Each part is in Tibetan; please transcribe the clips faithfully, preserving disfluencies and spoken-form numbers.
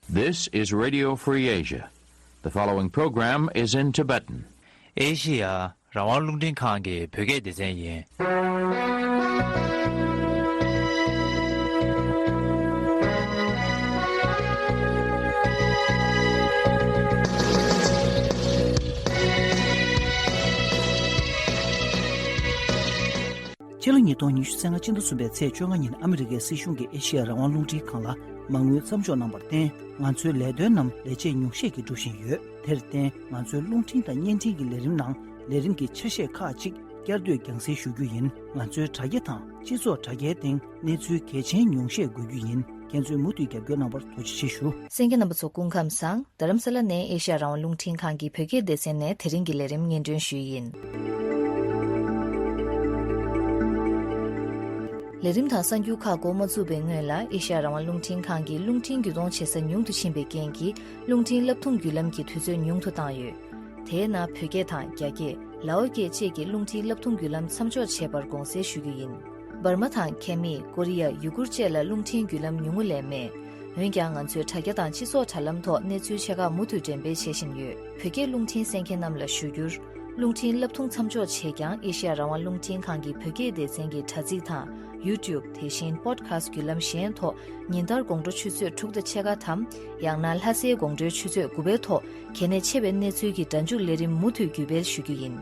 This is Radio Free Asia. The following program is in Tibetan. ཨེ་ཤི་ཡ་རང་དབང་རླུང་འཕྲིན་ཁང་གི་བོད་སྐད་སྡེ་ཚན་ཡིན། ཕྱི་ལོ་ཉིས་སྟོང་ཉི་ཤུ་རྩ་ལྔ་སྤྱི་ཟླ་གསུམ་པའི་ཚེས་བཅོ་ལྔ་ཉིན་ཨ་མི་རི་ཀའི་སྲིད་གཞུང་གིས་ཨེ་ཤི་ཡ་རང་དབང་རླུང་འཕྲིན་ཁང་ལ་མ་དངུལ་མཚམས་འཇོག་གནང་བར་བརྟེན། ང་ཚོའི་ལས་དོན་རྣམས་ལས་བྱེད་ཉུང་ཤས་ཀྱིས་སྒྲུབ་བཞིན་ཡོད། དེར་བརྟེན། ང་ཚོའི་རླུང་འཕྲིན་དང་བརྙན་འཕྲིན་གྱི་ལས་རིམ་ནང་ལས་རིམ་གྱི་ཆ་ཤས་ཁག་ཅིག་བསྐྱར་ཟློས་རྒྱང་སྲིང་ཞུ་རྒྱུ་ཡིན། ང་ཚོའི་དྲ་རྒྱ་དང་སྤྱི་ཚོགས་དྲ་རྒྱའི་སྟེང་གནས་ཚུལ་གལ་ཆེན་ཉུང་ཤས་འགོད་རྒྱུ་ཡིན། ཁྱེད་ཚོས་མུ་མཐུད་རྒྱབ་སྐྱོར་གནང་བར་ཐུགས་རྗེ་ཆེ་ཞུ། གསན་མཁན་རྣམ་པ་ཚོ་སྐུ་ཁམས་བཟང་། རྡ་རམ་ས་ལ་ནས་ཨེ་ཤ་ཡ་རང་དབང་རླུང་འཕྲིན་ཁང་གི་བོད་སྐད་སྡེ་ཚན་ནས་དེ་རིང་གི་ལས་རིམ་སྙན་སྒྲོན་ཞུས་ཡིན། ལས་རིམ་དང་གསར་འགྱུར་ཁག་འགོ་མ་བཙུགས་པའི་སྔོན་ལ་ཨེ་ཤ་ཡ་རང་དབང་རླུང་འཕྲིན་ཁང་གིས་རླུང་འཕྲིན་བརྒྱུད་གཏོང་བྱེད་ས་ཉུང་དུ་ཕྱིན་པའི་རྐྱེན་གྱིས་རླུང་འཕྲིན་བསླབ་ཐུང་བརྒྱུད་ལམ་གྱི་དུས་ཚོད་ཉུང་དུ་བཏང་ཡོད། དེའི་ནང་བོད་སྐད་དང་རྒྱ་སྐད། ལའོ་སྐད་བཅས་ཀྱི་རླུང་འཕྲིན་བསླབ་ཐུང་བརྒྱུད་ལམ་མཚམས་འཇོག་བྱས་པར་དགོངས་སེལ་ཞུ་རྒྱུ་ཡིན། འབར་མ་དང་ཁེ་མི། ཀོ་རི་ཡ། ཡུ་གུར་བཅས་ལ་རླུང་འཕྲིན་བརྒྱུད་ལམ་ཉུང་ངུ་ལས་མེད། འོན་ཀྱང་ང་ཚོས་དྲ་རྒྱ་དང་སྤྱི་ཚོགས་དྲ་ལམ་ཐོག་གནས་ཚུལ་ཆེ་ཁག་མུ་མཐུད་འགྲེམས་སྤེལ་བྱེད་བཞིན་ཡོད། བོད་སྐད་རླུང་འཕྲིན་གསན་མཁན་རྣམས་ལ་ཞུ་རྒྱུར། རླུང་འཕྲིན་བསླབ་ཐུང་མཚམས་འཇོག་བྱས་ཀྱང་ཨེ་ཤ་ཡ་རང་དབང་རླུང་འཕྲིན་ཁང་གི་བོད་སྐད་སྡེ་ཚན་གྱི་དྲ་ཚིགས་དང་ཡུ་ཊུབ། དེ་བཞིན་པོ་ཌི་ཁ་སི་ཊི་བརྒྱུད་ལམ་གཞན་ཐོག་ཉིན་ལྟར་དགོང་དྲོ་ཆུ་ཚོད་དྲུག་དང་ཕྱེད་ཀ་དམ། ཡང་ན་ལྷ་སའི་དགོང་དྲོའི་ཆུ་ཚོད་དགུ་པའི་ཐོག་གལ་གནད་ཆེ་བའི་གནས་ཚུལ་གྱི་སྒྲ་འཇུག་ལས་རིམ་མུ་མཐུད་བརྒྱུད་སྤེལ་ཞུ་རྒྱུ་ཡིན།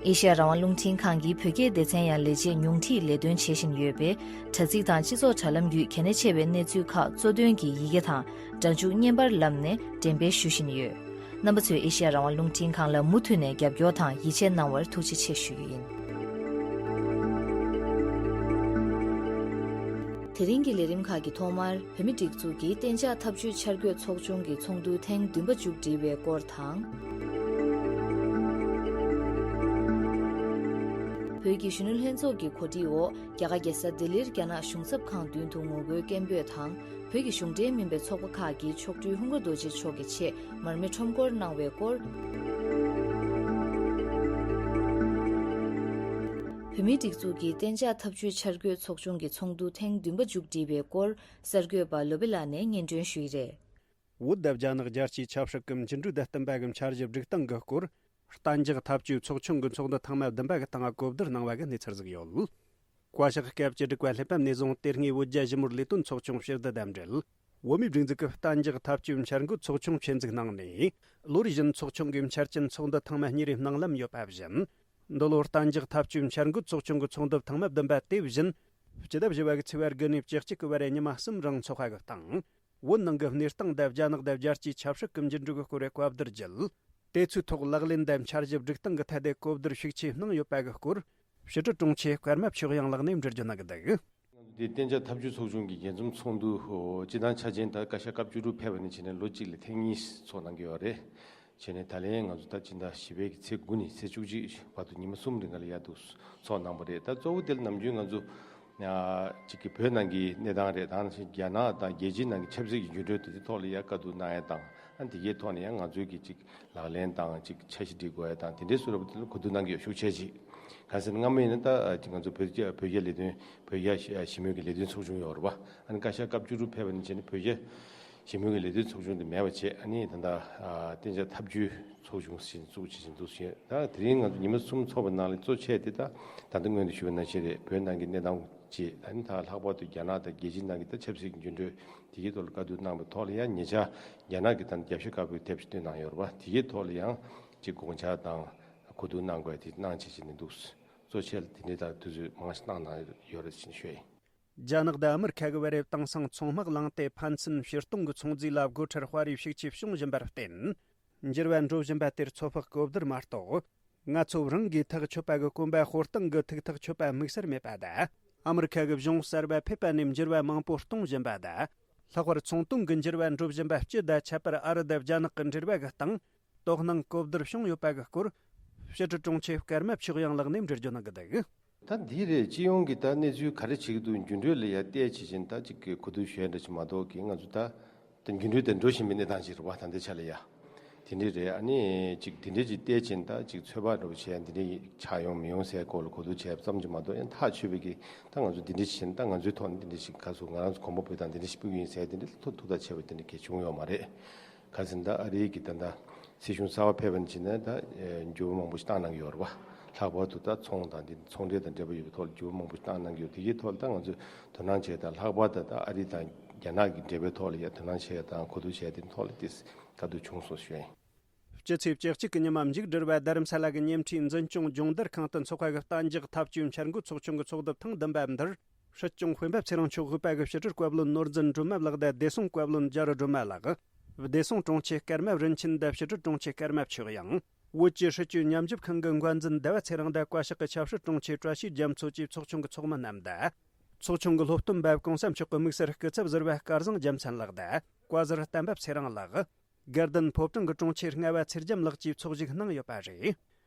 ཨེ་ཤ་ཡ་རང་དབང་རླུང་འཕྲིན་ཁང་གི་བོད་སྐད་སྡེ་ཚན་ཡང་ལས་བྱེད་ཉུང་འཕྲིས་ལས་དོན་བྱེད་བཞིན་ཡོད་པས། དྲ་ཚིགས་དང་སྤྱི་ཚོགས་དྲ་ལམ་བརྒྱུད་གལ་གནད་ཆེ་བའི་གནས་ཚུལ་ཁག་གཙོ་དོན་གྱི་ཡི་གེ་དང་སྒྲ་འཇུག་བརྙན་པར་ལམ་ནས་འགྲེམས་སྤེལ་ཞུ་བཞིན་ཡོད། རྣམ་པ་ཚོས་ཨེ་ཤ་ཡ་རང་དབང་རླུང་འཕྲིན་ཁང་ལ་མུ་མཐུད་ནས་རྒྱབ་སྐྱོར་དང་ཡིད་ཆེས་གནང་བར་ཐུགས་རྗེ་ཆེ་ཞུ་རྒྱུ་ཡིན། དེ་རིང་གི་ལས་རིམ་ཁག་གི་ཐོག་མར། བོད་མིའི་སྒྲིག་འཛུགས་ཀྱི་གཏན་འཇགས་ཐབས་ཇུས་འཆར་འགོད་ཚོགས་ཆུང་གི་ཚོགས་འདུ་ཐེངས་བདུན་པ་མཇུག་སྒྲིལ་བའི་སྐོར་དང་། བོད་ཀྱི་གཞོན་ནུ་ལྷན་ཚོགས་ཀྱི་གོ་སྒྲིག་འོག་རྒྱ་གར་རྒྱལ་ས་ལྡི་ལིར་རྒྱ་ནག་གཞུང་ཚབ་ཁང་མདུན་དུ་ངོ་རྒོལ་སྐད་འབོད་དང་། བོད་ཀྱི་གཞུང་འབྲེལ་མིན་པའི་ཚོགས་པ་ཁག་གིས་མཆོག་སྤྲུལ་ཧཱུྃ་རྡོ་རྗེ་མཆོག་གི་ཆེད་མར་མེ་ཁྲོམ་སྐོར་གནང་བའི་སྐོར། བོད་མིའི་སྒྲིག་འཛུགས་ཀྱི་གཏན་འཇགས་ཐབས་ཇུས་འཆར་འགོད་ཚོགས་ཆུང་གི་ཚོགས་འདུ་ཐེངས་བདུན་པ་མཇུག་སྒྲིལ་བའི་སྐོར། གསར་འགོད་པ་ལོ་པི་ལགས་ནས་སྙན་སྒྲོན་ཞུས་རེད། བོད་དང་རྒྱ་ནག་རྒྱལ་སྤྱིའི་ཆབ་སྲིད་ཀྱི་འགྱུར་འགྲོས་དང་བསྟུན་པ་གི་འཆར་གཞི་སྒྲིག་སྟངས་ཀྱི་སྐོར། གཏན་འཇགས་འཐབ་ཇུས་ཚོགས་ཆུང་གི་ཚོགས་འདུ་ཐེངས་མ་བདུན་པ་གི་སྟེང་གོ་བསྡུར་གནང་བ་གི་གནས་ཚུལ་ཟིག་ཡོད། བཀའ་ཤག་སྐབས་བཅུ་དྲུག་པ་སླེབས་པ་ནས་བཟུང་དེ་སྔའི་བོད་རྒྱ་ཞི་མོལ་ལས་དོན་ཚོགས་ཆུང་ཕྱིར་བསྡུ་དང་འབྲེལ། བོད་མིའི་སྒྲིག་འཛུགས་ཀྱི་གཏན་འཇགས་འཐབ་ཇུས་འཆར་འགོད་ཚོགས་ཆུང་ཆེད་འཛུགས་གནང་ནས། ལོ་རེ་བཞིན་ཚོགས་ཆུང་གི་འཆར་ཅན་ཚོགས་འདུ་ཐེངས་མ་གཉིས་རེ་གནང་ལམ་ཡོད་པ་བཞིན། འདི་ལོ་གཏན་འཇགས་འཐབ་ཇུས་འཆར་འགོད་ཚོགས་ཆུང་གི་ཚོགས་འདུ་ཐེངས་མ་བདུན་པ་དེ་བཞིན། སྤྱི་ཟླ་བཞི་པ་གི་ཚེས་པ་དགུ་ནས་བཅུ་གཅིག་གི་བར་ཉི་མ་གསུམ་རིང་འཚོགས་པ་གི་སྟེང་། བོད་ནང་གི་གནས་སྟངས་དང་རྒྱ་ནག་དང་རྒྱལ་སྤྱིའི་ཆབ་སྲིད་ཀྱི་འགྱུར་འགྲོས་ཀྱི་སྐོར་བཀའ་བསྡུར་བརྒྱུད། དེ་ཚོའི་ཐོག་ལག་ལེན་དང་འཆར་གཞི་སྒྲིག་སྟངས་ཀྱི་ཐད་དེ་གོ་བསྡུར་ཤུགས་ཆེ་གནང་ཡོད་པ་གི་སྐོར། ཕྱི་དྲིལ་དྲུང་ཆེ་ཀརྨ་ཆོས་དབྱངས་ལགས་ནས་འགྲེལ་བརྗོད་གནང་གི་འདུག། འདི་གཏན་འཇགས་འཐབ་ཇུས་ཚོགས་ཆུང་གི་རྒྱས་འཛོམས་ཚོགས་འདུ་སྤྱི་བཏང་ཆ་ཅན་ད་བཀའ་ཤག་སྐབས་བཅུ་དྲུག་ཕེབས་པ་ནས་བྱས་ནས་ལོ་གཅིག་ལ་ཐེངས་གཉིས་ཚོགས་གནང་གི་ཡོད་རེད། བྱས་ནས་ད་ལན་ང་ཚོ་ད་སྤྱི་ཟླ་བཞི་པའི་གི་ཚེས་དགུ་ནས་ཚེས་བཅུ་གཅིག་བར་དུ་ཉི་མ་གསུམ་རིང་ག་ལ་ཡ་འདུག་ཚོགས་གནང་བ་རེད། ད་གཙོ་བོ་དེ་ལ་ནམ་རྒྱུན་ང་ཚོ་ཨ་གཅིག་གི་བོད་ནང་གི་གནས་སྟངས་རེད། ད་ནང་བཞིན་རྒྱ་ནག་དང་རྒྱལ་སྤྱིའི་ནང་གི་ཆབ་སྲིད་ཀྱི་འགྱུར་འགྲོས་དེ་ཚོའི་ཐོག་ལ་ཡ་བཀའ་བསྡུར་གནང་ཡ་དང་། ཨ་འདི་གའི་ཐོག་ནས་ཡང་ང་ཚོའི་གི་གཅིག་ལག་ལེན་དང་གཅིག་འཆར་གཞི་སྒྲིག་དགོས་ཡ་དང་དེ་འདྲའི་བཟོ་འདྲ་པོ་དེ་ལ་གོ་བསྡུར་གནང་གི་ཡོད་ཤུགས་ཆེ་ཅིག། གང་ཟེར་ན་སྔ་མོ་ཡིན་ན་ད་ང་ཚོ་བོད་རྒྱ་བོད་རྒྱ་ལས་དོན་བོད་རྒྱ་ཞི་མོལ་གྱི་ལས་དོན་ཚོགས་ཆུང་ཡོད་རེད་པ། ཨ་ནི་བཀའ་ཤག་སྐབས་བཅུ་དྲུག་ཕེབས་པ་ནས་བྱས་ནས་བོད་རྒྱ་ཞི་མོལ་གྱི་ལས་དོན་ཚོགས་ཆུང་དེ་མེད་པ་བྱས། ཨ་ནི་ད་ལྟ་ཨ་གཏན་འཇགས་འཐབ་ཇུས་ཚོགས་ཆུང་ཞིག་བཙུགས་བྱེད་བཞིན་འདུག་ཟེར། ད་དེ་རིང་ང་ཚོ་ཉི་མ་གསུམ་ཚོགས་པའི་ནང་ལ་གཙོ་ཆེ་དེ་ད་ད་ལྟ་སྔོན་དུ་ཞུས་པ་ནང་བཞིན་རེད། བོད་ནང་གི་གནས་སྟངས་བཅས། ཨ་ནི་ད་ལྷག་པར་དུ་རྒྱ་ནག་དང་རྒྱལ་སྤྱིའི་ནང་གི་ད་ཆབ་སྲིད་ཀྱི་འགྱུར་འགྲོས་དེ་གའི་ཐོག་ལ་བཀའ་བསྡུར་གནང་བའི་ཐོག་ལ་ཡང་ཉེ་ཆར་རྒྱ་ནག་གི་ད་རྒྱབ་སྐྱོར་དཀར་པོའི་དེབ་ཅིག་བཏོན་གནང་ཡོད་རེད་པ། དེ་གའི་ཐོག་ལ་ཡང་ཅིག་དགོངས་འཆར་དང་གོ་བསྡུར་གནང་དགོས་དེ་གནང་བྱེད་ཀྱི་ནི་འདུག། གཙོ་ཆེ་ལ་དེ་འདྲའི་ད་དུས་ཚོད་མང་ཞིག་གནང་གནང་ཡོད་རེད་ཅེས་ཤོད་ཡིན། རྒྱ་ནག་དང་ཨ་མི་རི་ཁ་གི་བར་དེང་སང་མཚོ་དམག་ལངས་ཏེ་ཕན་ཚུན་ཕྱིར་གཏོང་གི་ཚོང་རྫས་ལ་སྒོ་ཁྲལ་སྤར་རེས་ཤུགས་ཆེ་བྱུང་བཞིན་པར་བརྟེན། འགྱུར་བ་འགྲོ་བཞིན་པ་དེར་ཚོད་དཔག་གོ་བསྡུར་མ་གཏོགས། ང་ཚོ་རང་གིས་ཐག་ཆོད་པ་གི་གོམ་པ་སྤོ་སྟངས་ཀྱི་ཐིག་ཐག་ཆོད་པ་དམིགས་བསལ་མེད་པ་དང་། ཨ་མི་རི་ཁ་གི་གཞུང་གསར་པ་ཕེབས་པ་ནས་འགྱུར་བ་མང་པོ་གཏོང་བཞིན་པ་དང་། ལྷག་པར་ཚོང་དོན་གྱི་འགྱུར་བ་འགྲོ་བཞིན་པ་སྤྱི་དང་ཁྱད་པར་ཨ་རི་དང་རྒྱ་ནག་གི་འབྲེལ་བ་གི་སྟེང་དོ་སྣང་གོ་བསྡུར་བྱུང་ཡོད་པ་གི་སྐོར། ཕྱི་དྲིལ་དྲུང་ཆེ་ཀརྨ་ཆོས་དབྱངས་ལགས་ནས་འགྲེལ་བརྗོད་གནང་གི་འདུག། ད་འདི་རེད། སྤྱི་ཡོངས་ཀྱི་ད་གནས་ཚུལ་ག་རེ་བྱེད་ཀྱི་འདུག། འགྱུར་འགྲོས་ལ་ཡ་བལྟས་བྱེད་བཞིན་ད་ཅིག་གི་གོ་བསྡུར་ཞུ་ཡ་འདྲ་ཞིག་མ་གཏོགས་ཀྱི་ང་ཚོ་ད་ད་འགྱུར་འགྲོས་དེ་འགྲོ་བཞིན་པའི་གནས་སྟངས་ཤིག་རེད་བ། ད་འདི་ཆ་ལ་ཡ་དེ་ དེ་འདྲ་རེད། ཨ་ནི་ཅིག་དེ་འདྲ་ཅིག་བལྟས་ཕྱིན་ད་ཅིག་ཚོད་དཔག་འདྲ་པོ་བྱས་འདི་འདྲ་ཆགས་ཡོང་མི་ཡོང་ཟེར་སྐོར་ལ་གོ་བསྡུར་བྱས་ཙམ་གྱིས་མ་གཏོགས། ཡང་ཐག་ཆོད་པའི་གི་ད་ང་ཚོ་འདི་འདྲ་ཕྱིན་ད་ང་ཚོའི་ཐོག་ནས་འདི་འདྲ་ཞིག་ག་ཚོད་ང་རང་ཚོ་གོམ་པ་སྤོས་དང་འདི་འདྲ་ཞིག་སྤོ་གི་ཡིན་ཟེར་འདི་འདྲ་ཐུགས་ཐུགས་ཐག་ཆད་པ་འདི་འདྲ་གལ་བྱུང་ཡོད་མ་རེད། ག་ཟེར་ན་ད་ཨ་རིའི་གི་ད་ད་སྲིད་གཞུང་གསར་པ་ཕེབས་པ་ནས་བྱས་ནས་ད་འགྱུར་བ་མང་པོ་ཞིག་བཏང་གནང་གི་ཡོད་རེད་པ། ལྷག་པར་དུ་ད་ཚོང་དང་འདི་ཚོང་འབྲེལ་དང་འབྲེལ་བ་ཡོད་པའི་ཐོག་ལ་འགྱུར་བ་མང་པོ་ཞིག་བཏང་གནང་གི་ཡོད། དེ་གའི་ཐོག་ལ་ད་ང་ཚོས་དོ་སྣང་བྱས་དང་། ལྷག་པར་དུ་ད་ཨ་རི་དང་རྒྱ་ནག་གི་འབྲེལ་བའི་ཐོག་ལ་ཡ་དོ་སྣང་བྱས་དང་གོ་བསྡུར་བྱས་དེ་ཐོག་ལ་ཏིས་དཀའ་སྡུག་བྱུང་སོང་ཞུ་ཡ་ཡིན། སྤྱི་ཚེས་བཅུ་གཅིག་གི་ཉི་མ་མཇུག་སྒྲིལ་བའི་རྡ་རམ་ས་ལ་གི་ཉེ་འཁྲིས་འཛིན་སྐྱོང་སྦྱོང་བརྡར་ཁང་དུ་འཚོགས་པ་གི་གཏན་འཇགས་འཐབ་ཇུས་འཆར་འགོད་ཚོགས་ཆུང་གི་ཚོགས་འདུ་ཐེངས་བདུན་པ་འདིར། སྲིད་སྐྱོང་སྤེན་པ་ཚེ་རིང་མཆོག་དབུས་པ་གི་ཕྱི་དྲིལ་བཀའ་བློན་ནོར་འཛིན་སྒྲོལ་མ་ལགས་དང་བདེ་སྲུང་བཀའ་བློན་རྒྱ་རི་སྒྲོལ་མ་ལགས། བདེ་སྲུང་དྲུང་ཆེ་སྐར་མ་རིན་ཆེན་དང་ཕྱི་དྲིལ་དྲུང་ཆེ་སྐར་མ་ཆོས་དབྱངས། བོད་ཀྱི་སྲིད་བྱུས་ཉམས་ཞིབ་ཁང་གི་འགན་འཛིན་ཟླ་བ་ཚེ་རིང་དང་བཀའ་ཤག་གི་ཆབ་སྲིད་དྲུང་ཆེ་བཀྲ་ཤིས་རྒྱ་མཚོ་བཅས་ཚོགས་ཆུང་གི་ཚོགས་མི་རྣམས་དང་། ཚོགས་ཆུང་གི་སློབ་སྟོན་པ་གོང་ས་མཆོག་གི་དམིགས་བསལ་སྐུ་ཚབ་ཟུར་པ་སྐལ་བཟང་རྒྱལ་མཚན་ལགས་དང་། བཀའ་ཟུར་བསྟན་པ་ཚེ་རིང་ལགས། དགའ་ལྡན་ཕོ་བྲང་གི་དྲུང་ཆེ་རྔ་བ་ཚེ་རྒྱམ་ལགས་བཅས་ཚོགས་ཞུགས་གནང་ཡོད་པ་རེད།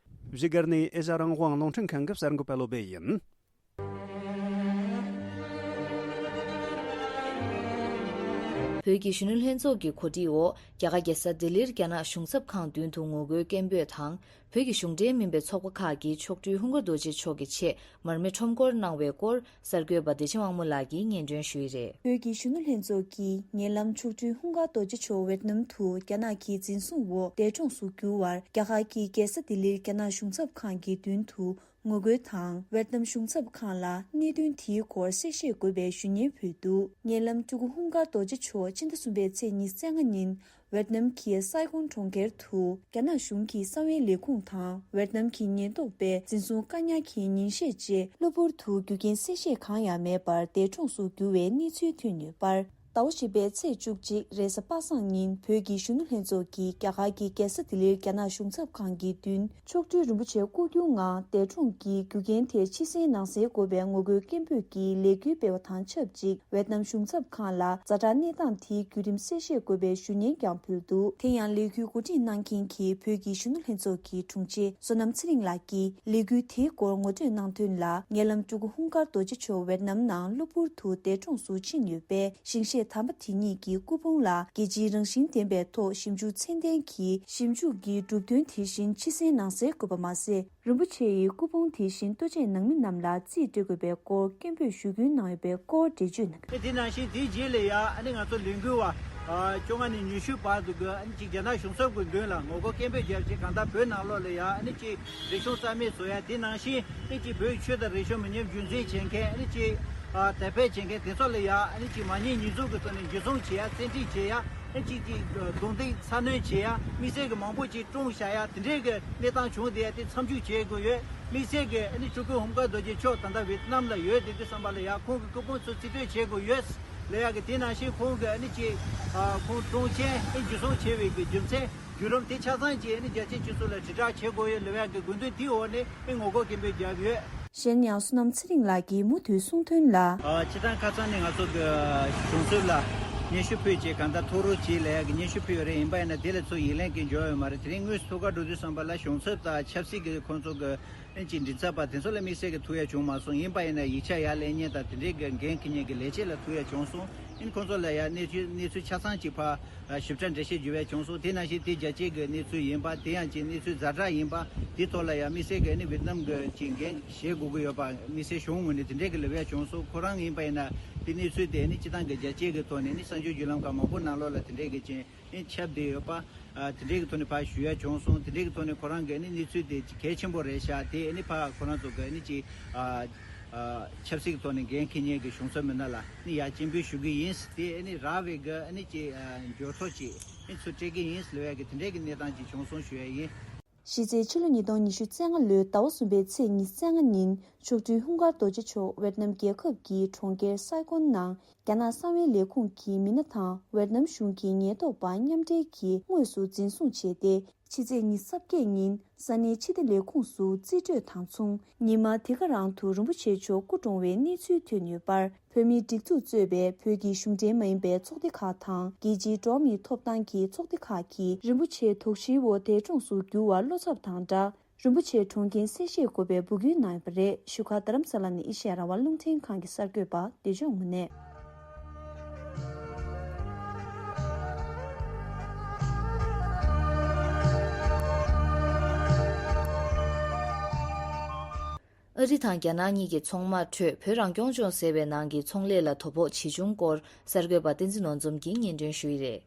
བཞུགས་སྒར་ནས་ཨེ་ཤ་རང་དབང་རླུང་འཕྲིན་ཁང་གི་གསར་འགོད་པ་བློ་བྷེ་ཡིན། བོད་ཀྱི་གཞོན་ནུ་ལྷན་ཚོགས་ཀྱི་གོ་སྒྲིག་འོག་རྒྱ་གར་རྒྱལ་ས་ལྡི་ལིར་རྒྱ་ནག་གཞུང་ཚབ་ཁང་མདུན་དུ་ངོ་རྒོལ་སྐད་འབོད་དང་། བོད་ཀྱི་གཞུང་འབྲེལ་མིན་པའི་ཚོགས་པ་ཁག་གིས་མཆོག་སྤྲུལ་ཧཱུྃ་སྒར་རྡོ་རྗེ་མཆོག་གི་ཆེད་མར་མེ་ཁྲོམ་སྐོར་གནང་བའི་སྐོར་གསར་འགོད་པ་བདེ་ཆེན་དབང་མོ་ལགས་ཀྱིས་སྙན་སྒྲོན་ཞུས་རེད། བོད་ཀྱི་གཞོན་ནུ་ལྷན་ཚོགས་ཀྱིས་ཉེ་ལམ་མཆོག་སྤྲུལ་ཧཱུྃ་སྒར་རྡོ་རྗེ་མཆོག་ཝེད་ནམ་དུ་རྒྱ་ནག་གི་འཛིན་བཟུང་འོག་འདས་གྲོངས་སུ་གྱུར་བར་རྒྱ་གར་གྱི་རྒྱལ་ས་ལྡི་ལིར་རྒྱ་ནག་གཞུང་ཚབ་ཁང་གི་མདུན་དུ་ངོ་རྒོལ་དང་། ཝེད་ནམ་གཞུང་ཚབ་ཁང་ལ་གནད་དོན་དེའི་སྐོར་གསལ་བཤད་དགོས་པའི་ཞུ་སྙན་ཕུལ་འདུག་ཉེ་ལམ་སྤྲུལ་སྐུ་ཧཱུྃ་སྒར་རྡོ་རྗེ་མཆོག་ཕྱི་ཟླ་གསུམ་པའི་ཚེས་ཉི་ཤུ་རྩ་ལྔ་ཉིན། ཝེད་ནམ་གྱི་སའི་གོན་གྲོང་ཁྱེར་དུ་རྒྱ་ནག་གཞུང་གི་གསང་བའི་ལས་ཁུངས་དང་ཝེད་ནམ་གྱི་ཉེན་རྟོག་པས་འཛིན་བཟུང་བཀག་ཉར་གྱི་ཉིན་ཤས་རྗེས་གློ་བུར་དུ་རྒྱུ་རྐྱེན་གསལ་བཤད་གང་ཡང་མེད་པར་འདས་གྲོངས་སུ་གྱུར་བའི་གནས་ཚུལ་ཐོན་ཡོད་པར། ཟླ་བ་བཞི་པའི་ཚེས་བཅུ་གཅིག་རེས་གཟའ་པ་སངས་ཉིན་བོད་ཀྱི་གཞོན་ནུ་ལྷན་ཚོགས་ཀྱིས་རྒྱ་གར་གྱི་རྒྱལ་ས་ལྡི་ལིར་རྒྱ་ནག་གཞུང་ཚབ་ཁང་གི་མདུན། མཆོག་སྤྲུལ་རིན་པོ་ཆེ་སྐུ་འཁྱུག་ངང་འདས་གྲོངས་ཀྱི་རྒྱུ་རྐྱེན་ཐད་ཕྱི་གསལ་ནང་གསལ་དགོས་པའི་ངོ་རྒོལ་སྐད་འབོད་ཀྱི་ལས་འགུལ་སྤེལ་བ་དང་ཆབས་ཅིག་ཝེད་ནམ་གཞུང་ཚབ་ཁང་ལ་ཛ་དྲག་གནས་སྟངས་དེའི་བརྒྱུད་རིམ་གསལ་བཤད་དགོས་པའི་ཞུ་སྙན་ཀྱང་ཕུལ་འདུག་དེ་ཡང་ལས་འགུལ་གོ་སྒྲིག་གནང་མཁན་གྱི་བོད་ཀྱི་གཞོན་ནུ་ལྷན་ཚོགས་ཀྱི་དྲུང་ཆེ་བསོད་ནམས་ཚེ་རིང་ལགས་ཀྱིས་ལས་འགུལ་དེའི་སྐོར་ངོ་སྤྲོད་གནང་དོན་ལ། ཉེ་ལམ་སྤྲུལ་སྐུ་ཧཱུྃ་སྒར་རྡོ་རྗེ་མཆོག་ཝེད་ནམ་ནང་གློ་བུར་དུ་འདས་གྲོངས་སུ་ཕྱིན་ཡོད་པས། ཞིང་གཤེགས་དམ་པ་དེ་ཉིད་ཀྱི་སྐུ་ཕུང་ལ་རྒྱལ་སྤྱིའི་རང་བཞིན་ལྡན་པའི་ཐོག་ཞིབ་འཇུག་ཚད་ལྡན་གྱི་ཞིབ་འཇུག་གི་གྲུབ་དོན་དེ་བཞིན་ཕྱི་གསལ་ནང་གསལ་དགོས་པ་མ་ཟད། རིན་པོ་ཆེ་ཡི་སྐུ་ཕུང་དེ་བཞིན་ལྟོ་ཆས་ནང་མི་རྣམས་ལ་རྩིས་སྤྲོད་དགོས་པའི་སྐོར་སྐད་འབོད་ཞུ་སྐུལ་གནང་ཡོད་པའི་སྐོར་འགྲེལ་བརྗོད་གནང་། དེ་ནང་བཞིན་དེའི་རྗེས་ལ་ཡ་ཨ་ནི་ང་ཚོ་ལས་འགུལ་བ་བཅོ་ལྔ་ནས་ཉི་ཤུ་བར་དུ་གི་ཨ་ནི་ཅིག་རྒྱ་ནག་གཞུང་ཚབ་ཀྱི་མདུན་ལ་ངོ་རྒོལ་སྐད་འབོད་རྒྱབ་ཅིག་གང་ལྟར་བོད་ནང་ལོགས་ལ་ཡ་ཨ་ནི་ཅིག་རིག་གཞུང་རྩ་མེད་བཟོ་ཡ། དེ་ནང་བཞིན་ཨ་ནི་ཅིག་བོད་ཆོས་དང་རིག་གཞུང་མི་ཉམས་རྒྱུན་འཛིན་བྱེད་མཁན་ཨ་ནི་ཅིག་ཨ་དར་སྤེལ་བྱེད་མཁན་དེ་ཚོ་ལ་ཡ་ཨ་ནི་ཅིག་མ་ཉེས་ཉེས་འཛུགས་ཀྱི་ཐོག་ནས་འཇུ་བཟུང་བྱེད་ཡ། བཙན་ཁྲིད་བྱེད་ཡ། ཨ་ནི་ཅིག་ཅིག་རྡུང་རྡེག་ཚ་གནོན་བྱེད་ཡ། དམིགས་བསལ་གྱི་མང་པོ་ཅིག་བཀྲོངས་བཞག་ཡ་དེ་འདྲའི་གི་གནས་སྟངས་བྱུང་བསྡད་ཡ་དེ་མཚམས་འཇོག་བྱེད་དགོས་ཡོད། དམིགས་བསལ་གྱི་ཨ་ནི་སྤྲུལ་སྐུ་ཧཱུྃ་སྒར་རྡོ་རྗེ་མཆོག་ད་ལྟ་ཝེ་ཏི་ནམ་ལ་ཡོད་བསྡད་དུས་ཙམ་པ་ལ་ཡ་ཁོང་གི་སྐུ་ཕུང་ཚོ་རྩིས་སྤྲོད་བྱེད་དགོས་ཡོད་ལབ་ཡ་གི། དེ་ནང་བཞིན་ཁོང་གི་ཨ་ནི་ཅིག་ཨ་ཁོང་བཀྲོངས་རྐྱེན་ཨ་འཇུ་བཟུང་བྱས་པའི་གི་རྒྱུ་མཚན་བརྒྱུད་རིམ་དེ་ཆ་ཚང་ཅིག་ཨ་ནི་རྒྱལ་སྤྱིའི་སྤྱི་ཚོགས་ལ་དྲིལ་བསྒྲགས་བྱེད་དགོས་ཡོད་ལབ་ཡ་གི་དགོས་འདུན་དེའི་འོག་ནས་ཨ་ངོ་རྒོལ་སྐད་འབོད་བརྒྱབ་ཡོད། གཞན་ཡང་བསོད་ནམས་ཚེ་རིང་ལགས་ཀྱིས་མུ་མཐུད་གསུངས་དོན་ལ། ཨ་སྤྱིར་བཏང་ཁ་སང་ནས་ང་ཚོ་གི་གཞུང་ཚབ་ལ་སྙན་ཞུ་ཕུལ་བྱས་གང་ལྟར་ཐུགས་རོགས་གྱིས་ལབ་ཡ་གི་སྙན་ཞུ་ཕུལ་ཡོད་རེད། ཡིན་པ་ཡིན་ན་དེ་ལ་ཚུར་ཡིག་ལན་གྱི་འབྱོར་ཡོད་མ་རེད། དེ་རིང་དངོས་སུ་ཐུག་གར་འགྲོ་དུས་ཙམ་པ་ལ་གཞུང་ཚབ་དང་ཆབ་སྲིད་ཀྱི་ཁོང་ཚོ་གི་ཨ་ཅིག་མགྲིན་ཚབ་པ་དེ་ཚོ་ལ་དམིགས་བསལ་གྱི་ཐུག་ཡ་བྱུང་མ་སོང་། ཡིན་པ་ཡིན་ན་ཡིག་ཆ་ཡར་ལེན་མཁན་དང་དེ་འདྲའི་གི་འགན་འཁྱེར་མཁན་གྱི་ལས་བྱེད་ལ་ཐུག་ཡ་བྱུང་སོང་། ཨ་ནི་ཁོང་ཚོ་ལ་ཡ་གནས་ཚུལ་གནས་ཚུལ་ཆ་ཚང་ཅིག་ཕར་ཞིབ་ཕྲ་འགྲེལ་བཤད་བརྒྱབ་ཡ་བྱུང་སོང་། དེ་ནང་བཞིན་དེ་རྒྱལ་སྤྱིའི་གི་གནས་ཚུལ་ཡིན་པ། དེ་ཡང་ཅིག་གནས་ཚུལ་ཛ་དྲག་ཡིན་པ། དེ་ཐོག་ལ་ཡ་དམིགས་བསལ་གྱི་ཨ་ནི་ཝེ་ཏི་ནམ་གྱི་ཅིག་འགན་བཞེས་དགོས་ཀྱི་ཡོད་པ་དམིགས་བསལ་གཞུང་ངོས་ནས་དེ་འདྲའི་གི་ལབ་ཡ་བྱུང་སོང་། ཁོ་རང་ཡིན་པ་ཡིན་ན་དེ་གནས་ཚུལ་དེ་ཨ་ནི་སྤྱིར་བཏང་གི་རྒྱལ་སྤྱིའི་གི་ཐོག་ནས་ཨ་ནི་གསར་འགྱུར་བརྒྱུད་ལམ་ཁག་མང་པོ་ནང་ལོགས་ལ་དེ་འདྲའི་གི་ཅིག་ཨ་ནི་ཁྱབ་བསྡད་ཡོད་པ། ཨ་དེ་འདྲའི་གི་ཐོག་ནས་ཕར་ཞུ་ཡ་བྱུང་སོང་། དེ་འདྲའི་གི་ཐོག་ནས་ཁོ་རང་གི་ཨ་ནི་གནས་ཚུལ་དེ་གལ་ཆེན་པོ་རེད་ཤག་དེ་ཨ་ནི་ཕར་ཁོ་རང་ཚོ་གི་ཨ་ནི་ཅིག་ཨ་ཨ་ཆབ་སྲིད་ཀྱི་ཐོག་ནས་འགན་འཁྱེར་མཁན་གྱི་གཞུང་ཚབ་མི་སྣ་ལ་ཨ་ནི་ཡར་སྤྱན་འབུལ་ཞུ་གི་ཡིན། དེ་ཨ་ནི་རག་པའི་གི་ཨ་ནི་ཅིག་ཨ་འབྱོར་ཐོ་ཅིག་ཨ་ནི་ཚུར་སྤྲད་ཀྱི་ཡིན་ལབ་ཡ་གི་དེ་འདྲའི་གི་གནས་སྟངས་ཅིག་བྱུང་སོང་ཞུ་ཡ་ཡིན། གཞི་རྩའི་ཕྱི་ལོ་ཉིས་སྟོང་ཉི་ཤུ་རྩ་ལྔ་ལོའི་ཟླ་བ་གསུམ་པའི་ཚེས་ཉི་ཤུ་རྩ་ལྔ་ཉིན་མཆོག་སྤྲུལ་ཧུང་གར་རྡོ་རྗེ་མཆོག་ཝེད་ནམ་རྒྱལ་ཁབ་ཀྱི་གྲོང་ཁྱེར་སའི་གོན་ནང་རྒྱ་ནག་གསང་བའི་ལས་ཁུངས་ཀྱི་མི་སྣ་དང་ཝེད་ནམ་གཞུང་གི་ཉེན་རྟོག་པ་མཉམ་འབྲེལ་གྱིས་དངོས་སུ་འཛིན་བཟུང་བྱས་ཏེ། ཕྱི་ཚེས་ཉི་ཤུ་རྩ་བརྒྱད་ཉིན་ས་གནས་ཕྱི་བདེ་ལས་ཁུངས་སུ་རྩིས་སྤྲོད་དང་མཚུངས། ཉི་མ་དེ་ག་རང་དུ་རིན་པོ་ཆེ་མཆོག་སྐུ་གྲོངས་པའི་གནས་ཚུལ་ཐོན་ཡོད་པར། བོད་མིའི་སྒྲིག་འཛུགས་གཙོས་པའི་བོད་ཀྱི་གཞུང་འབྲེལ་མ་ཡིན་པའི་ཚོགས་སྡེ་ཁག་དང་། རྒྱལ་སྤྱིའི་འགྲོ་བ་མིའི་ཐོབ་ཐང་གི་ཚོགས་སྡེ་ཁག་གིས་རིན་པོ་ཆེ་དོགས་གཞིའི་འོག་འདས་གྲོངས་སུ་གྱུར་བར་བློ་འཚབ་དང་སྦྲགས། རིན་པོ་ཆེ་གྲོངས་རྐྱེན་གསལ་བཤད་དགོས་པའི་འབོད་སྐུལ་གནང་ཡོད་པ་རེད། བཞུགས་སྒར་རྡ་རམ་ས་ལ་ནས་ཨེ་ཤེ་ཡ་རང་དབང་རླུང་འཕྲིན་ཁང་གི་གསར་འགོད་པ་བདེ་སྐྱོང་དངོས་གནས། ཨ་རི་དང་རྒྱ་ནག་གཉིས་ཀྱི་ཚོང་དམག་ཁྲོད་བོད་རང་སྐྱོང་ལྗོངས་ཟེར་བའི་ནང་གི་ཚོང་ལས་ལ་དོ་ཕོག་ཇི་བྱུང་སྐོར་གསར་འགོད་པ་བསྟན་འཛིན་ནོར་འཛོམས་ཀྱིས་སྙན་སྒྲོན་ཞུ་ཡི་རེད།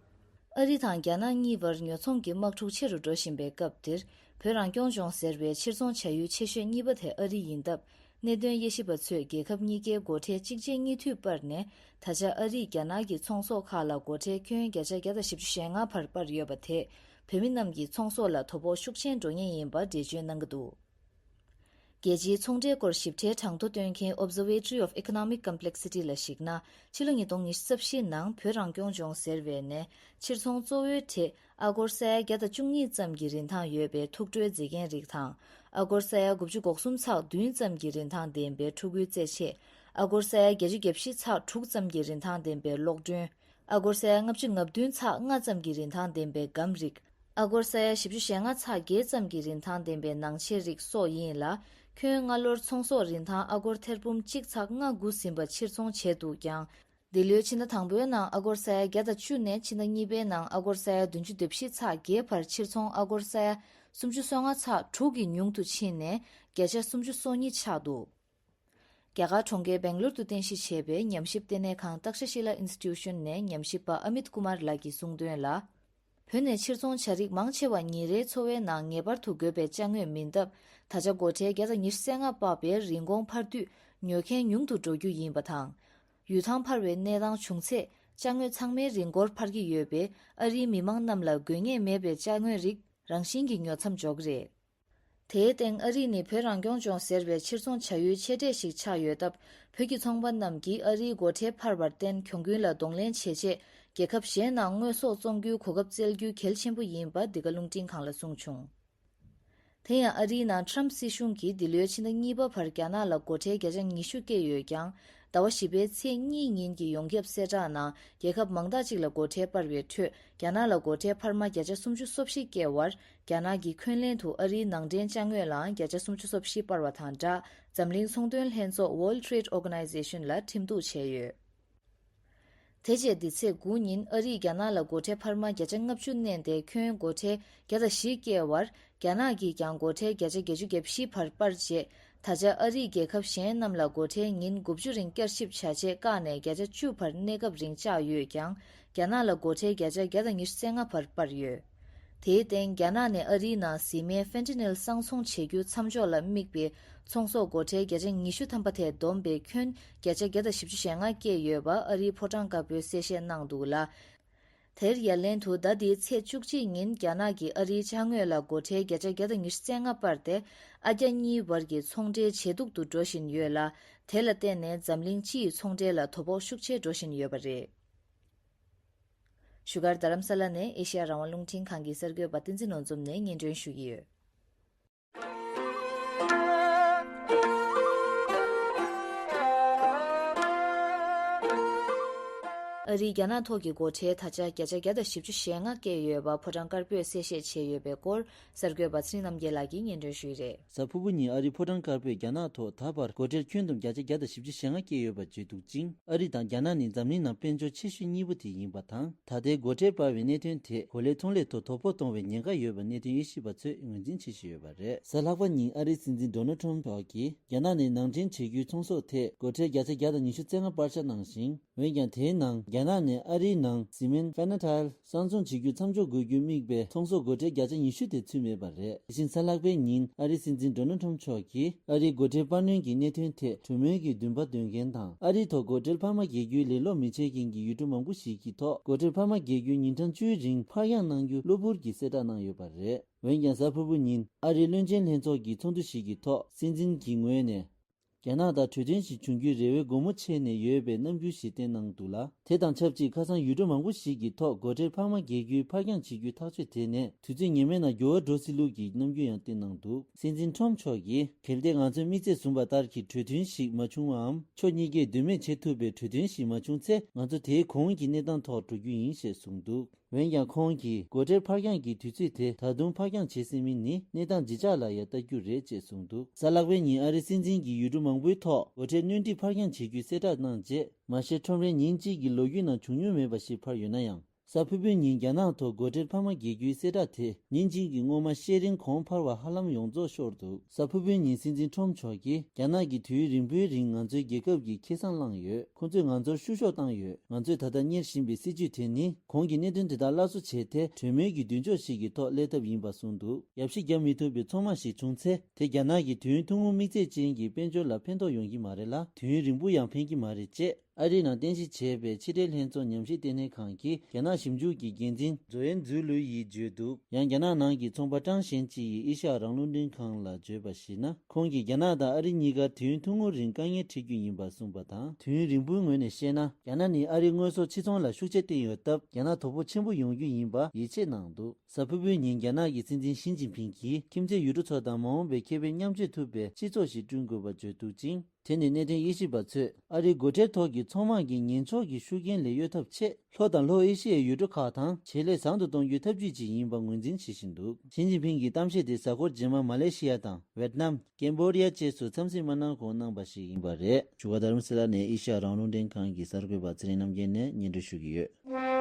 ཨ་རི་དང་རྒྱ་ནག་གཉིས་བར་ཉོ་ཚོང་གི་དམག་འཁྲུག་ཆེ་རུ་འགྲོ་བཞིན་པའི་སྐབས་འདིར། བོད་རང་སྐྱོང་ལྗོངས་ཟེར་བའི་ཕྱིར་ཚོང་བྱ་ཡུལ་ཆེ་ཤོས་གཉིས་པ་དེ་ཨ་རི་ཡིན་སྟབས། གནད་དོན་དབྱེ་ཞིབ་པ་ཚོས་རྒྱལ་ཁབ་གཉིས་ཀའི་སྒོ་ཁྲལ་གཅིག་རྗེས་གཉིས་མཐུད་སྤར་ནས། ད་ཆ་ཨ་རིས་རྒྱ་ནག་གི་ཚོང་ཟོག་ཁག་ལ་སྒོ་ཁྲལ་ཁྱོན་བརྒྱ་ཆ་བརྒྱ་དང་བཞི་བཅུ་ཞེ་ལྔ་བར་སྤར་ཡོད་པ་དེས། བོད་མི་རྣམས་ཀྱི་ཚོང་ཟོག་ལ་དོ་ཕོག་ཤུགས་ཆེན་འགྲོ་ངེས་ཡིན་པ་འགྲེལ་བརྗོད་གནང་གི་འདུག་རྒྱལ་སྤྱིའི་ཚོང་འབྲེལ་སྐོར་ཞིབ་ཕྲའི་གྲངས་ཐོ་སྟོན་མཁན་Observatory of Economic Complexity ལ་གཞིགས་ན། ཕྱི་ལོ་ཉིས་སྟོང་ཉི་ཤུ་རྩ་བཞི་ནང་བོད་རང་སྐྱོང་ལྗོངས་ཟེར་བའི་ནས་ཕྱིར་ཚོང་གཙོ་བོའི་གྲས་ཨ་སྒོར་ས་ཡ་བརྒྱ་དང་བཅུ་གཉིས་ཙམ་གྱི་རིན་ཐང་ཡོད་པའི་ཐུག་སྤྲོའི་རྫས་འགན་རིགས་དང་། ཨ་སྒོར་ས་ཡ་དགུ་བཅུ་གོ་གསུམ་ཚེག་བདུན་ཙམ་གྱི་རིན་ཐང་ལྡན་པའི་ཕྲུ་གུའི་རྩེད་ཆས། ཨ་སྒོར་ས་ཡ་བརྒྱད་ཅུ་གྱ་བཞི་ཚེག་དྲུག་ཙམ་གྱི་རིན་ཐང་ལྡན་པའི་གློག་སྒྲོན། ཨ་སྒོར་ས་ཡ་ལྔ་བཅུ་ང་བདུན་ཚེག་ལྔ་ཙམ་གྱི་རིན་ཐང་ལྡན་པའི་སྒམ་རིགས། ཨ་སྒོར་ས་ཡ་བཞི་བཅུ་ཞེ་ལྔ་ཚེག་བརྒྱད་ཙམ་གྱི་རིན་ཐང་ལྡན་པའི་ནང་ཆས་རིགས་སོགས་ཡིན་ལ། ཁྱོན་སྔ་ལོར་ཚོང་ཟོག་རིན་ཐང་ཨ་སྒོར་ཐེར་འབུམ་གཅིག་ཚེག་ལྔ་དགུ་ཟིན་པ་ཕྱིར་ཚོང་བྱས་འདུག་ཀྱང་། འདི་ལོའི་ཕྱི་ཟླ་དང་པོའི་ནང་ཨ་སྒོར་ས་ཡ་བརྒྱ་དང་བཅུ་ནས་ཕྱི་ཟླ་གཉིས་པའི་ནང་ཨ་སྒོར་ས་ཡ་བདུན་ཅུ་དོན་བཞི་ཚེག་བརྒྱད་བར་ཕྱིར་ཚོང་ཨ་སྒོར་ས་ཡ་སུམ་ཅུ་སོ་ལྔ་ཚེག་དྲུག་གིས་ཉུང་དུ་ཕྱིན་ནས་བརྒྱ་ཆ་སུམ་ཅུ་སོ་གཉིས་ཆགས་འདུག་རྒྱ་གར་གྲོང་ཁྱེར་སྦེང་ལོར་དུ་རྟེན་གཞི་བྱས་པའི་ཉམས་ཞིབ་ལྟེ་གནས་ཁང་Takshashila Institution ནས་ཉམས་ཞིབ་པ་ཨ་མིད་ཀུ་མར་ལགས་ཀྱིས་གསུངས་དོན་ལ། བོད་ནས་ཕྱིར་ཚོང་བྱ་རིགས་མང་ཆེ་བ་ཉིན་རེའི་འཚོ་བའི་ནང་ངེས་པར་དུ་དགོས་པའི་ཅ་དངོས་མིན་སྟབས། ད་ཆ་སྒོ་ཁྲལ་བརྒྱ་དང་ཉི་ཤུ་རྩ་ལྔ་བབས་པའི་རིན་གོང་འཕར་དུས་ཉོ་མཁན་ཉུང་དུ་འགྲོ་རྒྱུ་ཡིན་པ་དང་། ཡུལ་ཐང་འཕར་བའི་གནས་སྟངས་བྱུང་ཚེ་ཅ་དངོས་ཚང་མའི་རིན་སྒོར་འཕར་གྱི་ཡོད་པས། ཨ་རིའི་མི་མང་རྣམས་ལ་དགོས་ངེས་མེད་པའི་ཅ་དངོས་རིགས་རང་བཞིན་གྱིས་ཉོ་མཚམས་འཇོག་གི་རེད། དེའི་སྟེང་ཨ་རི་ནི་བོད་རང་སྐྱོང་ལྗོངས་ཟེར་བའི་ཕྱིར་ཚོང་བྱ་ཡུལ་ཆེ་གྲས་ཤིག་ཆགས་ཡོད་སྟབས། བོད་ཀྱི་ཚོང་པ་རྣམས་ཀྱིས་ཨ་རིའི་སྒོ་ཁྲལ་འཕར་བར་བརྟེན་གྱོང་གུན་ལ་གདོང་ལེན་བྱེད་ཆེད། རྒྱལ་ཁབ་གཞན་ནང་དངོས་ཟོག་བཙོང་རྒྱུའི་གོ་སྐབས་བཙལ་རྒྱུ་གལ་ཆེན་པོ་ཡིན་པ་འདི་ག་རླུང་འཕྲིན་ཁང་ལ་གསུངས་བྱུང་། དེ་ཡང་ཨ་རིའི་ནང་ཊམ་སྲིད་གཞུང་གིས་འདི་ལོའི་ཕྱི་ཟླ་གཉིས་པ་བར་རྒྱ་ནག་ལ་སྒོ་ཁྲལ་བརྒྱ་ཆ་ཉི་ཤུ་བཀལ་ཡོད་ཀྱང་། ཟླ་བ་བཞི་པའི་ཚེས་གཉིས་ཉིན་གྱི་ཡོངས་ཁྱབ་གསལ་བསྒྲགས་ནང་རྒྱལ་ཁབ་མང་དག་ཅིག་ལ་སྒོ་ཁྲལ་སྤར་བའི་ཁྲོད། རྒྱ་ནག་ལ་སྒོ་ཁྲལ་འཕར་མ་བརྒྱ་ཆ་སུམ་ཅུ་སོ་བཞི་བཀལ་བར། རྒྱ་ནག་གིས་འཁོན་ལན་དུ་ཨ་རིའི་ནང་འདྲེན་ཅ་དངོས་ལའང་བརྒྱ་ཆ་སུམ་ཅུ་སོ་བཞི་སྤར་བ་དང་སྦྲགས། འཛམ་གླིང་ཚོང་དོན་ལྷན་ཚོགས་World Trade Organization ལ་ཁྲིམས་གཏུག་བྱས་ཡོད། དེ་རྗེས་འདི་ཚེས་དགུ་ཉིན་ཨ་རིས་རྒྱ་ནག་ལ་སྒོ་ཁྲལ་འཕར་མ་བརྒྱ་ཆ་ལྔ་བཅུ་བསྣན་ཏེ་ཁྱོན་སྒོ་ཁྲལ་བརྒྱ་དང་བཞི་བཀལ་བར། རྒྱ་ནག་གིས་ཀྱང་སྒོ་ཁྲལ་བརྒྱ་ཆ་བརྒྱད་ཅུ་གྱ་བཞི་བར་སྤར་རྗེས། ད་ཆ་ཨ་རིས་རྒྱལ་ཁབ་གཞན་རྣམས་ལ་སྒོ་ཁྲལ་ཉིན་དགུ་བཅུ་རིང་བསྐྱར་ཞིབ་བྱ་ཆེད་བཀག་ནས་བརྒྱ་ཆ་བཅུ་བར་གནས་སྐབས་རིང་བཅག་ཡོད་ཀྱང་། རྒྱ་ནག་ལ་སྒོ་ཁྲལ་བརྒྱ་ཆ་བརྒྱ་དང་ཉི་ཤུ་རྩ་ལྔ་བར་སྤར་ཡོད། དེའི་སྟེང་རྒྱ་ནག་ནས་ཨ་རིའི་ནང་བཟི་སྨན་Fentanyl གསང་འཚོང་བྱེད་རྒྱུ་མཚམས་འཇོག་ལ་དམིགས་པའི་ཚོང་ཟོག་སྒོ་ཁྲལ་བརྒྱ་ཆ་ཉི་ཤུ་ཐམ་པ་དེ་བསྡོམས་པའི་ཁྱོན་བརྒྱ་ཆ་བརྒྱ་དང་བཞི་བཅུ་ཞེ་ལྔ་བཀལ་ཡོད་པ་ཨ་རིའི་ཕོ་བྲང་དཀར་པོས་གསལ་བཤད་གནང་འདུག་ལ། དེར་ཡ་ལན་དུ་ཟླ་འདིའི་ཚེས་བཅུ་གཅིག་ཉིན་རྒྱ་ནག་གིས་ཨ་རིའི་ཅ་དངོས་ལ་སྒོ་ཁྲལ་བརྒྱ་ཆ་བརྒྱ་དང་ཉི་ཤུ་རྩ་ལྔ་སྤར་ཏེ། ཨ་རྒྱ་གཉིས་བར་གྱི་ཚོང་འབྲེལ་ཇེ་སྡུག་ཏུ་འགྲོ་བཞིན་ཡོད་ལ། དེ་ལ་བརྟེན་ནས་འཛམ་གླིང་སྤྱི་ཡི་ཚོང་འབྲེལ་ལ་དོ་ཕོག་ཤུགས་ཆེ་འགྲོ་བཞིན་ཡོད་པ་རེད། བཞུགས་སྒར་རྡ་རམ་ས་ལ་ནས་ཨེ་ཤེ་ཡ་རང་དབང་རླུང་འཕྲིན་ཁང་གི་གསར་འགོད་པ་བསྟན་འཛིན་ནོར་འཛོམས་ནས་སྙན་སྒྲོན་ཞུ་གི་ཡོད། ཨ་རིས་རྒྱ་ནག་ཐོག་གི་སྒོ་ཁྲལ་ད་ཆ་བརྒྱ་ཆ་བརྒྱ་དང་བཞི་བཅུ་ཞེ་ལྔ་བཀལ་ཡོད་པ་ཕོ་བྲང་དཀར་པོས་གསལ་བཤད་བྱས་ཡོད་པའི་སྐོར་གསར་འགོད་པ་ཚེ་རིང་རྣམ་རྒྱལ་ལགས་ཀྱིས་སྙན་སྒྲོན་ཞུས་རེད། གཟའ་ཕུར་བུ་ཉིན་ཨ་རིའི་ཕོ་བྲང་དཀར་པོས་རྒྱ་ནག་ཐོག་ད་བར་སྒོ་ཁྲལ་ཁྱོན་བསྡོམས་བརྒྱ་ཆ་བརྒྱ་དང་བཞི་བཅུ་ཞེ་ལྔ་བཀལ་ཡོད་པ་བརྗོད་འདུག་ཅིང་། ཨ་རི་དང་རྒྱ་ནག་ནི་འཛམ་གླིང་ནང་དཔལ་འབྱོར་ཆེ་ཤོས་གཉིས་པོ་དེ་ཡིན་པ་དང་། ད་ལྟའི་སྒོ་ཁྲལ་སྤར་བའི་གནད་དོན་དེ་གོ་ལའི་ཚོང་ལས་ཐོག་དོ་ཕོག་གཏོང་བའི་ཉེན་ཁ་ཡོད་པ་གནད་དོན་དབྱེ་ཞིབ་པ་ཚོས་ངོས་འཛིན་བྱེད་བཞིན་ཡོད་པ་རེད། གཟའ་ལྷག་པ་ཉིན་ཨ་རིའི་སྲིད་འཛིན་Donald Trump མཆོག་གིས་རྒྱ་ནག་ནས་ནང་འདྲེན་བྱེད་རྒྱུའི་ཚོང་ཟོག་ཐད་སྒོ་ཁྲལ་བརྒྱ་ཆ་བརྒྱ་དང་ཉི་ཤུ་རྩ་ལྔ་སྤར་ཆ་གནང་ཞིང་། འོན་ཀྱང་དེའི་ནང་རྒྱ་ནག་ནས་ཨ་རིའི་ནང་བཟི་སྨན་Fentanyl གསང་འཚོང་བྱེད་རྒྱུ་མཚམས་འཇོག་དགོས་རྒྱུ་དམིགས་པའི་ཚོང་ཟོག་སྒོ་ཁྲལ་བརྒྱ་ཆ་ཉི་ཤུ་དེ་ཚུད་མེད་པ་རེད། དེ་བཞིན་གཟའ་ལྷག་པའི་ཉིན་ཨ་རིའི་སྲིད་འཛིན་Donald Trump མཆོག་གིས་ཨ་རིའི་སྒོ་ཁྲལ་སྤར་སྣོན་གྱི་གནད་དོན་ཐད་གྲོས་མོལ་གྱི་འདུན་པ་འདོན་མཁན་དང་། ཨ་རིའི་ཐོག་སྒོ་ཁྲལ་འཕར་མ་འགེལ་རྒྱུའི་ལས་སློབ་མི་བྱེད་མཁན་གྱི་ཡུལ་གྲུ་མང་པོ་ཞིག་གི་ཐོག་སྒོ་ཁྲལ་འཕར་མ་འགེལ་རྒྱུ་ཉིན་གྲངས་བཅུའི་རིང་ཕར་འགྱངས་གནང་རྒྱུ་གློ་བུར་གྱིས་གསལ་བསྒྲགས་གནང་ཡོད་པ་རེད། འོན་ཀྱང་གཟའ་ཕུར་བུ་ཉིན་ཨ་རིའི་བློན་ཆེན་ལྷན་ཚོགས་ཀྱི་ཚོགས་འདུ་ཞིག་གི་ཐོག་སྲིད་འཛིན་གྱི་ངོས་ནས། རྒྱ་ནག་དང་གྲོས་མཐུན་ཞིག་བྱུང་རྒྱུའི་རེ་བའི་སྒོ་མོ་ཕྱེ་ནས་ཡོད་པའི་རྣམ་འགྱུར་ཞིག་བསྟན་གནང་འདུག་ལ། དེ་དང་ཆབས་ཅིག་ཁ་སང་ཡུལ་གྲུ་མང་པོ་ཞིག་གི་ཐོག་སྒོ་ཁྲལ་འཕར་མ་འགེལ་རྒྱུའི་ཕར་འགྱངས་བྱེད་རྒྱུའི་ཐག་གཅོད་དེ་ནས་དུས་ཚོད་ངེས་མེད་ནང་འགྱུར་བ་འགྲོ་སྲིད་ལུགས་ཀྱི་རྣམ་འགྱུར་ཡང་བསྟན་གནང་འདུག་སྲིད་འཛིན་ཁྲོམ་མཆོག་གིས། གལ་ཏེ་ང་ཚོས་དམིགས་ཚད་བཟུང་བ་ལྟར་གྱི་གྲོས་མཐུན་ཞིག་མ་བྱུང་བའམ། ཕྱོགས་གཉིས་ཀས་ལྡོད་མེད་བྱེད་ཐུབ་པའི་གྲོས་མཐུན་ཞིག་མ་བྱུང་ཚེ། ང་ཚོ་དེའི་གོང་གི་གནས་སྟངས་ཐོག་འགྲོ་རྒྱུ་ཡིན་ཞེས་གསུངས་འདུག་འོན་ཀྱང་ཁོང་གིས་སྒོ་ཁྲལ་ཕར་འགྱངས་ཀྱི་དུས་ཚོད་དེ་ད་དུང་ཕར་འགྱངས་བྱེད་སྲིད་མིན་ནི་གནས་སྟངས་ཇི་ཆགས་ལ་ཡང་ལྟ་རྒྱུ་རེད་ཅེས་གསུངས་འདུག་གཟའ་ལྷག་པའི་ཉིན་ཨ་རིའི་སྲིད་འཛིན་གྱིས་ཡུལ་གྲུ་མང་པོའི་ཐོག་སྒོ་ཁྲལ་སྣོན་འཕྲི་ཕར་འགྱངས་བྱེད་རྒྱུའི་གསལ་བསྒྲགས་གནང་རྗེས། མ་གཞི་ཁྲོམ་རའི་ཉིན་གཅིག་གི་ལོ་རྒྱུས་ནང་བྱུང་མྱོང་མེད་པ་ཞིག་འཕར་ཡོད་ན་ཡང་། གཟའ་ཕུར་བུའི་ཉིན་རྒྱ་ནག་ཐོག་སྒོ་ཁྲལ་འཕར་མ་རྒྱག་རྒྱུའི་གསལ་བསྒྲགས་དེ་ཉིན་གཅིག་གི་སྔོན་མ་བཤད་རིམ་གོང་འཕར་བ་ཧ་ལམ་ཡོངས་རྫོགས་ཤོར་འདུག་གཟའ་ཕུར་བུའི་ཉིན་སྲིད་འཛིན་ཁྲོམ་མཆོག་གིས་རྒྱ་ནག་གིས་དུས་ཡུན་རིང་པོའི་རིང་ང་ཚོའི་རྒྱལ་ཁབ་ཀྱི་ཁེ་བཟང་བླངས་ཡོད། ཁོང་ཚོས་ང་ཚོར་བཤུ་གཞོག་བཏང་ཡོད། ང་ཚོས་ད་ལྟ་གཉེར་བཞིན་པའི་སྲིད་ཇུས་དེ་ནི་གོང་གི་གནད་དོན་དེ་དག་སླར་གསོ་བྱས་ཏེ་གྲོས་མོལ་གྱི་མདུན་ལྕོག་ཞིག་གི་ཐོག་སླེབས་ཐབས་ཡིན་པ་གསུངས་འདུག་ཡབ་གཞིས་རྒྱག་མི་ཐུབ་པའི་ཚོང་མ་ཞིག་བྱུང་ཚེ་དེ་རྒྱ་ནག་གི་དུས་ཡུན་ཐུང་ངུ་དམིགས་ཚད་ཅན་གྱི་དཔལ་འབྱོར་ལ་ཕན་ཐོགས་ཡོང་གི་མ་རེད་ལ་དུས་ཡུན་རིང་པོ་ཡང་ཕན་གྱི་མ་རེད་ཅེས། ཨ་རིའི་ནང་རྟེན་གཞི་བྱས་པའི་ཕྱི་འབྲེལ་ལྷན་ཚོགས་ཉམས་ཞིབ་ལྟེ་གནས་ཁང་གི་རྒྱ་ནག་ཞིབ་འཇུག་གི་འགན་འཛིན་ཛོ་ཨེན་ཛུའུ་ལུའུ་ཡིས་བརྗོད་འདུག་ཡང་རྒྱ་ནག་ནང་གི་ཚོང་པ་ཀྲང་ཞན་ཅི་ཡིས་ཨེ་ཤ་ཡ་རང་དབང་རླུང་འཕྲིན་ཁང་ལ་བརྗོད་པར་གཞིགས་ན། ཁོང་གིས་རྒྱ་ནག་དང་ཨ་རི་གཉིས་ཀར་དུས་ཡུན་ཐུང་ངུ་རིང་དཀའ་ངལ་འཕྲད་རྒྱུ་ཡིན་པ་གསུངས་པ་དང་། དུས་ཡུན་རིང་པོའི་ངོས་ནས་བཤད་ན། རྒྱ་ནག་ནི་ཨ་རིའི་དངོས་ཟོག་ཕྱིར་ཚོང་ལ་ཤུགས་ཆེ་བཏིང་ཡོད་སྟབས། རྒྱ་ནག་དོ་ཕོག་ཆེན་པོ་ཡོང་རྒྱུ་ཡིན་པ་ཡིད་ཆེས་གནང་འདུག་གཟའ་ཕུར་བུའི་ཉིན་རྒྱ་ནག་གི་སྲིད་འཛིན་ཞི་ཅིན་ཕིང་གིས་ཁྱིམ་མཚེས་ཡུལ་གྲུ་ཚོ་དང་མ་འོངས་པའི་ཁེ་ཕན་མཉམ་སྤྱོད་ཐུབ་པའི་སྤྱི་ཚོགས་ཤིག་བསྐྲུན་དགོས་པ་བརྗོད་འདུག་ཅིང་། དེ་ནི་གནད་དོན་དབྱེ་ཞིབ་པ་ཚོས་ཨ་རིའི་སྒོ་ཁྲལ་ཐོག་གི་ཚོང་དམག་གི་ཉེན་ཚོགས་ཀྱི་ཤུགས་རྐྱེན་ལས་གཡོལ་ཐབས་ཆེད། ལྷོ་དང་ལྷོ་ཨེ་ཤི་ཡའི་ཡུལ་གྲུ་ཁག་དང་བྱེད་ལས་བཟང་དུ་གཏོང་རྒྱུའི་ཐབས་ཇུས་ཅིག་ཡིན་པ་ངོས་འཛིན་བྱེད་བཞིན་འདུག་ཞི་ཅིན་ཕིང་གི་གཏམ་བཤད་དེ་གཟའ་འཁོར་རྗེས་མ་མ་ལེ་ཤི་ཡ་དང་ཝེད་ནམ། ཀེམ་བྷོ་ཌི་ཡ་བཅས་སུ་འཚམས་གཟིགས་མ་གནང་གོང་གནང་བ་ཞིག་ཡིན་པ་རེད། བཞུགས་སྒར་རྡ་རམ་ས་ལ་ནས་ཨེ་ཤ་ཡ་རང་དབང་རླུང་འཕྲིན་ཁང་གི་གསར་འགོད་པ་ཚེ་རིང་རྣམ་རྒྱལ་ནས་སྙན་སྒྲོན་ཞུ་གི་ཡོད།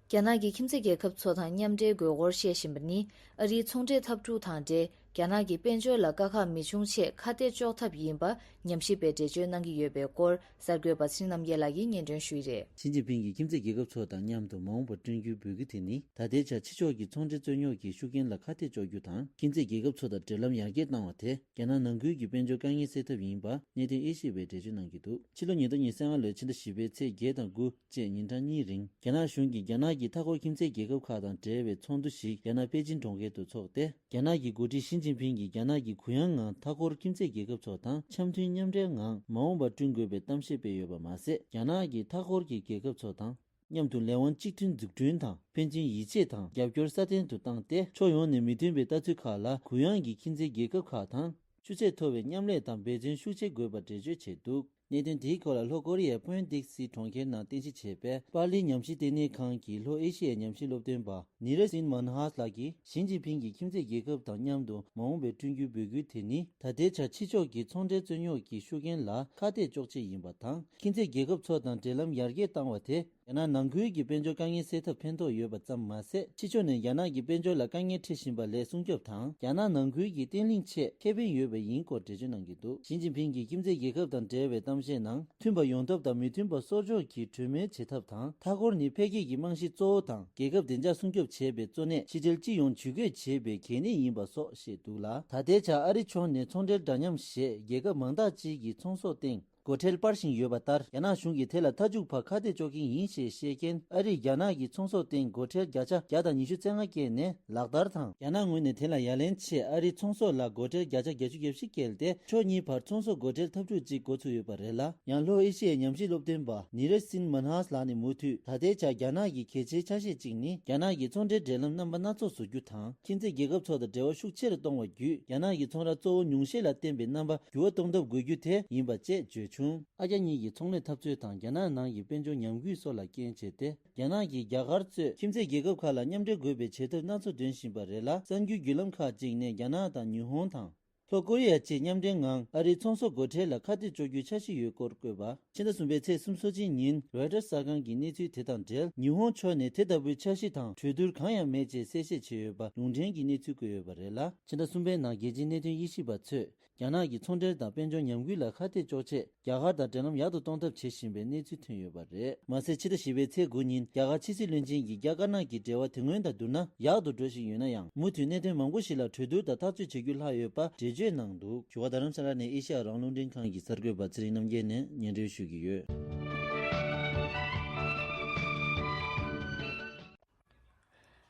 རྒྱ་ནག་གི་ཁྱིམ་མཚེས་རྒྱལ་ཁབ་ཚོ་དང་མཉམ་འབྲེལ་དགོས་སྐོར་བཤད་བཞིན་པ་ནི། ཨ་རིའི་ཚོང་འབྲེལ་འཐབ་འཁྲུག་དང་འབྲེལ། རྒྱ་ནག་གི་དཔལ་འབྱོར་ལ་དཀའ་ཁག་མི་འབྱུང་ཆེད་ཁ་གཏད་གཅོག་ཐབས་ཡིན་པ་ཉམས་ཞིབ་པས་འགྲེལ་བརྗོད་གནང་གི་ཡོད་པའི་སྐོར། གསར་འགོད་པ་ཚེ་རིང་རྣམ་རྒྱལ་ལགས་ཀྱིས་སྙན་སྒྲོན་ཞུས་རེད། ཞི་ཅིན་ཕིང་གིས་ཁྱིམ་མཚེས་རྒྱལ་ཁབ་ཚོ་དང་མཉམ་དུ་མ་འོངས་པར་བསྐྲུན་རྒྱུའི་འབོད་སྐུལ་དེ་ནི། ད་ལྟའི་ཆར་ཕྱི་ཕྱོགས་ཀྱི་ཚོང་འབྲེལ་རྩོད་རྙོག་གི་ཤུགས་རྐྱེན་ལ་ཁ་གཏད་གཅོག་རྒྱུ་དང་། ཁྱིམ་མཚེས་རྒྱལ་ཁབ་ཚོ་དང་འབྲེལ་ལམ་ཡར་རྒྱས་བཏང་བ་དེ། རྒྱ་ནག་ནང་ཁུལ་གྱི་དཔལ་འབྱོར་དཀའ་ངལ་སེལ་ཐབས་ཡིན་པ་གནད་དོན་དབྱེ་ཞིབ་པས་འགྲེལ་བརྗོད་གནང་གི་འདུག་ཕྱི་ལོ་ཉིས་སྟོང་ཉི་ཤུ་རྩ་ལྔ་ལོའི་ཕྱི་ཟླ་བཞི་པའི་ཚེས་བརྒྱད་དང་དགུ་བཅས་ཉིན་གྲངས་གཉིས་རིང་། རྒྱ་ནག་གཞུང་གིས་རྒྱ་ནག་གི་མཐའ་འཁོར་ཁྱིམ་མཚེས་རྒྱལ་ཁབ་ཁག་དང་འབྲེལ་བའི་ཚོགས་འདུ་ཞིག་རྒྱ་ནག་པེ་ཅིན་གྲོང་ཁྱེར་དུ་འཚོགས་ཏེ། རྒྱ་ནག་གི་འགོ་ཁྲིད་ཞི་ཅིན་ཕིང་གིས་རྒྱ་ནག་གིས་གུ་ཡངས་ངང་མཐའ་འཁོར་ཁྱིམ་མཚེས་རྒྱལ་ཁབ་ཚོ་དང་འཆམ་མཐུན་མཉམ་འབྲེལ་ངང་མ་འོངས་པར་བསྐྲུན་དགོས་པའི་གཏམ་བཤད་སྤེལ་ཡོད་པ་མ་ཟད། རྒྱ་ནག་གིས་མཐའ་འཁོར་གྱི་རྒྱལ་ཁབ་ཚོ་དང་མཉམ་དུ་ལས་དབང་གཅིག་མཐུན་འཛུགས་སྐྲུན་དང་ཕན་ཚུན་ཡིད་ཆེས་དང་རྒྱབ་སྐྱོར་སྲ་བརྟན་དུ་བཏང་སྟེ། ཕྱོགས་ཡོངས་ནས་མོས་མཐུན་པའི་ལྟ་ཚུལ་ཁག་ལ་གུ་ཡངས་ཀྱིས་ཁྱིམ་མཚེས་རྒྱལ་ཁབ་ཁག་དང་ཆུ་ཚད་མཐོ་བའི་མཉམ་ལས་དང་འབད་བརྩོན་ཤུགས་ཆེ་དགོས་པ་འགྲེལ་བརྗོད་བྱས་འདུག་གནད་དོན་དེའི་སྐོར་ལ་ལྷོ་ཀོ་རི་ཡའི་པོན་ཏིག་སི་གྲོང་ཁྱེར་ནང་རྟེན་གཞི་བྱས་པའི་པར་ལི་ཉམས་ཞིབ་ལྟེ་གནས་ཁང་གི་ལྷོ་ཨེ་ཤི་ཡའི་ཉམས་ཞིབ་སློབ་སྟོན་པ་ནི་ར་སིན་མན་ཧཱས་ལགས་ཀྱིས། ཞི་ཅིན་ཕིང་གིས་ཁྱིམ་མཚེས་རྒྱལ་ཁབ་དང་མཉམ་དུ་མ་འོངས་པའི་བསྐྲུན་རྒྱུའི་འབོད་སྐུལ་དེ་ནི། ད་ལྟའི་ཆར་ཕྱི་ཕྱོགས་ཀྱི་ཚོང་འབྲེལ་རྩོད་རྙོག་གི་ཤུགས་རྐྱེན་ལ་ཁ་གཏད་གཅོག་ཆེད་ཡིན་པ་དང་། ཁྱིམ་མཚེས་རྒྱལ་ཁབ་ཚོ་དང་འབྲེལ་ལམ་ཡར་རྒྱས་བཏང་བ་དེ། རྒྱ་ནག་ནང་ཁུལ་གྱི་དཔལ་འབྱོར་དཀའ་ངལ་སེལ་ཐབས་ཕན་ཐོགས་ཡོད་པ་ཙམ་མ་ཟད། ཕྱི་ཕྱོགས་ནས་རྒྱ་ནག་གི་དཔལ་འབྱོར་ལ་དཀའ་ངལ་འཕྲད་བཞིན་པ་ལས་སྲུང་སྐྱོབ་དང་། རྒྱ་ནག་ནང་ཁུལ་གྱི་བརྟན་ལྷིང་ཆེད་ཁེ་ཕན་ཡོད་པ་ཡིན་སྐོར་འགྲེལ་བརྗོད་གནང་གི་འདུག་ཞི་ཅིན་ཕིང་གིས་ཁྱིམ་མཚེས་རྒྱལ་ཁབ་དང་འབྲེལ་བའི་གཏམ་བཤད་ནང་། མཐུན་པ་ཡོང་ཐབས་དང་མི་མཐུན་པ་སོར་འཇོག་གིས་གྲོས་མོལ་བྱེད་ཐབས་དང་། མཐའ་འཁོར་ནི་འཕེལ་རྒྱས་ཀྱི་རྨང་གཞི་གཙོ་བོ་དང་། རྒྱལ་ཁབ་བདེ་འཇགས་སྲུང་སྐྱོབ་བྱེད་པའི་གཙོ་གནད་ཕྱི་འབྲེལ་སྤྱི་ཡོངས་ཇུས་འགོད་བྱེད་པའི་གལ་གནད་ཡིན་པ་སོགས་བཤད་འདུག་ལ། ད་ལྟའི་ཆར་ཨ་རི་ཕྱོགས་ནས་ཚོང་འབྲེལ་འདྲ་མཉམ་ཞེས་རྒྱལ་ཁབ་མང་དག་ཅིག་གི་ཚོང་ཟོག་སྟེང་། སྒོ་ཁྲལ་སྤར་བཞིན་ཡོད་པ་ལྟར། རྒྱ་ནག་གཞུང་གིས་དེ་ལ་མཐའ་མཇུག་བར་ཁ་གཏད་གཅོག་གི་ཡིན་ཞེས་བཤད་རྐྱེན། ཨ་རིས་རྒྱ་ནག་གི་ཚོང་ཟོག་སྟེང་སྒོ་ཁྲལ་བརྒྱ་ཆ་བརྒྱ་དང་ཉི་ཤུ་རྩ་ལྔ་བཀལ་ནས་ལག་བསྟར་དང་། རྒྱ་ནག་ངོས་ནས་དེ་ལ་ཡ་ལན་ཆེད་ཨ་རིའི་ཚོང་ཟོག་ལ་སྒོ་ཁྲལ་བརྒྱ་ཆ་བརྒྱད་ཅུ་གྱ་བཞི་བཀལ་ཏེ། ཕྱོགས་གཉིས་བར་ཚོང་ཟོག་སྒོ་ཁྲལ་འཐབ་འཁྲུག་ཅིག་འགོ་ཚུགས་ཡོད་པ་རེད་ལ། ཡང་ལྷོ་ཨེ་ཤི་ཡའི་ཉམས་ཞིབ་སློབ་སྟོན་པ་ནི་ར་སིན་མན་ཧཱས་ལགས་ནས་མུ་མཐུད། ད་ལྟའི་ཆར་རྒྱ་ནག་གི་གལ་ཆེའི་ཆ་ཤས་གཅིག་ནི། རྒྱ་ནག་གི་ཚོང་འབྲེལ་འབྲེལ་ལམ་རྣམ་པ་སྣ་ཚོགས་བཟོ་རྒྱུ་དང་། ཁྱིམ་མཚེས་རྒྱལ་ཁབ་ཚོ་དང་འབྲེལ་བ་ཤུགས་ཆེ་རུ་གཏོང་བ་བརྒྱུད། རྒྱ་ནག་གི་ཚོང་ར་གཙོ་བོ་ཉུང་ཤས་ལ་བརྟེན་པའི་རྣམ་པ་འགྱུར་བ་གཏོང་ཐབས་དགོས་རྒྱུ་དེ་ཡིན་པ་བཅས་བརྗོད་བྱུང་། ཨ་རྒྱ་གཉིས་ཀྱི་ཚོང་ལས་འཐབ་རྩོད་དང་། རྒྱ་ནག་ནང་གི་དཔལ་འབྱོར་ཉམས་རྒུད་སོགས་ལ་རྐྱེན་བྱས་ཏེ། རྒྱ་ནག་གིས་རྒྱ་གར་གཙོས་ཁྱིམ་མཚེས་རྒྱལ་ཁབ་ཁག་ལ་མཉམ་འབྲེལ་དགོས་པའི་བྱེད་ཐབས་སྣ་ཚོགས་འདོན་བཞིན་པ་རེད་ལ། གསར་འགྱུར་བརྒྱུད་ལམ་ཁག་ཅིག་ནས་རྒྱ་ནག་དང་ཉི་ཧོང་དང་། ལྷོ་ཀོ་རི་ཡ་བཅས་མཉམ་འབྲེལ་ངང་ཨ་རིའི་ཚོང་ཟོག་སྒོ་ཁྲལ་ལ་ཁ་གཏད་གཅོག་རྒྱུའི་འཆར་གཞི་ཡོད་སྐོར་བཀོད་པ། ཕྱི་ཟླ་གསུམ་པའི་ཚེས་སོ་གཅིག་ཉིན་རོའི་ཊར་གསར་ཁང་གིས་གནས་ཚུལ་དེ་དང་འབྲེལ། ཉི་ཧོང་ཕྱོགས་ནས་དེ་ལྟ་བུའི་འཆར་གཞི་དང་གྲོས་བསྡུར་གང་ཡང་མེད་ཅེས་གསལ་བཤད་བྱས་ཡོད་པ་ལུང་འདྲེན་གྱི་གནས་ཚུལ་བཀོད་ཡོད་པ་རེད་ལ། ཕྱི་ཟླ་གསུམ་པའི་ནང་རྒྱལ་སྤྱིའི་གནད་དོན་དབྱེ་ཞིབ་པ་ཚོས། རྒྱ་ནག་གི་ཚོང་འབྲེལ་དང་དཔལ་འབྱོར་ཉམས་རྒུད་ལ་ཁ་གཏད་གཅོག་ཆེད། རྒྱ་གར་དང་འབྲེལ་ལམ་ཡག་ཏུ་གཏོང་ཐབས་བྱེད་བཞིན་པའི་གནས་ཚུལ་ཐོན་ཡོད་པ་རེད། མ་ཟད། ཕྱི་ཟླ་བཞི་པའི་ཚེས་དགུ་ཉིན་རྒྱ་གར་ཕྱི་སྲིད་བློན་ཆེན་གྱིས་རྒྱ་དཀར་ནག་གི་འབྲེལ་བ་དེ་སྔོན་དང་བསྡུར་ན་ཡག་ཏུ་འགྲོ་བཞིན་ཡོད་ན་ཡང་། མུ་མཐུད་གནད་དོན་མང་པོ་ཞིག་ལ་གྲོས་བསྡུར་དང་ཐག་གཅོད་བྱེད་རྒྱུ་ལྷག་ཡོད་པ་འགྲེལ་བརྗོད་གནང་འདུག་བཞུགས་སྒར་རྡ་རམ་ས་ལ་ནས་ཨེ་ཤ་ཡ་རང་དབང་རླུང་འཕྲིན་ཁང་གི་གསར་འགོད་པ་ཚེ་རིང་རྣམ་རྒྱལ་ནས་སྙན་སྒྲོན་ཞུ་གི་ཡོད།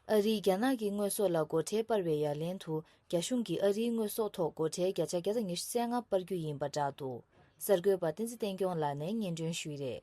ཨ་རིས་རྒྱ་ནག་གི་དངོས་ཟོག་ལ་སྒོ་ཁྲལ་སྤར་བའི་ཡ་ལན་དུ། རྒྱ་གཞུང་གིས་ཨ་རིའི་དངོས་ཟོག་ཐོག་སྒོ་ཁྲལ་བརྒྱ་ཆ་བརྒྱ་དང་ཉི་ཤུ་རྩ་ལྔ་སྤར་རྒྱུ་ཡིན་པ་བསྒྲགས་འདུག་གསར་འགོད་པ་བསྟན་འཛིན་བསྟན་སྐྱོང་ལགས་ནས་སྙན་སྒྲོན་ཞུས་རེད།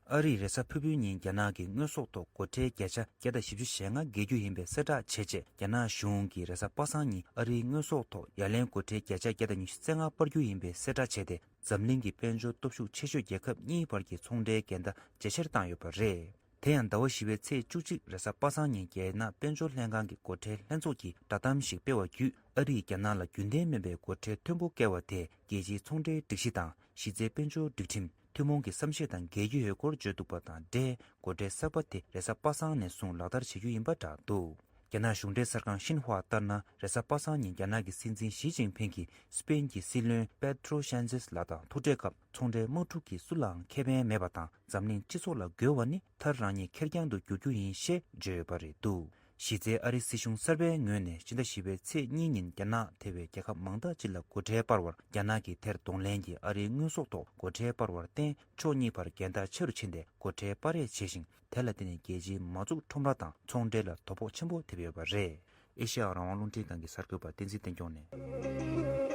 ཨ་རིས་རེས་གཟའ་ཕུར་བུའི་ཉིན་རྒྱ་ནག་གི་དངོས་ཟོག་ཐོག་སྒོ་ཁྲལ་བརྒྱ་ཆ་བརྒྱ་དང་བཞི་བཅུ་ཞེ་ལྔ་འགེལ་རྒྱུ་ཡིན་པའི་གསལ་བསྒྲགས་བྱས་རྗེས། རྒྱ་ནག་གཞུང་གིས་རེས་གཟའ་པ་སངས་ཉིན་ཨ་རིའི་དངོས་ཟོག་ཐོག་ཡ་ལན་སྒོ་ཁྲལ་བརྒྱ་ཆ་བརྒྱ་དང་ཉི་ཤུ་རྩ་ལྔ་སྤར་རྒྱུ་ཡིན་པའི་གསལ་བསྒྲགས་བྱས་ཏེ། འཛམ་གླིང་གི་དཔལ་འབྱོར་སྟོབས་ཤུགས་ཆེ་ཤོས་རྒྱལ་ཁབ་གཉིས་བར་གྱི་ཚོང་འབྲེལ་འགལ་ཟླ་ཇེ་ཆེར་བཏང་ཡོད་པ་རེད། དེ་ཡང་ཟླ་བ་བཞི་པའི་ཚེས་བཅུ་གཅིག་རེས་གཟའ་པ་སངས་ཉིན་རྒྱ་ནག་དཔལ་འབྱོར་ལྷན་ཁང་གི་སྒོ་ཁྲལ་ལྷན་ཚོགས་ཀྱིས་བསྒྲགས་གཏམ་ཞིག་སྤེལ་བ་བརྒྱུད། ཨ་རིས་རྒྱ་ནག་ལ་རྒྱུན་ལྡན་མིན་པའི་སྒོ་ཁྲལ་མཐོན་པོ་བཀལ་བ་དེས་རྒྱལ་སྤྱིའི་ཚོང་འབྲེལ་སྒྲིག་གཞི་དང་གཞི་རྩའི་དཔལ་འབྱོར་སྒྲིག་ཁྲིམས། ཐུན་མོང་གི་བསམ་ཤེས་དང་འགལ་གྱི་ཡོད་སྐོར་བརྗོད་འདུག་པ་དང་འབྲེལ། སྒོ་ཁྲལ་གསར་པ་དེ་རེས་གཟའ་པ་སངས་ནས་བཟུང་ལག་བསྟར་བྱེད་རྒྱུ་ཡིན་པ་བསྒྲགས་འདུག་རྒྱ་ནག་གཞུང་འབྲེལ་གསར་ཁང་ཤིན་ཧྭ་ལྟར་ན། རེས་གཟའ་པ་སངས་ཉིན་རྒྱ་ནག་གི་སྲིད་འཛིན་ཞི་ཅིན་ཕིང་གིས་སི་པེན་གྱི་སྲིད་བློན་པེ་ཏྲོ་ཤན་ཆེས་ལགས་དང་ཐུག་འཕྲད་སྐབས། ཚོང་འབྲེལ་དམག་འཁྲུག་གིས་སུ་ལའང་ཁེ་ཕན་མེད་པ་དང་། འཛམ་གླིང་སྤྱི་ཚོགས་ལ་རྒོལ་བ་ནི་མཐར་རང་ཉིད་ཁེར་རྐྱང་དུ་འགྱུར་རྒྱུ་ཡིན་ཞེས་བརྗོད་ཡོད་པ་རེད་འདུག་གཞི་རྩའི་ཨ་རིའི་སྲིད་གཞུང་གསར་པའི་ངོས་ནས་ཕྱི་ཟླ་བཞི་པའི་ཚེས་གཉིས་ཉིན་རྒྱ་ནག་ཐེ་བའི་རྒྱལ་ཁབ་མང་དག་ཅིག་ལ་སྒོ་ཁྲལ་སྤར་བར། རྒྱ་ནག་གིས་དེར་གདོང་ལེན་གྱིས་ཨ་རིའི་དངོས་ཟོག་ཐོག་སྒོ་ཁྲལ་སྤར་བར་བརྟེན། ཕྱོགས་གཉིས་བར་འགལ་ཟླ་ཆེ་རུ་ཕྱིན་ཏེ། སྒོ་ཁྲལ་སྤར་རེས་བྱས་ཤིང་། དེ་ལ་བརྟེན་ནས་རྒྱལ་སྤྱིའི་མ་འཛུགས་ཁྲོམ་ར་དང་ཚོང་འབྲེལ་ལ་དོ་ཕོག་ཆེན་པོ་ཐེབས་ཡོད་པ་རེད། ཨེ་ཤེ་ཡ་རང་དབང་རླུང་འཕྲིན་ཁང་གི་གསར་འགོད་པ་བསྟན་འཛིན་བསྟན་སྐྱོང་ནས།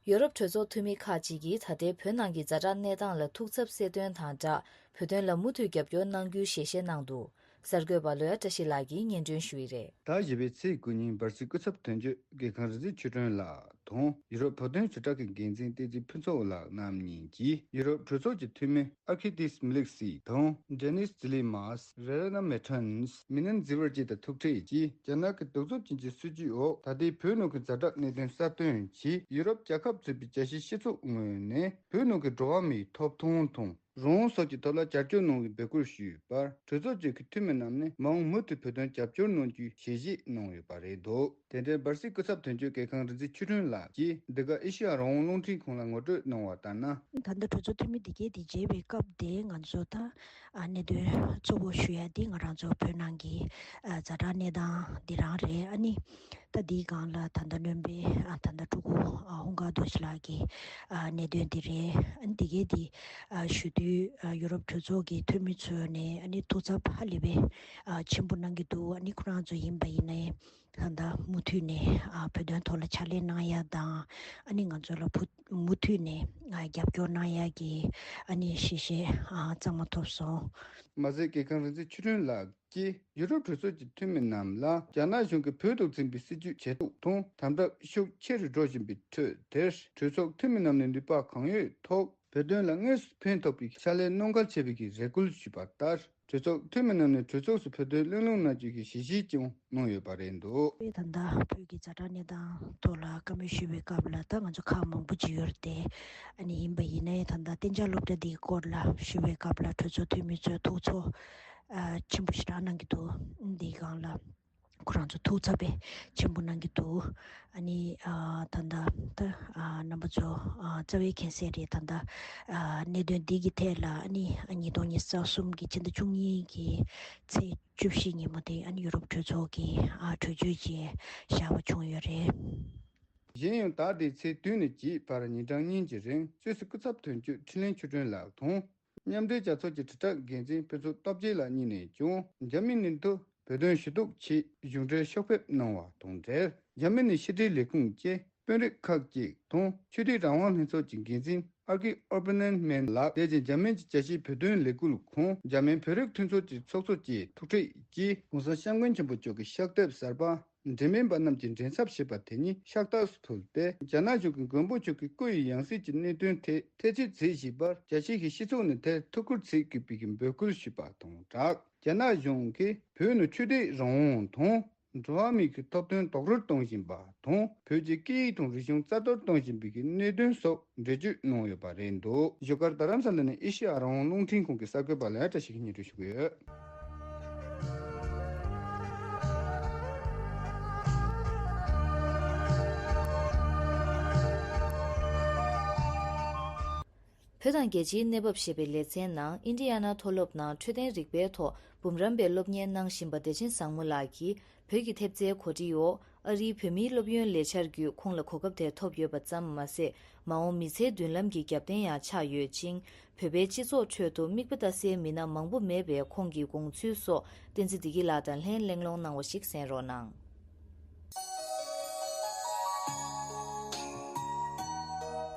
ཡོ་རོབ་གྲོས་ཚོགས་འཐུས་མི་ཁག་ཅིག་གིས་ད་ལྟའི་བོད་ནང་གི་ཛ་དྲག་གནས་སྟངས་ལ་ཐུགས་འཚབ་གསལ་སྟོན་དང་སྦྲགས། བོད་དོན་ལ་མུ་མཐུད་རྒྱབ་སྐྱོར་གནང་རྒྱུའི་ཞལ་བཞེས་གནང་འདུག་གསར་འགོད་པ་ལོ་ཡ་བཀྲ་ཤིས་ལགས་ཀྱིས་སྙན་སྒྲོན་ཞུ་ཡི་རེད། ཟླ་བཞི་པའི་ཚེས་དགུ་ཉིན་འབར་སིལ་སྐུ་ཚབ་དོན་གཅོད་རྒྱལ་ཁང་རིག་འཛིན་ཆོས་སྒྲོན་ལགས་དང་ཡུ་རོབ་བོད་དོན་དྲིལ་བསྒྲགས་ཀྱི་འགན་འཛིན་བསྟན་འཛིན་ཕུན་ཚོགས་ལགས་རྣམ་གཉིས་ཀྱིས་ཡུ་རོབ་གྲོས་ཚོགས་ཀྱི་འཐུས་མི་ཨར་ཁི་ཏིས་མི་ལིག་སི་དང་ཌེ་ནིས་ཛི་ལི་མཱས། རེ་ར་ན་མེ་ཁྲན། མི་ནན་ཛི་ཝར་བཅས་དང་ཐུག་འཕྲད་ཀྱིས་རྒྱ་ནག་གི་གདུག་རྩུབ་ཅན་གྱི་སྲིད་བྱུས་འོག་ད་ལྟའི་བོད་ནང་གི་ཛ་དྲག་གནད་དོན་གསར་བཏོན་གྱིས་ཡུ་རོབ་རྒྱལ་ཁབ་ཚུད་པའི་རྒྱལ་སྤྱིའི་སྤྱི་ཚོགས་ངོས་ནས་བོད་ནང་གི་འགྲོ་བ་མིའི་ཐོབ་ཐང་དང་། རང་དབང་སོགས་ཀྱི་ཐོག་ལ་རྒྱབ་སྐྱོར་གནང་བའི་འབོད་སྐུལ་ཞུས་པར་གྲོས་ཚོགས་ཀྱི་འཐུས་མི་རྣམས་ནས་མ་འོངས་མུ་མཐུད་བོད་དོན་རྒྱབ་སྐྱོར་གནང་རྒྱུའི་ཞལ་བཞེས་གནང་ཡོད་པ་རེད་འདུག་དེ་འབྲེལ་འབར་སིལ་སྐུ་ཚབ་དོན་གཅོད་རྒྱལ་ཁང་རིག་འཛིན་ཆོས་སྒྲོན་ལགས་ཀྱིས་འདི་ག་ཨེ་ཤེ་ཡ་རང་དབང་རླུང་འཕྲིན་ཁང་ལ་ངོ་སྤྲོད་གནང་བ་ལྟར་ན། ད་ལྟ་གྲོས་ཚོགས་འཐུས་མི་འདི་གས་འདི་མཇལ་བའི་སྐབས་དེ་ང་ཚོ་ད་གནད་དོན་གཙོ་བོ་ཞུ་ཡ་འདི་ང་རང་ཚོ་བོད་ནང་གི་ཛ་དྲག་གནས་སྟངས་འདི་རང་རེད། ཨ་ནི། ད་འདིའི་སྒང་ལ་ད་ལྟ་སྣོན་པའི་ཨ་ད་ལྟ་ཕྲུ་གུ་ཨ་ཧུང་ག་རྡོ་རྗེ་ལགས་ཀྱི་ཨ་གནད་དོན་འདི་རེད། ཨ་ནི་འདི་གའི་འདི་ཨ་ཞུ་དུས་ཨ་ཡུ་རོབ་གྲོས་ཚོགས་ཀྱི་འཐུས་མི་ཚོ་ནས་ཨ་ནི་ཐུགས་འཚབ་ཧ་ལས་པའི་ཨ་ཆེན་པོ་གནང་གི་འདུག་ཨ་ནི་ཁོ་རང་ཚོ་ཡིན་པ་ཡིན་ནའི་ད་ལྟ་མུ་མཐུད་ནས་ཨ་བོད་དོན་ཐོག་ལ་ཕྱག་ལས་གནང་ཡ་དང་ཨ་ནི་ང་ཚོ་ལ་བུ་མུ་མཐུད་ནས་ཨ་རྒྱབ་སྐྱོར་གནང་ཡ་གི་ཨ་ནི་ཞལ་བཞེས་ཨ་གཙང་མ་ཐོབ་སོང་། མ་ཟད་རྒྱལ་ཁང་རིག་འཛིན་ཆོས་སྒྲོན་ལགས། ཀྱིས་ཡུ་རོབ་གྲོས་ཚོགས་ཀྱི་འཐུས་མི་རྣམས་ལ་རྒྱ་ནག་གཞུང་གིས་བོད་དུ་འཛིན་པའི་སྲིད་བྱུས་ཇེ་སྡུག་དང་དམ་དྲག་ཤུགས་ཆེ་རུ་འགྲོ་བཞིན་པའི་ཁྲོད་དེར་གྲོས་ཚོགས་འཐུས་མི་རྣམས་ནས་ནུས་པ་གང་ཡོད་ཐོག་བོད་དོན་ལ་དངོས་སུ་ཕན་ཐོགས་པའི་ཕྱག་ལས་གནང་གལ་ཆེ་བའི་གི་རེ་སྐུལ་ཞུས་པ་ལྟར་གྲོས་ཚོགས་འཐུས་མི་རྣམས་ནས་གྲོས་ཚོགས་སུ་བོད་དོན་གླེང་སློང་གནང་རྒྱུ་གི་ཞལ་བཞེས་ཀྱང་གནང་ཡོད་པ་རེད་འདུག་ད་ལྟ་བོད་ཀྱི་ཛ་དྲག་གནས་སྟངས་ཐོག་ལ་བཀའ་མོལ་ཞུས་པའི་སྐབས་ལ་ད་ང་ཚོ་ཁག་མང་པོ་ཅིག་ཡོད་རེད་དེ། ཨ་ནི་ཡིན་པ་ཡིན་ནའི་ད་ལྟ་གཏན་འཇགས་སློབ་གྲྭ་འདིའི་སྐོར་ལ་ཞུ་བའི་སྐབས་ལ་གྲོས་ཚོགས་འཐུས་མི་ཚོས་ཐུགས་ཚོར་ཨ་ཆེན་པོ་ཞེ་དྲག་གནང་གི་འདུག་འདིའི་སྒང་ལ་ཁོ་རང་ཚོ་ཐུགས་འཚབ་པའི་ཆེན་པོ་གནང་གི་འདུག་ཨ་ནི་ཨ་ད་ལྟ་ད་ཨ་རྣམ་པ་ཚོ་ཨ་རྩ་བའི་མཁྱེན་གསལ་རེད། ད་ལྟ་ཨ་གནད་དོན་འདི་གི་ཐད་ལ་ཨ་ནི་ཉིས་སྟོང་ཉི་ཤུ་རྩ་གསུམ་གྱི་ཕྱི་ཟླ་བཅུ་གཉིས་ཀྱི་ཚེས་བཅུ་བཞི་ཉིན་མོ་དེ་ཨ་ནི་ཡུ་རོབ་གྲོས་ཚོགས་ཀྱི་ཨ་གྲོས་ཆོད་ཅིག་བཞག་པ་བྱུང་ཡོད་རེད། གཞན་ཡང་ཟླ་འདིའི་ཚེས་བདུན་ནས་བརྒྱད་བར་ཉིན་གྲངས་གཉིས་ཀྱི་རིང་སུད་སི་སྐུ་ཚབ་དོན་གཅོད་འཕྲིན་ལས་ཆོས་སྒྲོན་ལགས་དང་། མཉམ་འབྲེལ་རྒྱལ་ཚོགས་ཀྱི་དྲིལ་བསྒྲགས་འགན་འཛིན་ཕུན་ཚོགས་སྟོབས་རྒྱལ་ལགས་གཉིས་ནས་ཀྱང་འཇར་མ་ནི་དུ་བོད་དོན་ཞུ་གཏུག་ཆེད་གཞུང་འབྲེལ་ཤོག་ཕེབས་གནང་བ་དང་འབྲེལ། འཇར་མ་ནི་ཕྱི་དྲིལ་ལས་ཁུངས་བཅས་དཔོན་རིགས་ཁག་ཅིག་དང་ཆོས་དད་རང་དབང་ལྷན་ཚོགས་ཀྱི་འགན་འཛིན་ཨར་ཀི་ཨོར་པ་ནན་མན་ལགས་དེ་བཞིན་འཇར་མན་གྱི་རྒྱལ་སྤྱིའི་བོད་དོན་ལས་འགུལ་ཁང་འཇར་མན་བོད་རིགས་མཐུན་ཚོགས་ཀྱི་ཚོགས་གཙོ་བཅས་ཐུག་འཕྲད་ཀྱིས་༸གོང་ས་༸སྐྱབས་མགོན་ཆེན་པོ་མཆོག་གི་ཕྱག་དེབ་གསར་པ། འབྲེལ་མིན་པ་རྣམས་ཀྱིས་འགྲེམས་ཚབ་བྱས་པ་དེ་ཉིད་ཕྱག་རྟགས་སུ་ཕུལ་ཏེ། རྒྱ་ནག་གཞུང་གིས་མགོན་པོ་མཆོག་གི་སྐུ་ཡི་ཡང་སྲིད་ཀྱི་གནད་དོན་ཐད་ཐེ་ཚོམ་བྱེད་བཞིན་པར་རྒྱལ་སྤྱིའི་སྤྱི་ཚོགས་ནས་དེར་ཐུགས་ཁུར་བྱེད་དགོས་པའི་འབོད་སྐུལ་ཞུས་པ་དང་སྦྲགས། རྒྱ་ནག་གཞུང་གིས་བོད་ནང་ཆོས་དད་རང་དབང་དང་། འགྲོ་བ་མིའི་ཐོབ་ཐང་རྡོག་རོལ་གཏོང་བཞིན་པ་དང་། བོད་ཀྱི་སྐད་ཡིག་དང་རིག་གཞུང་རྩ་གཏོར་གཏོང་བཞིན་པའི་གནད་དོན་སོགས་འགྲེལ་བརྗོད་གནང་ཡོད་པ་རེད་འདུག་བཞུགས་སྒར་རྡ་རམ་ས་ལ་ནས་ཨེ་ཤེ་ཡ་རང་དབང་རླུང་འཕྲིན་ཁང་གི་གསར་འགོད་པ་ལ་བཀྲ་ཤིས་ཀྱིས་སྙན་སྒྲོན་ཞུ་གི་ཡོད། བོད་དང་རྒྱལ་སྤྱིའི་གནས་བབ་ཞེས་པའི་ལེ་ཚན་ནང་ཨིན་ཌི་ཡ་ན་མཐོ་སློབ་ནང་འཕྲོད་བསྟེན་རིག་པའི་ཐོག་འབུམ་རམས་པའི་སློབ་གཉེར་གནང་བཞིན་པ་བདེ་ཆེན་བཟང་མོ་ལགས་ཀྱིས། བོད་ཀྱི་ཐེབས་རྩའི་གོ་སྒྲིག་འོག་ཨ་རིའི་བོད་མིའི་སློབ་ཡོན་ལས་འཆར་བརྒྱུད་ཁོང་ལ་གོ་སྐབས་དེ་ཐོབ་ཡོད་པ་ཙམ་མ་ཟད། མ་འོངས་མི་ཚེའི་མདུན་ལམ་གྱི་རྒྱབ་རྟེན་ཡང་ཆགས་ཡོད་ཅིང་། བོད་པའི་སྤྱི་ཚོགས་ཁྲོད་དུ་མིག་དཔེ་ལྟ་སའི་མི་སྣ་མང་པོ་མེད་པའི་ཁོང་གི་དགོངས་ཚུལ་སོགས་བསྟན་འཛིན་བདེ་སྐྱིད་ལགས་དང་ལྷན་གླེང་སློང་གནང་བ་ཞིག་གསན་རོགས་གནང་།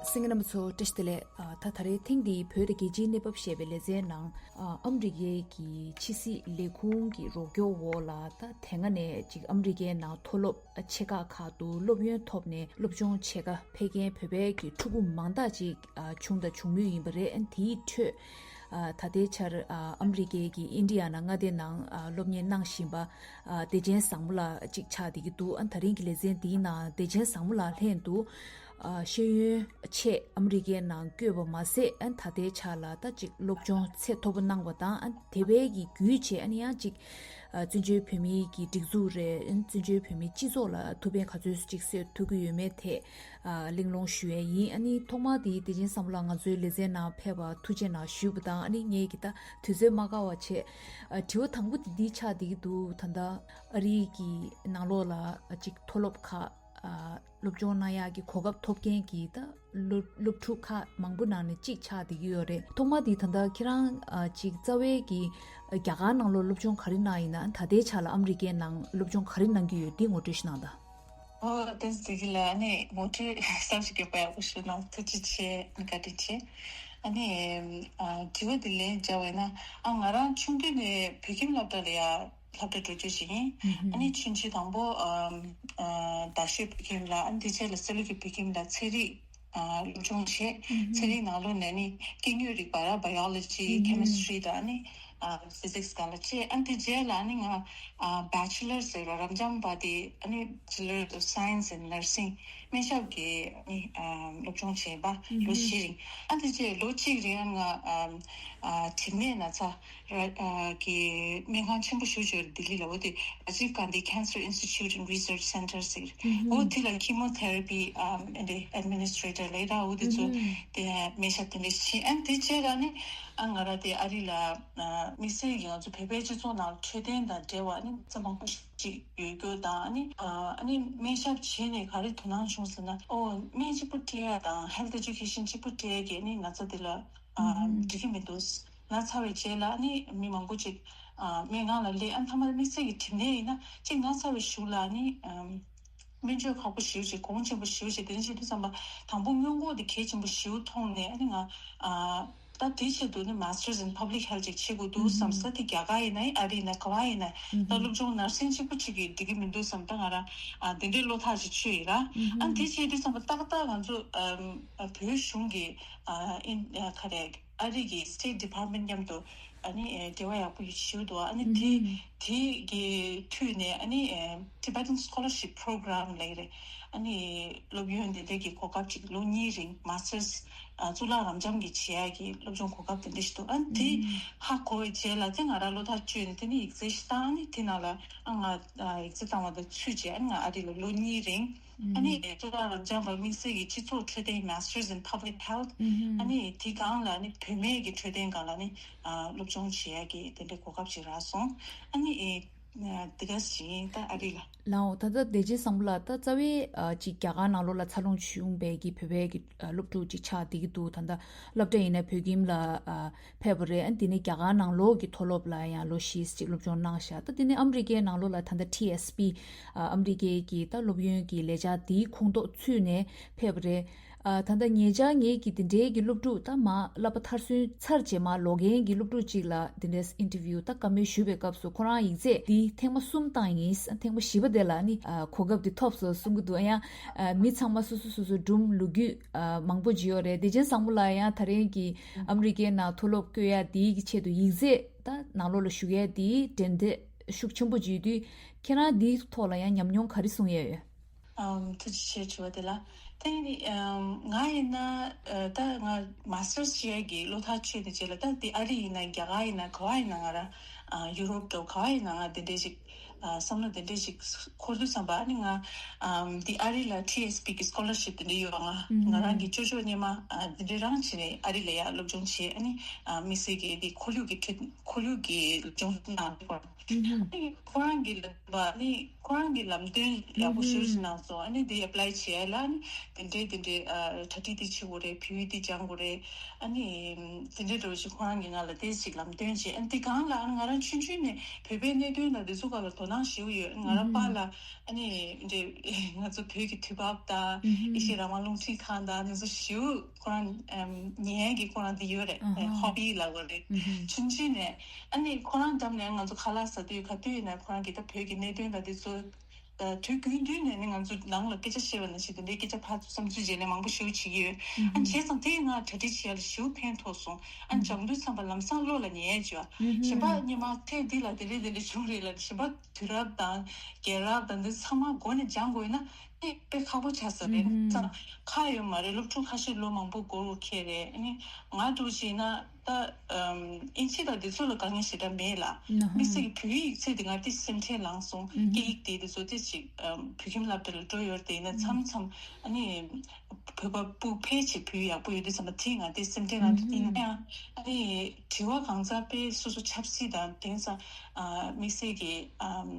གསན་མཁན་རྣམ་པ་ཚོ་བཀྲ་ཤིས་བདེ་ལེགས། ཨ་ད་ད་རེས་ཐེངས་འདིའི་བོད་དང་རྒྱལ་སྤྱིའི་གནས་བབ་ཞེས་པའི་ལེ་ཚན་ནང་། ཨ་ཨ་མི་རི་ཀའི་གི་ཕྱི་སྲིད་ལས་ཁུངས་ཀྱི་རོགས་སྐྱོར་འོག་ལ་ད་དེ་སྔ་ནས་ཅིག་ཨ་མི་རི་ཀའི་ནང་མཐོ་སློབ་ཆེ་ཁག་ཁག་ཏུ་སློབ་ཡོན་ཐོབ་ནས་སློབ་སྦྱོང་བྱེད་ག་ཕེབས་མཁན་བོད་པའི་གི་ཕྲུ་གུ་མང་དག་ཅིག་ཨ་བྱུང་དང་འབྱུང་མུས་ཡིན་པ་རེད། ཨ་དེའི་ཁྲོད་ ཨ་ད་ལྟའི་ཆར་ཨ་ཨ་མི་རི་ཀའི་གི་ཨིན་ཌི་ཡ་ན་མངའ་སྡེ་ནང་ཨ་སློབ་གཉེར་གནང་བཞིན་པ་ཨ་བདེ་ཆེན་བཟང་མོ་ལགས་གཅིག་ཆགས་བསྡད་ཀྱི་འདུག་ཨ་ད་རིང་གི་ལེ་ཚན་འདིའི་ནང་བདེ་ཆེན་བཟང་མོ་ལགས་ལྷན་དུ་ཨ་ཤེས་ཡོན་ཆེད་ཨ་མི་རི་ཀའི་ནང་བསྐྱོད་པ་མ་ཟད། ཨ་ད་ལྟའི་ཆ་ལ་ད་ཅིག་སློབ་སྦྱོང་ཚད་མཐོ་པོ་གནང་བ་དང་། ཨ་དེ་བས་ཀྱི་བརྒྱུད་བྱས་ཨ་ནི་ཡང་ཅིག་ཨ་བཙན་བྱོལ་བོད་མིའི་གི་སྒྲིག་འཛུགས་རེད། ཨ་བཙན་བྱོལ་བོད་མིའི་སྤྱི་ཚོགས་ལ་ཐུགས་ཕན་ག་ཚོད་ཅིག་གསོས་ཐུབ་ཀྱི་ཡོད་མེད་ཐད་ཨ་གླེང་སློང་ཞུ་ཡས་ཡིན། ཨ་ནི་ཐོག་མར་དེ་བདེ་ཆེན་བཟང་མོ་ལགས་ང་ཚོའི་ལེ་ཚན་ནང་ཕེབས་པར་ཐུགས་རྗེ་གནང་ཞུས་པ་དང་། ཨ་ནི་ངས་ཀྱི་ད་དུས་ཚོད་མ་བཀག་པ་བྱས། ཨ་དྲི་བ་དང་པོ་དེ་འདི་ཆགས་བསྡད་ཀྱི་འདུག་ད་ལྟ་ཨ་རི་གི་ནང་ལོགས་ལ་ཅིག་མཐོ་སློབ་ཁག་ཨ་སློབ་སྦྱོང་གནང་ཡག་གི་གོ་སྐབས་ཐོབ་མཁན་གྱི་ད་སློབ་སློབ་ཕྲུག་ཁག་མང་པོ་ནང་ནས་གཅིག་ཆགས་བསྡད་ཀྱི་ཡོད་རེད། ཐོག་མ་དེ་ད་ལྟ་ཁྱེད་རང་ཨ་ཅིག་རྩ་བའི་གི་རྒྱ་གར་ནང་ལོགས་སློབ་སྦྱོང་ག་རེ་གནང་ཡིན་ན། ད་ལྟའི་ཆ་ལ་ཨ་མི་རི་ཀའི་ནང་སློབ་སྦྱོང་ག་རེ་གནང་གི་ཡོད། འདི་ངོ་སྤྲོད་ཞིག་གནང་དང་། ཨོ་བསྟན་འཛིན་ལགས། ཨ་ནི་ངོ་སྤྲོད་གསར་ཞིག་བརྒྱབ་པ་ཡག་པོ་ཞུ་གནང་། ཐུགས་རྗེ་ཆེ། བཀའ་དྲིན་ཆེ། ཨ་ནི་ཨ་དྲི་བ་འདི་ལན་བརྒྱབ་པ་ཡིན་ན། ཨ་ང་རང་ཆུང་དུས་ནས་བོད་ཁྱིམ་སློབ་གྲྭ་ལ་ཡ་སློབ་གྲྭ་འགྲོ་རྒྱུ་ཞིག་ཡིན། ཨ་ནི་ཆུང་ཆུང་དང་པོ་ཨ་ཨ་རྡ་ཤོད་བོད་ཁྱིམ་ལ། ཨ་ནི་དེ་རྗེས་ལ་སོ་ལུ་གི་བོད་ཁྱིམ་ལ་ཚན་རིག་ཨ་སློབ་སྦྱོང་བྱས། ཚན་རིག་ནང་ལོགས་ནས་ནི་སྐྱེ་དངོས་རིག་པ་ར། Biology, Chemistry དང་ཨ་ནི་ཨ་Physics སྒང་ལ་བྱས། ཨ་ནི་དེ་རྗེས་ལ་ཨ་ནི་ང་ཨ་Bachelor ཟེར་བ་རབ་འབྱམས་པ་དེ། ཨ་ནི་Bachelor of Science in Nursing སྨན་ཞབས་ཀྱི་ཨ་ནི་ཨ་སློབ་སྦྱོང་བྱས་པ་ལོ་བཞི་རིང་། ཨ་ནི་དེ་རྗེས་ལོ་གཅིག་རིང་ང་ཨ་ཨ་གྲིབ་ནད་ན་ཚ་ར་ཨ་གི་སྨན་ཁང་ཆེན་པོ་ཞེ་པོ་ཅིག་ཡོད་རེད། ལྡི་ལི་ལ། འོ་དེ་Rajiv Gandhi Cancer Institute and Research Center ཟེར། འོ་དེ་ལ་chemotherapy ཨམ་ཨེ་འདྲ་administrator ལབ་ཡ་ར། འོ་དེ་ཚོ་དེ་སྨན་ཞབས་དེ་འདྲ་ཞིག་ཨ་ནི་དེ་རྗེས་ལ་ནི་ཨ་ང་རང་དེ་ཨ་རི་ལ་ཨ་དམིགས་བསལ་གྱི་ང་ཚོ་བོད་པའི་སྤྱི་ཚོགས་ནང་འཕྲོད་བསྟེན་དང་འབྲེལ་བ་ནི་ཚོ་མང་པོ་ཞིག་ཅིག་ཡོད་རྒྱུ་དང་། ཨ་ནི་ཨ་ནི་སྨན་ཞབས་བྱས་ནས་ག་རེ་དོ་སྣང་བྱུང་ཟེར་ན། ཨོ་སྨན་གཅིག་པུ་སྤྲད་ཡ་དང་health education གཅིག་པུ་སྤྲད་ཡ་གིས་ནི་ན་ཚ་དེ་ལ་ཨ་འགྲིག་གི་མི་འདུག་ན་ཚ་བའི་རྗེས་ལ་ནི་མི་མང་པོ་ཅིག་ཨ་སྨན་ཁང་ལ་སླེབས། ཨ་མཐའ་མ་དམིགས་བསལ་གྱི་གྲིབ་ནད་ཡིན་ན་ཅིག་ན་ཚ་བའི་གཞུག་ལ་ནི་ཨམ་སྨན་བཅོས་ཁག་པོ་ཞེ་པོ་ཅིག་གོང་ཆེན་པོ་ཞེ་པོ་ཅིག་དེ་འདྲ་བྱེད་དུས་ཙམ་པ་དང་པོ་སྔོན་འགོག་དེ་གལ་ཆེན་པོ་ཞེ་པོ་མཐོང་ནས། ཨ་ནི་ང་ཨ་ད་དེའི་ཆེད་དུ་ནི་Masters in Public Health ཅིག་བྱེད་དགོས་འདུག་བསམ་ས། དེ་རྒྱ་གར་ཡིན་ན་ཨ་རི་ཡིན་ན་ག་བ་ཡིན་ན་ད་སློབ་སྦྱོང་ནར་སིང་གཅིག་པུ་ཅིག་གིས་འགྲིག་གི་མི་འདུག་བསམ། ད་ང་རང་ཨ་དེ་འདྲའི་བློ་ཐག་ཅིག་ཆོད་ཡིན་ར། ཨ་དེ་བྱེད་དུས་ཙམ་པ་ཏག་ཏག་ང་ཚོ་ཨ་བོད་གཞུང་གི་ཨ་ཨིན་ཨ་ག་རེ་ཨ་རི་གི་State Department མཉམ་དུ་ཨ་ནི་ཨེ་འབྲེལ་བ་ཡག་པོ་ཡོད་ཞུ་འདུག་ཨ་ནི་དེ་དེ་གི་མཐུད་ནས་ཨ་ནི་ཨེ་Tibetan Scholarship Program ལབ་ཀྱི་རེད། ཨ་ནི་སློབ་ཡོན་དེ་འདྲ་གི་གོ་སྐབས་ཅིག་ལོ་གཉིས་རིང་Masters ཨ་གཙུག་ལག་རབ་འབྱམས་ཀྱི་བྱེད་ཡག་གི་སློབ་སྦྱོང་གོ་སྐབས་དེ་འདྲ་ཞིག་འདུག་ཨ་ནི་དེ་ཧ་གོ་བའི་རྗེས་ལ་དེ་ང་རང་བློ་ཐག་གཅོད་ནས་དེ་ནི་ཡིག་ཚད་ཞིག་བཏང་། ཨ་ནི་དེ་ནང་ལ་ཨ་ང་ཨ་ཡིག་ཚད་བཏང་བ་དང་ཚུད་རྗེས་ཨ་ནི་ང་ཨ་རི་ལ་ལོ་གཉིས་རིང་ཨ་ནི་གཙུག་ལག་རབ་འབྱམས་པ་དམིགས་བསལ་གྱི་སྤྱི་ཚོགས་འཕྲོད་བསྟེན། Masters in Public Health ཨ་ནི་དེ་སྒང་ལ་ཨ་ནི་བུད་མེད་ཀྱི་འཕྲོད་བསྟེན་སྒང་ལ་ཨ་ནི་ཨ་སློབ་སྦྱོང་བྱེད་ཡག་གི་དེ་འདྲའི་གོ་སྐབས་ཅིག་རག་སོང་། ཨ་ནི་ཨེ་ཨ་དེ་ག་ཞིག་ད་ཨ་རི་ལ། ལའོ། ད་ལྟ་བདེ་ཆེན་བཟང་པོ་ལགས་ད་རྩ་བའི་ཨ་ཅིག་རྒྱ་གར་ནང་ལོགས་ལ་འཚར་ལོངས་བྱུང་བའི་གི་བོད་པའི་གི་ཨ་སློབ་ཕྲུག་ཅིག་ཆགས་བསྡད་ཀྱི་འདུག་ད་ལྟ་སློབ་གྲྭ་ཡིན་ན་བོད་ཁྱིམ་ལ་ཨ་ཕེབས་པ་རེད། ཨ་དེ་ནས་རྒྱ་གར་ནང་ལོགས་ཀྱི་མཐོ་སློབ་ལ་ཡང་ལོ་བཞི་ཅིག་སློབ་སྦྱོང་གནང་ཤག་ད་དེ་ནས་ཨ་མི་རི་ཀའི་ནང་ལོགས་ལ་ད་ལྟ་ཊི་ཨེས་པི་ཨ་ཨ་མི་རི་ཀའི་གི་ད་སློབ་ཡོན་གྱི་ལས་འཆར་དེའི་ཁོངས་གཏོགས་ཚུད་ནས་ཕེབས་པ་རེད། ཨ་ད་ལྟ་ཉེ་ཆར་ངེད་ཀྱི་དེ་འབྲེལ་གྱི་སློབ་ཕྲུག་ད་མ་བསླབ་པ་མཐར་སོན་ཚར་རྗེས་མ་ལོག་མཁན་གྱི་སློབ་ཕྲུག་ཅིག་ལ་དེ་འདྲའི་ཨིན་ཊར་བིའུ་ད་བཀའ་མོལ་ཞུ་བའི་སྐབས་སུ་ཁོ་རང་ཡིག་ཚད་འདི་ཐེངས་མ་གསུམ་བཏང་ཡིན། ཐེངས་མ་བཞི་པ་དེ་ལ་ནི་ཨ་གོ་སྐབས་འདི་ཐོབ་སོང་གསུང་གི་འདུག་ཡང་ཨ་མི་ཚང་མ་སོ་སོ་སོ་སོ་སྒྲུང་ལོ་རྒྱུས་ཨ་མང་པོ་ཅིག་ཡོད་རེད། བདེ་ཆེན་བཟང་པོ་ལགས་ཡང་ད་རིང་གི་ཨ་མི་རི་ཀའི་ནང་མཐོ་སློབ་བསྐྱོད་ཡ་འདིའི་གི་ཆེད་དུ་ཡིག་ཚད་ད་ནང་ལོགས་ལ་ཞུགས་ཡ་འདིའི་འགྲན་བསྡུར་ཤུགས་ཆེན་པོ་ཅིག་ཡོད་དུས་ཁྱེད་རང་འདིའི་ཐོག་ལ་ཡང་ཉམས་མྱོང་ག་རེ་གསུང་ཡ་ཡོད། ཨམ་ཐུགས་རྗེ་ཆེ་དྲི་བ་དེ་ལ། དེ་ནི་ཨམ་ང་ཡིན་ན་ཨ་ད་ང་མ་སི་ཊར་སི་བྱེད་ཡས་ཀྱི་བློ་ཐག་ཆོད་དེ་རྗེས་ལ་ད་འདི་ཨ་རི་ཡིན་ན་རྒྱ་གར་ཡིན་ན་ག་བ་ཡིན་ན་ང་ར་ཨ་ཡུ་རོབ་འགྲོ་ག་བ་ཡིན་ན་ང་དེ་འདྲས་ཞིག་ཨ་བསམ་བློ་དེ་འདྲས་ཞིག་འཁོར་དུས་ཙམ་པ་ཨ་ནི་ང་ཨམ་འདི་ཨ་རི་ལ་ཊི་ཨེས་པི་གི་སི་ཀོ་ལར་ཤིབ་དེ་འདྲས་ཡོད་པ། ང་ང་རང་གི་ཅོ་ཅོ་སྙེ་མ་ཨ་དེ་འདྲས་རང་བྱས་ནས་ཨ་རི་ལ་ཡ་སློབ་སྦྱོང་བྱས། ཨ་ནི་ཨ་དམིགས་བསལ་གྱི་འདི་ཁོར་ཡུག་གི་ཁྲོད་ཁོར་ཡུག་གི་སློབ་སྦྱོང་གནང་དེ་ཁོ་རང་ཨ་ནི་ཁོ་རང་གི་ལ་ཨ་ནི། ཁོ་རང་གི་ལམ་སྟོན་ཡག་པོ་ཞེ་པོ་ཞིག་གནང་སོང་། ཨ་ནི་དེ་ཨེ་པ་ལའི་བྱེད་ཡ་ལ་ཨ་ནི་དེ་འདྲའི་དེ་འདྲའི་ཨ་གྲ་སྒྲིག་དེ་བྱེད་དགོས་རེད། བོད་ཡིག་དེ་སྦྱང་དགོས་རེད། ཨ་ནི་དེ་འདྲའི་འདྲ་བོ་ཞིག་ཁོ་རང་གིས་ང་ལ་དེ་ཞིག་ལམ་སྟོན་བྱས། ཨ་ནི་དེ་སྒང་ལ་ཨ་ནི་ང་རང་ཆུང་ཆུང་ནས་བོད་པའི་གནད་དོན་དང་དེ་ཚོ་སྒང་ལ་དོ་སྣང་ཞེ་པོ་ཡོད། ང་རང་པཱ་ལགས་ཨ་ནི་འདྲའི་ང་ཚོ་བོད་ཀྱི་དུས་བབ་དང་ཨེ་ཤེ་ཡ་རང་དབང་རླུང་འཕྲིན་ཁང་དང་དེ་ཚོ་ཞེ་པོ་ཁོ་རང་ཉན་ཡ་གི་ཁོ་རང་དེ་ཡོད་རེད། ཧོ་བི་ལབ་དགོས་རེད། ཆུང་ཆུང་ནས་ཨ་ནི་ཁོ་རང་འགྲམ་ནས་ང་ཚོ་ཁ་ལག་ཟ་དུས་ག་དུས་ཡིན་ན་ཁོ་རང་གིས་ད་བོད་ཀྱི་གནད་དོན་དང་དེ་ཚོ། དུས་རྒྱུན་དུས་ནས་ནི་ང་ཚོ་ནང་ལ་སྐད་ཆ་བཤད་པ་ནང་བཞིན་དེ་འདྲའི་སྐད་ཆ་ཕར་ཚུར་བསམ་ཚུལ་བརྗེ་ལེན་མང་པོ་ཞེ་པོ་བྱེད་ཀྱི་ཡོད། ཨ་བྱས་ཙང་དེ་ཡིན་ན་གྲ་སྒྲིག་བྱེད་ཡ་ལ་ཞེ་པོ་ཕན་ཐོགས་སོང་། ཨ་སྦྱང་དུས་ཙམ་པ་ལམ་སང་བློ་ལ་ཉར་ཡ་བྱེད་པ། གཞན་པ་སྔོན་མ་ཚེ་འདི་ལ་དེ་འདྲ་དེ་འདྲ་བྱུང་རེད་ལབ། གཞན་པ་དུས་རབས་དང་རྒྱལ་རབས་དང་འདི་ཚང་མ་མགོ་ནས་སྦྱང་དགོས་ན་དེ་དཔེ་ཁག་པོ་ཆགས་ས་རེད། ཨ་ཁག་ཡོད་མ་རེད། སློབ་ཕྲུག་ཁ་ཤས་ལོ་མང་པོ་འགོར་བ་ཁེལ་རེད། ཨ་ནི་ང་འདྲ་བོ་ཞིག་ཡིན་ན། ད་ཨམ་ཨིན་ཇི་དང་དེ་ཚོ་ལ་དཀའ་ངལ་ཞེ་དྲག་མེད་ལ། དམིགས་བསལ་གྱི་བོད་ཡིག་ཚིག་དེ་ང་ཏི་སེམས་ཁྲལ་ལངས་སོང་། སྐད་ཡིག་དེ་དེ་ཚོ་ཏི་ཞིག་ཨམ་བོད་ཁྱིམ་སློབ་གྲྭ་ལ་འགྲོ་ཡོད་དེ་ཡིན་ན་མཚམས་མཚམས་ཨ་ནི་བོད་པ་སྤུ་ཕལ་ཆེར་བོད་ཡག་པོ་ཡོད་དུས་ཙམ་པ་དེ་ང་ཏི་སེམས་ཁྲལ་ལངས་དུས་དེ་ཡིན་ན་ཡང་ཨ་ནི་དྲི་བ་གང་ཚང་དཔེ་སོ་སོ་ཆབ་སྲིད་དང་དེང་སང་ཨ་དམིགས་བསལ་གྱི་ཨམ་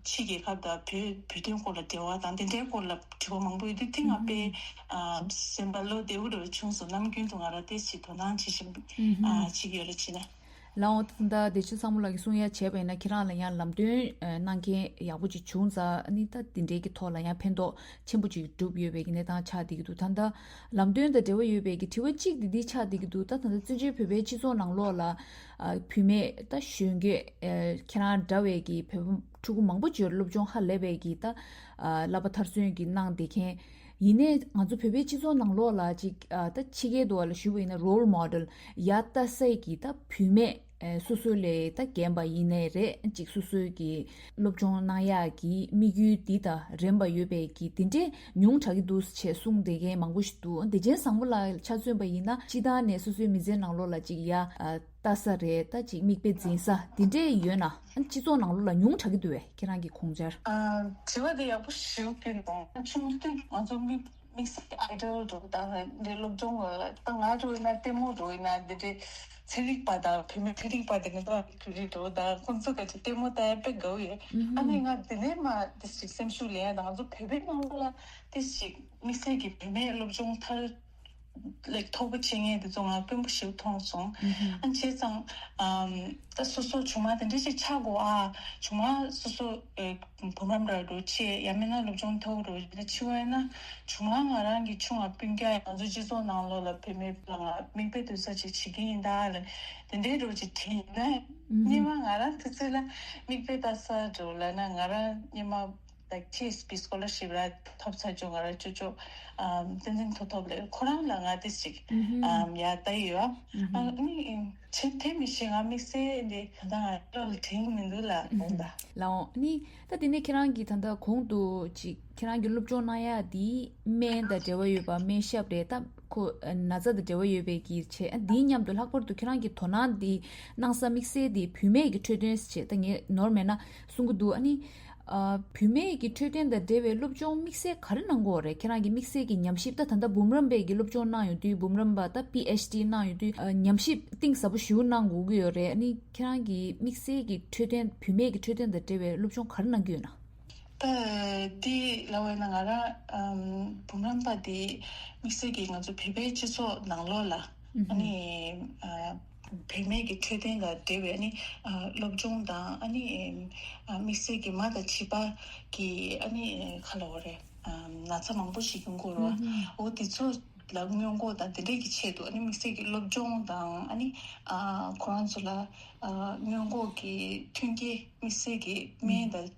ཕྱི་རྒྱལ་ཁབ་དང་བོད་བོད་དོན་སྐོར་ལ་འབྲེལ་བ་དང་དེ་འདྲའི་སྐོར་ལ་དྲི་བ་མང་པོ་ཡོད་དུས་དེ་ང་དཔེ་ཨམ་སེམས་པ་བློ་བདེ་པོ་འདྲ་བོ་བྱུང་སོང་། ནམ་རྒྱུན་དུ་ང་རང་ཏི་ཞིག་དོ་སྣང་བྱེད་བཞིན་ཨ་བྱེད་ཀྱི་ཡོད་རེད་བྱས་ན། ལགས་འོང་། ད་ལྟ་བདེ་ཆེན་བཟང་མོ་ལགས་ཀྱིས་གསུང་ཡ་བྱས་པ་ཡིན་ན་ཁྱེད་རང་ལ་ཡང་ལམ་སྟོན་ཨ་གནང་མཁན་ཡག་པོ་ཅིག་བྱུང་ཙང་ཨ་ནི་ད་འདི་འདྲའི་གི་ཐོག་ལ་ཡང་ཕན་ཐོགས་ཆེན་པོ་ཅིག་གྲུབ་ཡོད་པའི་གི་གནས་སྟངས་ཆགས་བསྡད་ཀྱི་འདུག་ད་ལྟ་ལམ་སྟོན་དང་འབྲེལ་བ་ཡོད་པའི་གི་དྲི་བ་གཅིག་འདི་འདི་ཆགས་བསྡད་ཀྱི་འདུག་ད་ད་ལྟ་བཙན་བྱོལ་བོད་པའི་སྤྱི་ཚོགས་ནང་ལོགས་ལ་ཨ་བུད་མེད་ད་གཞོན་སྐྱེས་ཨ་ཁྱེད་རང་འདྲ་བའི་གི་བོད་པ་ཕྲུ་གུ་མང་པོ་ཅིག་ཡོད་རེད། སློབ་སྦྱོང་ཧ་ལས་པའི་གི་ད་ཨ་བསླབ་པ་མཐར་སོན་གྱི་གནང་བསྡད་མཁན། ཡིན་ནའི་ང་ཚོ་བོད་པའི་སྤྱི་ཚོགས་ནང་ལོགས་ལ་ཅིག་ཨ་ད་ཕྱི་རྒྱལ་དུ་བ་ལ་ཞུ་བ་ཡིན་ན་རོལ་མོ་ཌེལ་ཡ་ལྟ་སའི་གི་ད་བུད་མེད་ཨ་སོ་སོ་ལས་ད་རྒན་པ་ཡིན་ནའི་རེད། ཅིག་སོ་སོའི་གི་སློབ་སྦྱོང་གནང་ཡག་གི་དམིགས་ཡུལ་འདི་དང་རན་པ་ཡོད་པའི་གི་དེ་འདྲའི་ཉུང་དྲགས་ཀྱི་འདུག་ཅེས་གསུངས་བསྡད་མཁན་མང་པོ་ཞིག་འདུག་བདེ་ཆེན་བཟང་མོ་ལགས་ཆ་མཚོན་པ་ཡིན་ན་སྤྱི་བཏང་ནས་སོ་སོའི་མི་ཚེ་ནང་ལོགས་ལ་ཅིག་ཡ་ཨ་ལྟ་ས་རེད། ད་ཅིག་མིག་དཔེ་འཛིན་ས་དེ་འདྲས་ཡོད་ན་སྤྱི་ཚོགས་ནང་ལོགས་ལ་ཉུང་དྲགས་ཀྱི་འདུག་བས། ཁྱེད་རང་གི་ཁོང་ཆར། ཨ་དྲི་བ་དེ་ཡག་པོ་ཞེ་པོ་ཕུལ་སོང་། ཆུང་དུས་ང་ཚོ་དམིགས་དམིགས་བསལ་གྱི་ཨའི་ཌོལ་འདྲ་བོ་དང་འདི་སློབ་སྦྱོང་ད་ང་འདྲ་བོ་ཡིན་ན་ལྟད་མོ་འདྲ་བོ་ཡིན་ན་འདི་འདྲའི་ཚན་རིག་པ་དང་བུད་མེད་ཚན་རིག་པ་དེ་ནི་ད་བུད་རིགས་འདྲ་བོ་དང་ཁོང་ཚོ་ག་ཅིག་ལྟད་མོ་ལྟ་ཡ་དཔེ་དགའ་བོ་ཡོད། ཨ་ནི་ང་དེ་ནས་མ་དེ་ཞིག་སེམས་ཤུགས་ལེན་ཡ་དང་ང་ཚོ་བོད་པའི་ནང་ལོགས་ལ་དེ་ཞིག་དམིགས་བསལ་གྱི་བུད་མེད་སློབ་སྦྱོང་མཐར་ལེགས་ཐོག་པོ་བྱེད་མཁན་དེ་ཚོ་ང་དཔོན་པོ་ཞིག་མཐོང་སོང་། ཨ་བྱས་ཙང་ཨམ་ད་སོ་སོ་ཆུང་མ་དེ་འདྲ་ཞིག་ཆགས་དགོས་ཨ། ཆུང་མ་སོ་སོ་ཨེ་བུ་རམ་ར་འགྲོ་ཆེ་ཡང་མིན་ན་སློབ་སྦྱོང་ཐོག་འགྲོ་ཆེ་བ་ཡིན་ན་ཆུང་མ་ང་རང་གི་ཆུང་བ་སྤུན་ཀྱག་ང་ཚོ་སྤྱི་ཚོགས་ནང་ལོགས་ལ་བུད་མེད་ལ་ང་མིག་དཔེ་ལྟོས་ས་ཅིག་བྱེད་ཀྱི་ཡིན་ད་ལ་དེ་འདྲའི་འགྲོ་ཅིག་དྲན་ན་སྔོན་མ་ང་རང་དུས་ཚོད་ལ་མིག་དཔེ་ལྟ་ས་འགྲོ་ལ་ན་ང་རང་སྔོན་མ། ད་ཁྱེད་སི་པི་སི་ཀོ་ལར་ཤིབ་ར་ཐོབ་ཚར་བྱུང་། ང་ར་ཅོ་ཅོ་ཨམ་བསྟན་འཛིན་མཐུ་སྟོབས་ལགས་ཁོ་རང་ལ་ང་ཏི་ཞིག་ཨམ་ཡ་ལྟ་ཡི་ཡོད། ཨ་ནི་ཆེ་དེ་མི་ཤེས། ང་དམིགས་བསལ་འདི་ད་ལྟ་ང་བློ་ལ་དྲན་མི་འདུག་ལ་འོང་ད། ལའོ་ནི་ད་དེ་ནས་ཁྱེད་རང་གིས་ད་ལྟ་གོང་དུ་ཅིག་ཁྱེད་རང་གི་སློབ་སྦྱོང་གནང་ཡ་དེ་སྨན་དང་འབྲེལ་བ་ཡོད་པ་སྨན་ཞབས་རེད། ད་ཁོ་ན་ཚ་དང་འབྲེལ་བ་ཡོད་པའི་གི་ཆེད་ཨ་དེའི་མཉམ་དུ་ལྷག་པར་དུ་ཁྱེད་རང་གི་དོ་སྣང་དེ་གནང་ས་དམིགས་བསལ་དེ་བུད་མེད་ཀྱི་འཕྲོད་བསྟེན་ཆེད་ད་ངས་ནོར་མེད་ན་གསུང་གི་འདུག་ཨ་ནི། ཨ་བུད་མེད་ཀྱི་འཕྲོད་བསྟེན་དང་འབྲེལ་བའི་སློབ་སྦྱོང་དམིགས་བསལ་ག་རེ་གནང་གི་ཡོད་རེད། ཁྱེད་རང་གི་དམིགས་བསལ་གྱི་ཉམས་ཞིབ་ད་ད་ལྟ་འབུམ་རམས་པའི་གི་སློབ་སྦྱོང་གནང་ཡོང་དུས་འབུམ་རམས་པ་ད་པི་ཨེཆ་ཌི་གནང་ཡོང་དུས་ཨ་ཉམས་ཞིབ་གཏིང་ཟབ་པོ་ཞིག་གནང་དགོས་ཀྱི་ཡོད་རེད། ཨ་ནི་ཁྱེད་རང་གི་དམིགས་བསལ་གྱི་འཕྲོད་བསྟེན་བུད་མེད་ཀྱི་འཕྲོད་བསྟེན་དང་འབྲེལ་བའི་སློབ་སྦྱོང་ག་རེ་གནང་གི་ཡོད་ན། ད་དེ་ལབ་པ་ཡིན་ན་ང་རང་ཨམ་འབུམ་རམས་པ་དེ་དམིགས་བསལ་གྱི་ང་ཚོ་བོད་པའི་སྤྱི་ཚོགས་ནང་ལོགས་ལ་ཨ་ནི་ཨ། བུད་མེད་ཀྱི་འཕྲོད་བསྟེན་དང་འབྲེལ་བའི་ཨ་ནི་ཨ་སློབ་སྦྱོང་དང་ཨ་ནི་ཨ་དམིགས་བསལ་གྱི་མ་དང་བྱིས་པ་གི་ཨ་ནི་ག་ལབ་དགོས་རེད། ཨ་ན་ཚ་མང་པོ་ཞིག་ཡོང་གི་ཡོད་རེད་བ། འོ་དེ་ཚོ་ལ་སྔོན་འགོག་དང་དེ་འདྲས་ཀྱི་ཆེད་དུ་ཨ་ནི་དམིགས་བསལ་གྱི་སློབ་སྦྱོང་དང་ཨ་ནི་ཨ་ཁོ་རང་ཚོ་ལ་ཨ་སྔོན་འགོག་གི་མཐུན་རྐྱེན་དམིགས་བསལ་གྱི་སྨན་དང་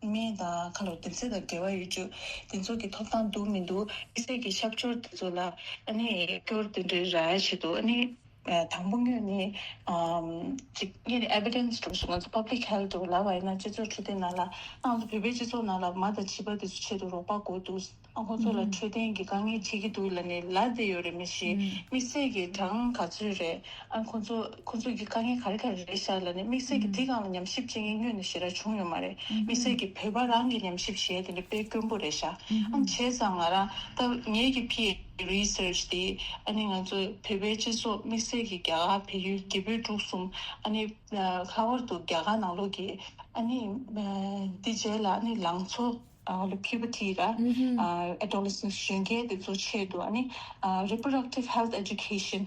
སྨན་དང་ག་ལབ་དོ་དམ་ཚིག་དང་འབྲེལ་བ་ཡོད་རྒྱུ་དེ་ཚོ་གི་ཐོབ་ཐང་འདུག་མི་འདུག་དམིགས་བསལ་གྱི་ཤབ་སྦྱོར་དེ་ཚོ་ལ་ཨ་ནི་སྐྱོར་དེ་འདྲའི་རག་ཡ་ཆེད་དུ་ཨ་ནི། ཨ་དང་པོ་ངོས་ནས་ཨམ་ཅིག་ངས་ནི་ཨེ་བི་ཌེན་སི་འགྲོ་སོང་། ང་ཚོ་པབ་ལིག་ཧེལ་ཐི་འགྲོ་ལབ་པ་ཡིན་ན་སྤྱི་ཚོགས་འཕྲོད་བསྟེན་ནང་ལ་ང་ཚོ་བོད་པའི་སྤྱི་ཚོགས་ནང་ལ་མ་དང་བྱིས་པ་དེ་ཚོ་ཆེད་དུ་རོགས་པ་དགོས་འདུག་ཨ་ཁོང་ཚོ་ལ་འཕྲོད་བསྟེན་གྱི་དཀའ་ངལ་འཕྲད་ཀྱི་འདུག་ལབ་ནས་ལབ་བསྡད་ཡོད་རེད། མི་ཤེས། དམིགས་བསལ་གྱི་གྲངས་ག་ཚོད་རེད། ཨ་ཁོང་ཚོ་ཁོང་ཚོ་གི་དཀའ་ངལ་ག་རེ་ག་རེ་རེད་ཤག་ལབ་ནས་དམིགས་བསལ་གྱི་དེ་སྒང་ལ་ཉམས་ཞིབ་བྱེད་མཁན་དངོས་ནས་ཞེ་དྲག་བྱུང་ཡོད་མ་རེད། དམིགས་བསལ་གྱི་བོད་པ་རང་གི་ཉམས་ཞིབ་བྱས་དེ་འདྲ་དཔེ་དཀོན་པོ་རེད་ཤག་ཨ་བྱས་ཙང་ང་རང་ད་ངེད་ཀྱི་ཕི་རི་སར་ཆི་དེ་ཨ་ནི་ང་ཚོ་བོད་པའི་སྤྱི་ཚོགས་དམིགས་བསལ་གྱི་རྒྱ་གར་བལ་ཡུལ་རྒྱ་བོད་འབྲུག་གསུམ་ཨ་ནི་ལྷག་པར་དུ་རྒྱ་གར་ནང་ལོགས་ཀྱི་ཨ་ནི་འདི་རྗེས་ལ་ཨ་ནི་ལང་ཚོ་ཨ་ལ་puberty ར་adolescent གཞོན་སྐྱེས་དེ་ཚོ་ཆེད་དུ་ཨ་ནི་reproductive health education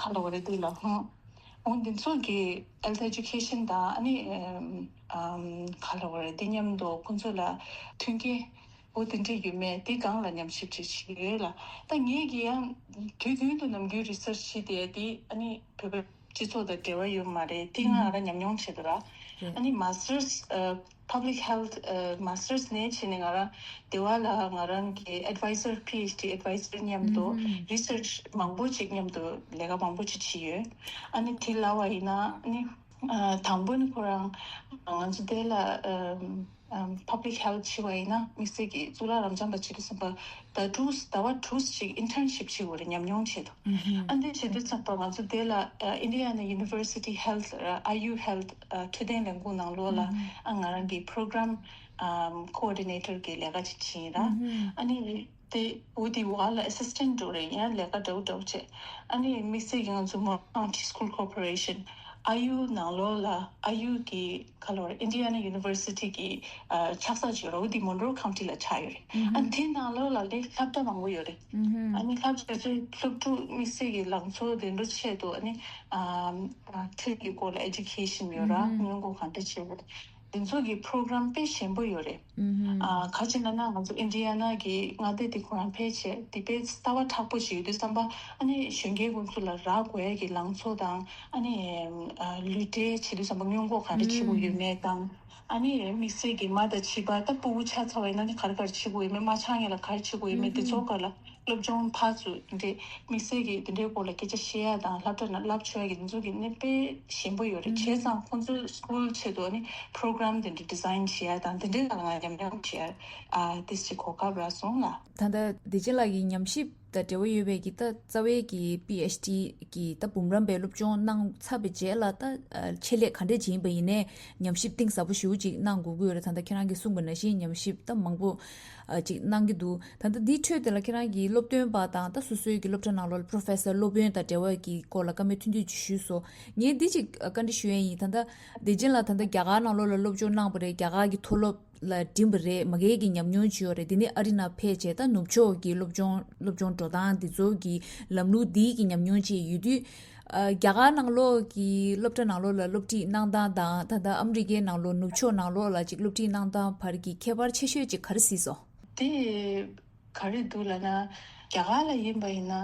ག་ལ་བ་རེད་འདི་ལ་ཧུང་འོང་འདི་ཚོ་གི་health education དང་ཨ་ནི་ག་ལ་བ་རེད་འདི་མཉམ་དུ་ཁོང་ཚོ་ལ་མཐུན་རྐྱེན། འོ་དེ་འདྲ་ཡོད་མེད་དེ་སྒང་ལ་ཉམས་ཞིབ་ཅིག་བྱེད་ཀྱི་ཡོད་ལ། ད་ངེད་ཀྱི་ཡང་དུས་རྒྱུན་དུ་ནམ་རྒྱུན་རི་སར་ཆི་བྱེད་དེ་དེ་ཨ་ནི་བོད་པའི་ སྤྱི་ཚོགས་དང་འབྲེལ་བ་ཡོད་མ་རེད། དེ་ང་རང་ཉམས་མྱོང་བྱེད་འདུག་ར། རེད། ཨ་ནི་Masters Public Health Masters ནས་བྱས་ནས་ང་རང་དེ་བ་ལ་ང་རང་གི་Advisor PhD Advisor མཉམ་དུ་Research མང་པོ་ཅིག་མཉམ་དུ་ལས་ཀ་མང་པོ་ཅིག་བྱས་ཡོད། ཨ་ནི་དེ་ལ་བ་ཡིན་ན་ཨ་ནི་དང་པོ་ནི་ཁོ་རང་ང་ཚོ་དེ་ལ་Public Health བྱས་པ་ཡིན་ན་དམིགས་བསལ་གྱི་གཙུག་ལག་རབ་འབྱམས་པ་བྱེད་དུས་ཙམ་པ་ཟླ་དྲུག་ཟླ་བ་དྲུག་ཅིག་Internship བྱེད་དགོས་རེད། ཉམས་མྱོང་ཆེད་དུ། ཨ་འདི་བྱེད་དུས་ཙམ་པ་ང་ཚོ་དེ་ལ་Indiana University Health Iu Health འཕྲོད་བསྟེན་ལས་ཁུངས་ནང་ལོགས་ལ་ཨ་ང་རང་གི་Program Coordinator གི་ལས་ཀ་ཅིག་བྱས་ཡིན་ར། ཨ་ནི་དེ་འོ་དེ་བ་ལ་Assistant འགྲོ་རེད། ཡང་ལས་ཀ་འདྲ་བོ་འདྲ་བོ་བྱས། ཨ་ནི་དམིགས་བསལ་གྱི་ང་ཚོ་Monroe County School Corporation Iu ནང་ལོགས་ལ་Iu གི་ཁ་ལོར་Indiana University གི་ཆགས་ས་ཅིག་ཡོད་རེད། འོ་དེ་Monroe County ལ་ཆགས་ཡོད་རེད། ཨ་ནི་དེ་ནང་ལོགས་ལ་ལས་སློབ་གྲྭ་མང་པོ་ཡོད་རེད། ཨ་ནི་སློབ་གྲྭ་ཚོའི་སློབ་ཕྲུག་དམིགས་བསལ་གྱི་ལང་ཚོ་དེ་འདྲ་ཆེད་དུ་ཨ་ནི་ཁྲིད་ཀྱི་སྐོར་ལ་Education ཡོད་ར། སྔོན་འགོག་གང་འདྲ་བྱེད་དགོས། དེ་ཚོ་གི་Program དཔེ་ཞན་པོ་ཡོད་རེད། ཨ་ག་ཅི་ལབ་ན་ང་ཚོ་Indiana གི་མངའ་སྡེ་དེ་ཁོ་རང་ཕལ་ཆེར་དེ་དཔེ་རྩ་བ་མཁྲེགས་པོ་ཅིག་ཡོད་དུས་ཙམ་པ་ཨ་ནི་གཞོན་སྐྱེས་ཀུན་ཚོ་ལ་རག་དགོས་ཡ་གི་ལང་ཚོ་དང་ཨ་ནི་ལུས་འབྲེལ་བྱེད་དུས་ཙམ་པ་སྔོན་འགོག་གང་འདྲ་བྱེད་དགོས་ཡོད་མེད་དང་ཨ་ནི་དམིགས་བསལ་གྱི་མ་དང་བྱིས་པ་ད་ཕྲུ་གུ་ཆགས་ཚར་བ་ཡིན་ན་ནི་ག་རེ་ག་རེ་བྱེད་དགོས་ཡོད་མེད་མ་ཆགས་སྔོན་ལ་ག་རེ་བྱེད་དགོས་ཡོད་མེད་དེ་ཚོ་སྐོར་ལ། སློབ་སྦྱོང་ཕར་ཚུར་འདི་འདྲའི་དམིགས་བསལ་གྱི་འདི་འདྲའི་སྐོར་ལ་སྐད་ཆ་བཤད་ཡ་དང་སློབ་གྲྭ་ནང་བསླབ་བྱ་ཡ་གི་འདི་ཚོ་གི་ནི་དཔེ་ཞན་པོ་ཡོད་རེད། བྱས་ཙང་ཁོང་ཚོའི་School ཆེད་དུ་ནི་Program དེ་འདྲ་Design བྱེད་ཡ་དང་དེ་འདྲའི་ནང་ལ་ང་ཉམས་མྱོང་བྱེད་ཡ་ཨ་ཏིས་ཅིག་གོ་སྐབས་རག་སོང་ལ། ད་ལྟ་བདེ་ཆེན་ལགས་ཀྱི་ཉམས་ཞིབ་དང་འབྲེལ་བ་ཡོད་པའི་གི་ད་རྩ་བའི་གི་PhD གི་ད་འབུམ་རམས་པའི་སློབ་སྦྱོང་གནང་ཚར་བའི་རྗེས་ལ་ད་ཆེད་ལས་ག་འདྲས་ཅིག་ཡིན་པ་ཡིན་ནའི་ཉམས་ཞིབ་གཏིང་ཟབ་པོ་ཞེ་པོ་ཅིག་གནང་དགོས་ཀྱི་ཡོད་རེད། ད་ལྟ་ཁྱེད་རང་གིས་གསུངས་པ་ནང་བཞིན་ཉམས་ཞིབ་ད་མང་པོ་ཅིག་གནང་གི་འདུག་ད་ལྟ་འདིའི་ཁྲོད་དེ་ལ་ཁྱེད་རང་གིས་སློབ་སྟོན་པ་དང་ད་སོ་སོའི་གི་སློབ་གྲྭ་ནང་ལོགས་ལ་Professor སློབ་དཔོན་དང་འབྲེལ་བ་གི་སྐོར་ལ་བཀའ་མོལ་ཐུང་ཐུང་ཅིག་ཞུས་སོང་། ངས་འདི་ཅིག་བཀའ་འདྲི་ཞུ་ཡ་ཡིན། ད་ལྟ་བདེ་ཆེན་ལགས་ད་ལྟ་རྒྱ་གར་ནང་ལོགས་ལ་སློབ་སྦྱོང་གནང་བ་རེད། རྒྱ་གར་གི་མཐོ་སློབ་ལ་འགྲིམས་པ་རེད། མ་གིའི་གི་ཉམས་མྱོང་ཅིག་ཡོད་རེད། དེ་ནས་ཨ་རི་ནང་ཕེབས་བྱས་ད་ནུབ་ཕྱོགས་ཀྱི་སློབ་སྦྱོང་སློབ་སྦྱོང་འགྲོ་སྟངས་དེ་ཚོ་གི་ལམ་ལུགས་འདིའི་གི་ཉམས་མྱོང་ཅིག་ཡོད་དུས། ཨ་རྒྱ་གར་ནང་ལོགས་ཀྱི་སློབ་གྲྭ་ནང་ལོགས་ལ་སློབ་ཁྲིད་གནང་སྟངས་དང་ད་ལྟ་ཨ་མི་རི་ཀའི་ནང་ལོགས་ནུབ་ཕྱོགས་ནང་ལོགས་ལ་ཅིག་སློབ་ཁྲིད་གནང་སྟངས་བར་གྱི་ཁྱད་པར་ཆེ་ཤོས་ཅིག་ག་རེ་གཟིགས་སོང་། དེ་ག་རེ་འདུག་ལབ་ན་རྒྱ་གར་ལ་ཡིན་པ་ཡིན་ན་ཨ་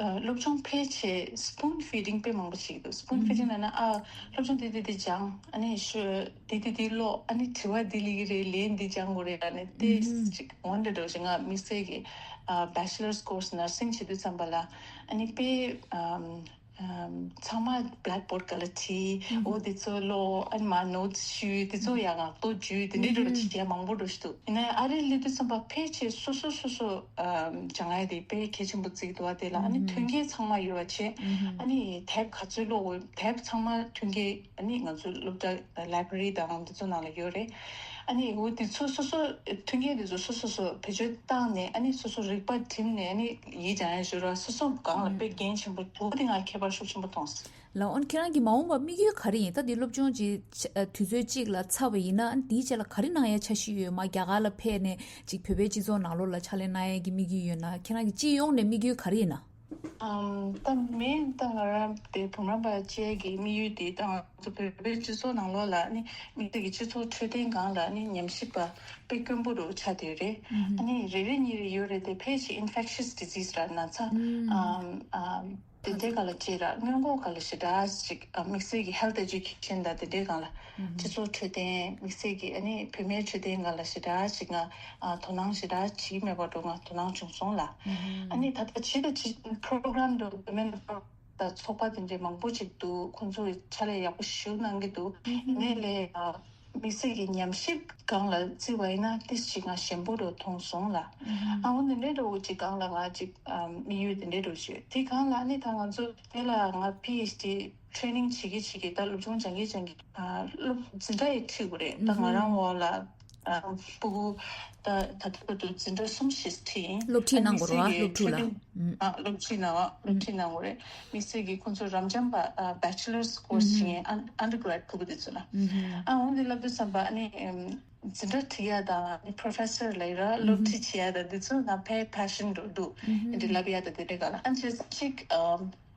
སློབ་སྦྱོང་ཕལ་ཆེར་Spoon Feeding དཔེ་མང་པོ་ཞིག་འདུག Spoon Feeding ལབ་ན་ཨ་སློབ་སྦྱོང་དེ་དེ་དེ་སྦྱང་ཨ་ནི་ཤོ་དེ་དེ་དེ་ཀློག་ཨ་ནི་དྲི་བ་འདི་ལི་གི་རེད། ལན་འདི་སྦྱང་དགོས་རེད་ལབ་ནས་དེ་ཅིག་འོན་ཏེ་འགྲོ་ཞིག་ང་དམིགས་བསལ་གྱི་ཨ་Bachelor's Course Nursing བྱེད་དུས་ཙམ་པ་ལ་ཨ་ནི་དཔེ་ཨམ་ཚང་མ་Blackboard སྒང་ལ་བྲིས། འོ་དེ་ཚོ་ཀློག་ཨ་ནི་མར་Notes བཤུས། དེ་ཚོ་ཡང་ངག་ཐོག་བརྗོད་དེ་འདྲའི་འགྲོ་བ་བྱེད་ཡ་མང་པོ་འགྲོ་ཞིག་འདུག་ཡིན་ན་ཨ་རིར་སླེབས་དུས་ཙམ་པ་ཕལ་ཆེར་སོ་སོ་སོ་སོ་སྦྱང་ཡ་དེ་དཔེ་གལ་ཆེན་པོ་བརྩི་གི་འདུག་བ། དེ་ལ་ཨ་ནི་མཐུན་རྐྱེན་ཚང་མ་ཡོད་པ་བྱས། ཨ་ནི་དེབ་ག་ཚོད་ཀློག་དགོས་དེབ་ཚང་མ་མཐུན་རྐྱེན་ཨ་ནི་ང་ཚོའི་སློབ་གྲྭ་Library དང་དེ་ཚོ་ནང་ལ་ཡོད་རེད། ཨ་ནི་འོ་དེ་ཚོ་སོ་སོ་མཐུན་རྐྱེན་དེ་ཚོ་སོ་སོ་སོ་བེད་སྤྱོད་བཏང་ནས་ཨ་ནི་སོ་སོ་རིག་པ་བསྒྲིམས་ནས་ཨ་ནི་ཡིག་སྦྱང་ཡ་ཞུ་ར་སོ་སོ་སྒང་ལ་དཔེ་འགན་ཆེན་པོ་འདུག་དེ་ང་ཁྱད་པར་ཤུགས་ཆེན་པོ་མཐོང་སོང་། ལགས་འོན་ཁྱེད་རང་གི་མ་འོངས་པ་དམིགས་ཡུལ་ག་རེ་ཡིན། ད་འདི་སློབ་སྦྱོང་ཅིག་དུས་ཚོད་གཅིག་ལ་ཚར་བ་ཡིན་ན་ཨ་ནི་དེའི་རྗེས་ལ་ག་རེ་གནང་ཡ་འཆར་གཞི་ཡོད། མ་རྒྱ་གར་ལ་ཕེབས་ནས་ཅིག་བོད་པའི་སྤྱི་ཚོགས་ནང་ལོགས་ལ་ཕྱག་ལས་གནང་ཡ་གི་དམིགས་ཡུལ་ཡོད་ན། ཁྱེད་རང་གི་སྤྱི་ཡོངས་ནས་དམིགས་ཡུལ་ག་རེ་ཡིན་ན། ཨམ། ད་མེན་ད་ང་རང་དེ་བུམ་རམས་པ་བྱེད་ཀྱི་དམིགས་ཡུལ་དེ་ད་ང་ཚོ་བོད་པའི་སྤྱི་ཚོགས་ནང་ལོགས་ལ་ནི་དམིགས་བསལ་གྱི་སྤྱི་ཚོགས་འཕྲོད་བསྟེན་སྒང་ལ་ནི་ཉམས་ཞིབ་པ་དཔེ་དཀོན་པོ་རུ་ཆགས་བསྡད་རེད། ཨ་ནི་རེ་རེ་གཉིས་རེ་ཡོད་རེད། དེ་ཕལ་ཆེར་Infectious Disease ར་ན་ཚ་ཨམ་ཨམ་དེ་འདྲའི་སྒང་ལ་བྱས་ར་སྔོན་འགོག་སྒང་ལ་ཞེ་དྲག་ཅིག་དམིགས་བསལ་གྱི་Health Education དང་དེ་འདྲའི་སྒང་ལ་སྤྱི་ཚོགས་འཕྲོད་བསྟེན་དམིགས་བསལ་གྱི་ཨ་ནི་བུད་མེད་འཕྲོད་བསྟེན་སྒང་ལ་ཞེ་དྲག་ཅིག་ང་དོ་སྣང་ཞེ་དྲག་བྱེད་ཀྱི་མེད་པ་འགྲོ་ང་དོ་སྣང་བྱུང་སོང་ལ། ཨ་ནི་ད་ལྟ་ཇི་ལྟར་ཇི་Program དུ་Women དང་ཚོགས་པ་དེ་འདྲའི་མང་པོ་ཅིག་འདུག་ཁོང་ཚོས་ཕྱག་ལས་ཡག་པོ་ཞིག་གནང་གི་འདུག་ཡིན་ནའི་ལས་དམིགས་བསལ་གྱི་ཉམས་ཞིབ་སྒང་ལ་བརྩི་བ་ཡིན་ན་ཏིས་ཅིག་ང་ཞན་པོ་རུ་མཐོང་སོང་ལ། ཨ་འོ་འདི་འདྲའི་འདྲ་བོ་ཅིག་སྒང་ལ་ང་ཅིག་དམིགས་ཡུལ་དེ་འདྲའི་འདྲ་བོ་ཞིག་ཡོད། དེ་སྒང་ལ་ཨ་ནི་ད་ང་ཚོ་དེ་ལ་ང་PhD Training བྱེད་ཀྱི་བྱེད་ཀྱི་ད་སློབ་སྦྱོང་སྦྱང་གི་སྦྱང་གི་སློབ་འཛིན་གྲྭ་ཡི་ཁྲིད་དགོས་རེད། ད་ང་རང་འོག་ལ་ཕྲུ་གུ་ད་ད་ལྟ་བར་དུ་འཛིན་གྲྭ་གསུམ་ཞིག་ཁྲིད་ཡིན། སློབ་ཁྲིད་གནང་དགོས་རེད་བ། སློབ་ཕྲུག་ལ། སློབ་ཁྲིད་གནང་བ་སློབ་ཁྲིད་གནང་དགོས་རེད། དམིགས་བསལ་གྱི་ཁོང་ཚོ་རབ་འབྱམས་པ་Bachelor's Course བྱེད་མཁན་Undergrad ཕྲུ་གུ་དེ་ཚོ་ལ། ཨ་འོ་འདི་ལབ་དུས་ཙམ་པ་ཨ་ནི་འཛིན་གྲྭ་ཁྲིད་ཡ་དང་ཨ་ནི་Professor ལབ་ཡ་ར་སློབ་ཁྲིད་བྱེད་ཡ་དང་འདི་ཚོ་ང་ཕའི་Passion འགྲོ་འདུག་འདི་ལབ་ཡ་དང་དེ་འདྲའི་སྒང་ལ་ཨ་ཅེ་ཅིག་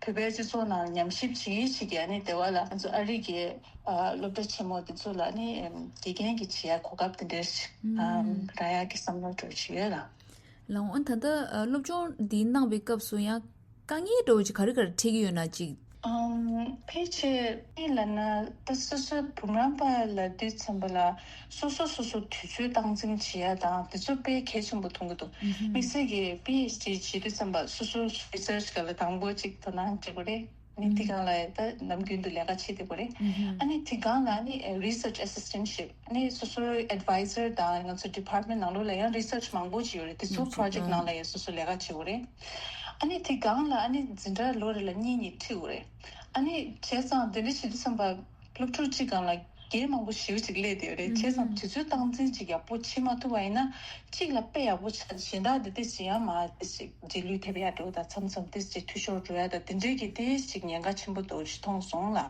བོད་པའི་སྤྱི་ཚོགས་ནང་ཉམས་ཞིབ་བྱེད་ཡིན་ཞིག་གི་ཨ་ནི་དེ་བ་ལ་ང་ཚོ་ཨ་རི་གི་སློབ་གྲྭ་ཆེན་མོ་དེ་ཚོ་ལ་ཨ་ནི་དགེ་རྒན་གྱི་བྱེད་ཡ་གོ་སྐབས་དེ་འདྲ་ཞིག་རག་ཡ་གི་བསམ་བློ་འདྲ་བོ་ཞིག་ཡོད་ལ། ལགས་འོ་ད་ལྟ་སློབ་སྦྱོང་འདི་གནང་བའི་སྐབས་སུ་ཡང་དཀའ་ངལ་འདྲ་བོ་ཅིག་ག་རེ་ག་རེ་འཕྲད་ཀྱི་ཡོད་ན་ཅིག་ ཨམ། ཕལ་ཆེར་ཨི་ལ་ན་ད་སོ་སོའི་བུམ་རམས་པ་ལ་དུས་ཚན་པ་ལ་སོ་སོ་སོ་སོ་དུས་ཚོད་སྟངས་འཛིན་བྱེད་ཡ་དང་དེ་ཚོ་དཔེ་གལ་ཆེན་པོ་མཐོང་གི་འདུག་དམིགས་བསལ་གྱི་པི་ཨེཆ་ཌི་བྱེད་དུས་ཚན་པ་སོ་སོ་རི་སར་ཆི་ག་ལ་དང་པོ་གཅིག་དོ་སྣང་བྱེད་དགོས་རེད། ཨ་ནི་དེ་སྒང་ལ་ད་ནམ་རྒྱུན་དུ་ལས་ཀ་བྱེད་བསྡད་དགོས་རེད། ཨ་ནི་དེ་སྒང་ལ་ཨ་ནི་རི་སར་ཆི་ཨེ་སི་སི་ཊེན་ཤིབ་ཨ་ནི་སོ་སོའི་ཨེཌ་ཝའི་ཛར་དང་ང་ཚོ་ཌི་པར་ཊི་མེན་ཊི་ནང་ལོགས་ལ་ཡང་རི་སར་ཆི་མང་པོ་བྱེད་ཡོད་རེད། དེ་ཚོ་པྲོ་ཇེག་ཊི་ནང་ལ་ཡང་སོ་སོ་ལས་ཀ་བྱེད་དགོས་རེད། ཨ་ནི་དེ་སྒང་ལ་ཨ་ནི་འཛིན་གྲྭ་ལོ་རེ་ལ་གཉིས་གཉིས་ཁྲིད་དགོས་རེད། ཨ་ནི་བྱས་ཙང་དེ་འདྲ་བྱེད་དུས་ཙམ་པ་སློབ་ཕྲུག་གཅིག་སྒང་ལ་འགན་མང་པོ་ཞེ་པོ་ཅིག་སླེབས་བསྡད་ཡོད་རེད། བྱས་ཙང་དུས་ཚོད་སྟངས་འཛིན་ཅིག་ཡག་པོ་བྱེད་མ་ཐུབ་པ་ཡིན་ན་གཅིག་ལ་དཔེ་ཡག་པོ་ཆགས། གཞན་དག་དེ་ཏིས་ཅིག་ཡང་མ་ཏིས་ཅིག་རྗེས་ལུས་ཐེབས་ཡག་འགྲོ་དང་མཚམས་མཚམས་ཏིས་ཅིག་འཐུས་ཤོར་འགྲོ་ཡག་དང་དེ་འདྲས་ཀྱི་ཏིས་ཅིག་ཉེན་ཁ་ཆེན་པོ་འདུག་ཅིག་མཐོང་སོང་ལ།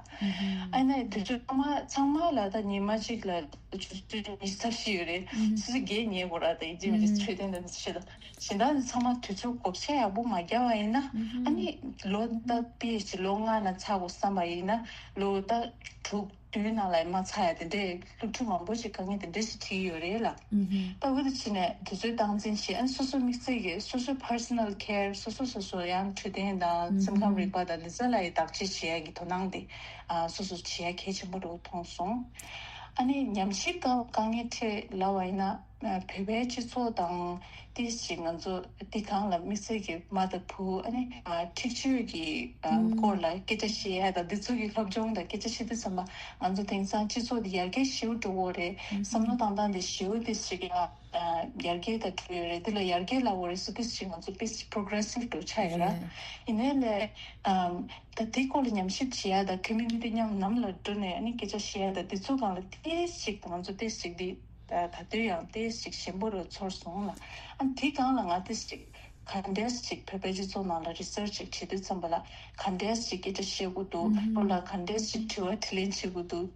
ཨ་ནི་དུས་ཚོད་ཚང་མ་ཚང་མ་ལ་ད་ཉི་མ་གཅིག་ལ་ཆུ་ཚོད་ཉི་ཤུ་རྩ་བཞི་ཡོད་རེད། ཆུ་ཚོད་བརྒྱད་ཉལ་དགོས་ར་དང་ཡིན་གཅིག་མིན་གཅིག་འཕྲོད་བསྟེན་དང་ཆེད་དུ། གཞན་དག་ཚང་མ་དུས་ཚོད་བགོ་བཤའ་ཡག་པོ་མ་བརྒྱབ་པ་ཡིན་ན་ཨ་ནི་ལོ་ད་པི་ཨེཆ་ཌི་ལོ་ལྔ་ནང་ཚར་དགོས་བསམ་པ་ཡིན་ན་ལོ་ད་དྲུག་བདུན་ནང་ལ་མ་ཚར་ཡ་དེ་འདྲས་སློབ་ཕྲུག་མང་པོ་ཞིག་དཀའ་ངལ་དེ་འདྲས་ཞིག་འཕྲད་ཀྱི་ཡོད་རེད་ལ། ད་འོ་དེ་ཕྱིན་ནས་དུས་ཚོད་སྟངས་འཛིན་བྱེད། ཨ་ནི་སོ་སོ་དམིགས་བསལ་གྱི་སོ་སོའི་པར་སོ་ནལ་ཁེར་སོ་སོ་སོ་སོ་ཡང་འཕྲོད་བསྟེན་དང་སེམས་ཁམས་རིག་པ་དང་འདི་ཚོ་ལ་ཡི་བརྟག་དཔྱད་བྱེད་ཡ་གི་དོ་སྣང་དེ་ཨ་སོ་སོ་བྱེད་ཡ་གལ་ཆེན་པོ་རུ་མཐོང་སོང་། ཨ་ནི་ཉམས་ཞིབ་སྐབས་དཀའ་ངལ་འཕྲད་ལབ་པ་ཡིན་ན། ཨ་བོད་པའི་སྤྱི་ཚོགས་དང་ཏིས་ཅིག་ང་ཚོ་འདི་སྒང་ལ་དམིགས་བསལ་གྱི་མ་དང་བུ་ཨ་ནི་ཨ་འཁྲིག་སྤྱོད་ཀྱི་ཨ་སྐོར་ལ་སྐད་ཆ་བཤད་ཡ་དང་འདི་ཚོ་གི་སློབ་སྦྱོང་དང་སྐད་ཆ་བཤད་དུས་ཙམ་པ་ང་ཚོ་དེང་སང་སྤྱི་ཚོགས་འདི་ཡར་རྒྱས་ཞེ་པོ་འགྲོ་གི་ཡོད་རེད། བསམ་བློ་བཏང་སྟངས་འདི་ཞེ་པོ་ཏིས་ཅིག་ཡ་ཡར་རྒྱས་དང་འགྲོ་ཡོད་རེད། འདི་ལ་ཡར་རྒྱས་ལབ་དགོས་རེད་ས་ཏིས་ཅིག་ང་ཚོ་ཏིས་ཅིག་པོ་རོ་གེ་རེ་སིབ་འགྲོ་ཆགས་ཡོད་ར། ཡིན་ནའི་ལས་ཨམ། ད་དེའི་སྐོར་ལ་ཉམས་ཞིབ་བྱེད་ཡ་དང་ཁོ་མིའུ་ནི་ཊི་མཉམ་ནམ་ལ་འགྲོ་ནས་ཨ་ནི་སྐད་ཆ་བཤད་ཡ་དང་དེ་ཚོ་སྒང་ལ་ཏིས་ཅིག་ང་ཚོ་ཏིས་ཅིག་འདི་ད་ད་དུང་ཡང་ཏིས་ཅིག་ཞན་པོ་རུ་ཚོར་སོང་ལ། ཨ་ནི་དེའི་སྒང་ལ་ང་ཏིས་ཅིག་ག་འདྲས་ཅིག་བོད་པའི་སྤྱི་ཚོགས་ནང་ལ་རི་སར་ཆི་ཅིག་བྱེད་དུས་ཙམ་པ་ལ་ག་འདྲས་ཅིག་སྐད་ཆ་བཤད་དགོས་འདུག་ཁོ་ལ་ག་འདྲས་ཅིག་དྲི་བ་དྲིས་ལན་བྱེད་དགོས་འདུག་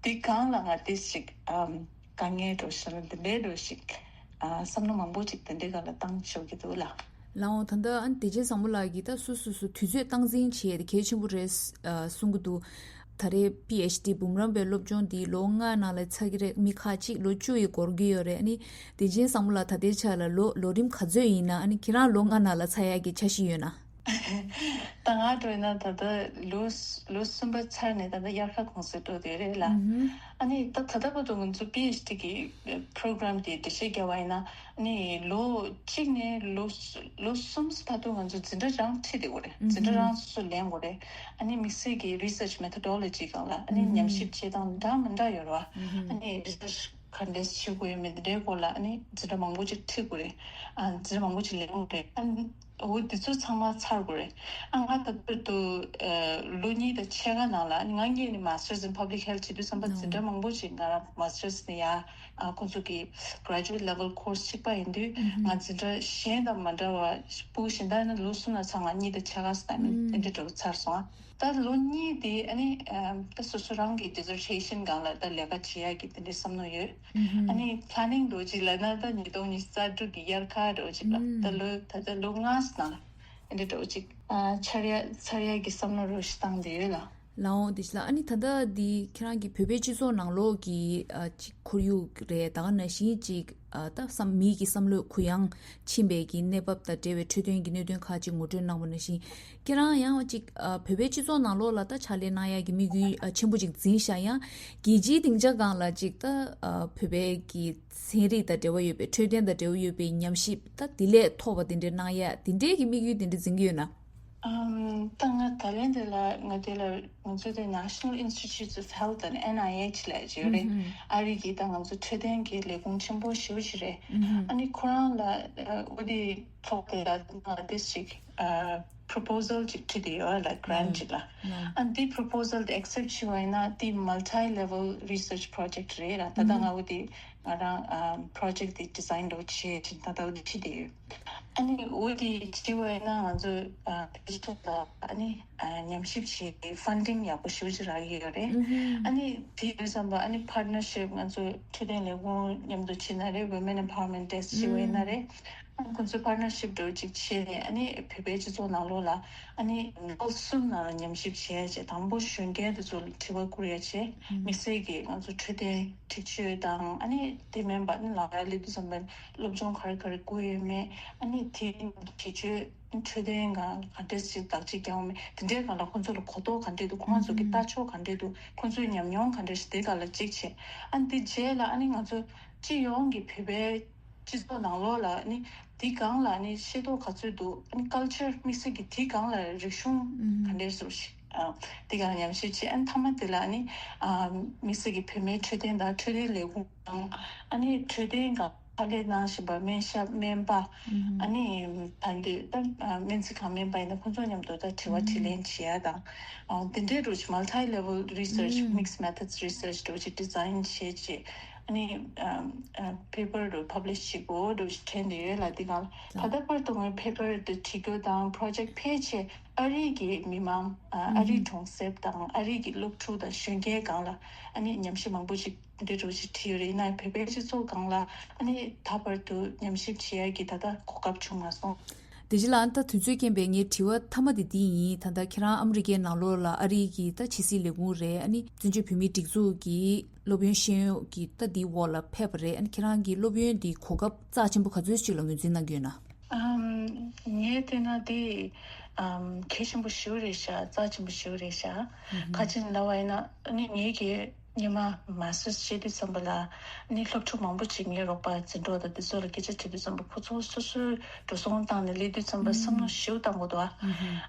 དེའི་སྒང་ལ་ང་ཏིས་ཅིག་ཨམ་དཀའ་ངལ་འགྲོ་ཤེས་ན་འདི་འདྲས་འགྲོ་ཞིག་ཨ་བསམ་བློ་མང་པོ་ཅིག་དེ་འདྲའི་སྒང་ལ་བཏང་ཆོག་གི་འདུག་ལ། ལའོ། ད་ལྟ་ཨ་ནི་བདེ་ཆེན་བཟང་པོ་ལགས་ཀྱིས་ད་སོ་སོ་སོ་དུས་ཚོད་སྟངས་འཛིན་བྱེད་ཡ་དེ་གལ་ཆེན་པོ་རེད་ཨ་གསུང་གི་འདུག་ད་རེས་པི་ཨེཆ་ཌི་འབུམ་རམས་པའི་སློབ་སྦྱོང་འདི་ལོ་ལྔ་ནང་ལ་ཚར་གྱི་རེད། མི་ཁག་གཅིག་ལོ་བཅུ་ཡི་འགོར་གྱི་ཡོད་རེད། ཨ་ནི་བདེ་ཆེན་བཟང་པོ་ལགས་ད་ལྟའི་ཆ་ལ་ལོ་ལོ་རིམ་ག་ཚོད་ཡིན་ན་ཨ་ནི་ཁྱེད་རང་ལོ་ལྔ་ནང་ལ་ཚར་ཡ་གི་འཆར་གཞི་ཡོད་ན། ད་ང་འགྲོ་ཡིན་ན་ད་ལྟ་ལོ་ལོ་གསུམ་པ་ཚར་ནས་ད་ལྟ་དབྱར་ཁ་གུང་སེང་འགྲོ་བསྡད་རེད་ལ། ཨ་ནི་ད་ད་ལྟ་བར་དུ་ང་ཚོ་པི་ཨེཆ་ཌི་གི་པྲོ་གྷ་རམ་དེ་འགྲེལ་བཤད་རྒྱག་པ་ཡིན་ན་ཨ་ནི་ལོ་གཅིག་ནས་ལོ་ལོ་གསུམ་བར་དུ་ང་ཚོ་འཛིན་གྲྭ་རང་ཁྲིད་བསྡད་དགོས་རེད། འཛིན་གྲྭ་རང་སོ་སོ་ལེན་དགོས་རེད། ཨ་ནི་དམིགས་བསལ་གྱི་རི་སར་ཆི་མེ་ཐོ་ཌོ་ལོ་ཇི་སྒང་ལ་ཨ་ནི་ཉམས་ཞིབ་བྱེད་སྟངས་འདྲ་མི་འདྲ་ཡོད་རེད་བ། ཨ་ནི་རི་སར་ཆི་ག་འདྲས་བྱེད་དགོས་ཡོད་མེད་དེ་འདྲའི་སྐོར་ལ་ཨ་ནི་འཛིན་གྲྭ་མང་པོ་ཅིག་ཁྲིད་དགོས་རེད། ཨ་འཛིན་གྲྭ་མང་པོ་ཅིག་ལེན་དགོས་རེད། ཨ་འོ་དེ་ཚོ་ཚང་མ་ཚར་དགོས་རེད། ཨ་ང་ད་བར་དུ་ཨ་ལོ་གཉིས་དང་ཕྱེད་ཀ་ནང་ལ་ཨ་ནི་ང་སྔོན་ནས་Masters in Public Health བྱེད་དུས་ཙམ་པ་འཛིན་གྲྭ་མང་པོ་ཅིག་ང་རང་Masters ནས་ཡ་ཨ་ཁོང་ཚོ་གི་Graduate Level Course གཅིག་པ་ཡིན་དུས་ང་འཛིན་གྲྭ་གཞན་དང་མ་འདྲ་བ་ཕྲུ་གུ་གཞན་དག་ནི་ལོ་གསུམ་ལ་ཚང་ང་གཉིས་དང་ཕྱེད་ཀ་ཙམ་ཨ་ནི་དེ་འདྲ་འདྲ་བོ་ཚར་སོང་ཨ། ད་ལོ་གཉིས་དེ་ཨ་ནི་ཨམ་ད་སོ་སོ་རང་གི་dissertation སྒང་ལ་ད་ལས་ཀ་བྱེད་ཡག་གི་དེ་འདྲའི་བསམ་བློ་ཡོད། ཨ་ནི་planning འདྲ་བོ་ཅིག་ལབ་ན་ད་ཉིས་སྟོང་ཉི་ཤུ་རྩ་དྲུག་གི་དབྱར་ཁ་འདྲ་བོ་ཅིག་ལ་ད་ལོ་ད་ལྟ་ལོ་ལྔ་ཙམ་ནང་ལ་ཨ་འདྲ་འདྲ་བོ་ཅིག་ཨ་འཆར་ཡག་འཆར་ཡག་གི་བསམ་བློ་འདྲ་བོ་ཞིག་བཏང་བསྡད་ཡོད་ལ། ལའོ་བདེ་ཆེན་ལགས། ཨ་ནི་ད་ལྟ་འདི་ཁྱེད་རང་གི་བོད་པའི་སྤྱི་ཚོགས་ནང་ལོགས་ཀྱི་ཨ་ཅིག་ཁོར་ཡུག་རེད། ད་ག་ནང་བཞིན་ཅིག་ཨ་ད་བསམ་མི་གི་བསམ་བློ་གུ་ཡངས་ཕྱིན་པའི་གི་གནས་བབ་དང་འབྲེལ་བའི་འཕྲོད་བསྟེན་གྱི་གནད་དོན་ཁག་ཅིག་ངོ་སྤྲོད་གནང་བ་ནང་བཞིན། ཁྱེད་རང་ཡང་ཅིག་ཨ་བོད་པའི་སྤྱི་ཚོགས་ནང་ལོགས་ལ་ད་ཕྱག་ལས་གནང་ཡག་གི་དམིགས་ཡུལ་ཨ་ཆེན་པོ་ཅིག་འཛིན་བཞག་ཡང་རྒྱལ་སྤྱིའི་སྡིངས་ཆ་སྒང་ལ་ཅིག་ད་ཨ་བོད་པའི་གི་ཚན་རིག་དང་འབྲེལ་བ་ཡོད་པའི་འཕྲོད་བསྟེན་དང་འབྲེལ་བ་ཡོད་པའི་ཉམས་ཞིབ་ད་དེ་ལས་ཐོག་པ་དེ་འདྲ་གནང་ཡག་དེ་འདྲའི་གི་དམིགས་ཡུལ་དེ་འདྲ་འཛིན་གྱི་ཡོད་ན། ཨམ། ད་ང་ད་ལན་དེ་ལ་ང་དེ་ལ་ང་ཚོ་དེ་National Institutes of Health and N I H ལབ་ཅིག་ཡོད་རེད། ཨ་རི་གི་ད་ང་ཚོ་འཕྲོད་བསྟེན་གྱི་ལས་ཁུངས་ཆེན་པོ་ཞེ་པོ་ཅིག་རེད། ཨ་ནི་ཁོ་རང་ལ་ཨ་འོ་དེ་ཐོག་དེ་ལ་ང་དེ་ཅིག་ཨ་proposal ཅིག་བྲིས་ཏེ་ཡོད་ལ་grant ཅིག་ལ། ཨ་ནི་དེ་proposal དེ་accept བྱས་པ་ཡིན་ན་དེ་multi level research project རེད་ལ། ད་ལྟ་ང་འོ་དེ་ང་རང་ཨ་project དེ་design འདྲ་བོ་བྱས་བྱས་ད་ལྟ་འོ་དེ་བྲིས་ཏེ་ཡོད། ཨ་ནི་འོ་དེ་བྱས་པ་ཡིན་ན་ང་ཚོ་ཨ་བོད་ཕྱོགས་ལ་ཨ་ནི་ཨ་ཉམས་ཞིབ་བྱེད་ཀྱི་funding ཡག་པོ་ཞེ་པོ་ཅིག་རག་གི་ཡོད་རེད། ཨ་ནི་དེ་ཡིན་དུས་ཙམ་པ་ཨ་ནི་partnership ང་ཚོ་འཕྲོད་བསྟེན་ལས་ཁུངས་མཉམ་དུ་བྱས་ན་རེད། Women Empowerment Desk བྱས་པ་ཡིན་ན་རེད། ཨ་ཁོང་ཚོ་partnership འདྲ་བོ་ཅིག་བྱས་ནས་ཨ་ནི་བོད་པའི་སྤྱི་ཚོགས་ནང་ལོགས་ལ་ཨ་ནི་ལོ་གསུམ་ནང་ལ་ཉམས་ཞིབ་བྱས་བྱས་དང་པོ་གཞོན་སྐྱེས་དེ་ཚོ་ལ་དྲི་བ་བསྐུར་ཡ་བྱས། དམིགས་བསལ་གྱིས་ང་ཚོ་འཕྲོད་བསྟེན་འཁྲིག་སྤྱོད་དང་ཨ་ནི་དེ་མིན་པ་ཨ་ནི་ལག་ཡ་སླེབས་དུས་ཙམ་པ་སློབ་སྦྱོང་ག་རེ་ག་རེ་དགོས་ཡོད་མེད་ཨ་ནི་དེ་འཁྲིག་སྤྱོད་ འཕྲོད་བསྟེན་སྒང་ག་འདྲས་ཅིག་བདག་གཅེས་རྒྱག་འོང་མེད། དེ་འདྲའི་སྒང་ལ་ཁོང་ཚོ་ལ་གོ་རྟོགས་ག་འདྲས་འདུག་ཁོང་ཚོ་གི་ལྟ་ཕྱོགས་ག་འདྲས་འདུག་ཁོང་ཚོའི་ཉམས་མྱོང་ག་འདྲས་ཤིག་དེ་སྒང་ལ་གཅིག་བྱས། ཨ་ནི་དེ་རྗེས་ལ་ཨ་ནི་ང་ཚོ་སྤྱི་ཡོངས་ཀྱི་བོད་པའི་སྤྱི་ཚོགས་ནང་ལོགས་ལ་ཨ་ནི་དེ་སྒང་ལ་ཨ་ནི་ཤེས་རྟོགས་ག་ཚོད་འདུག་ཨ་ནི་ཀལ་ཅར་དམིགས་བསལ་གྱི་དེ་སྒང་ལ་རིག་གཞུང་ག་འདྲས་སུ་ཞིག་ཨ་དེ་སྒང་ལ་ཉམས་ཞིབ་བྱས། ཨ་ནི་མཐའ་མ་དེ་ལ་ཨ་ནི་ཨ་དམིགས་བསལ་གྱི་བོད་མིའི་འཕྲོད་བསྟེན་དང་འཕྲོད་བསྟེན་ལས་ཁུངས་དང་ཨ་ནི་འཕྲོད་བསྟེན་སྒང་ཕྱག་ལས་གནང་བཞིན་པ་སྨན་ཞབས་སྨན་པ། ཨ་ནི་ད་འདོད་ད་སྨན་རྩིས་ཁང་སྨན་པ་ཡིན་ན་ཁོང་ཚོ་མཉམ་དུ་ད་དྲི་བ་དྲིས་ལན་བྱེད་ཡ་དང་། ཨ་དེ་འདྲའི་འདྲ་བོ་ཅིག་multi level research, mixed methods research འདྲ་བོ་ཅིག་design བྱས་རྗེས། ཨ་ནི་paper འདྲ་བོ་publish བྱེད་དགོས་འདྲ་བོ་ཅིག་དྲན་བསྡད་ཡོད་ལ། དེ་སྒང་ད་ལྟ་བར་དུ་ངའི་paper འདི་བྲིས་རྒྱུ་དང་project ཕལ་ཆེར་ཨ་རི་གི་མི་མང་ཨ་རིའི་གྲོང་གསེབ་དང་ཨ་རི་གི་སློབ་ཕྲུག་དང་གཞོན་སྐྱེས་སྒང་ལ་ཨ་ནི་ཉམས་ཞིབ་མང་པོ་ཞིག་འདི་འདྲ་བོ་ཞིག་བྲིས་ཡོད་རེད། ཡིན་ན་ཡང་བོད་པའི་སྤྱི་ཚོགས་སྒང་ལ་ཨ་ནི་ད་བར་དུ་ཉམས་ཞིབ་བྱེད་ཡ་གི་ད་ལྟ་གོ་སྐབས་བྱུང་མ་སོང་། དེ་རྗེས་ལ་ཨ་ནི་ད་དུས་ཚོད་རྐྱེན་པས་ངའི་དྲི་བ་མཐའ་མ་དེ་འདི་ཡིན། ད་ལྟ་ཁྱེད་རང་ཨ་མི་རི་ཀའི་ནང་ལོགས་ལ་ཨ་རི་གི་ད་ཕྱི་སྲིད་ལས་ཁུངས་རེད། ཨ་ནི་བཙན་བྱོལ་བོད་མིའི་སྒྲིག་འཛུགས་ཀྱི་སློབ་ཡོན་ཤེས་ཡོན་གྱི་ད་འདིའི་འོག་ལ་ཕེབས་པ་རེད། ཨ་ནི་ཁྱེད་རང་གི་སློབ་ཡོན་འདིའི་གོ་སྐབས་རྩ་ཆེན་པོ་ག་ཚོད་ཅིག་ལ་ངོས་འཛིན་གནང་གི་ཡོད་ན། ཨམ། ངས་བལྟས་ན་དེ་ཨམ་གལ་ཆེན་པོ་ཞེ་པོ་རེད་ཤག་རྩ་ཆེན་པོ་ཞེ་པོ་རེད་ཤག་ག་ཅི་ལབ་པ་ཡིན་ན་ཨ་ནི་ངེད་ཀྱི་སྔོན་མ་masters བྱེད་དུས་ཙམ་པ་ལ་ཨ་ནི་སློབ་ཕྲུག་མང་པོ་ཅིག་ངའི་རོགས་པ་འཛིན་གྲོགས་དང་དེ་ཚོ་ལ་སྐད་ཆ་དྲིས་དུས་ཙམ་པ་ཁོ་ཚོ་སོ་སོའི་འགྲོ་སོང་བཏང་ནས་སླེབས་དུས་ཙམ་པ་བསམ་བློ་ཞེ་པོ་བཏང་དགོས་འདུག་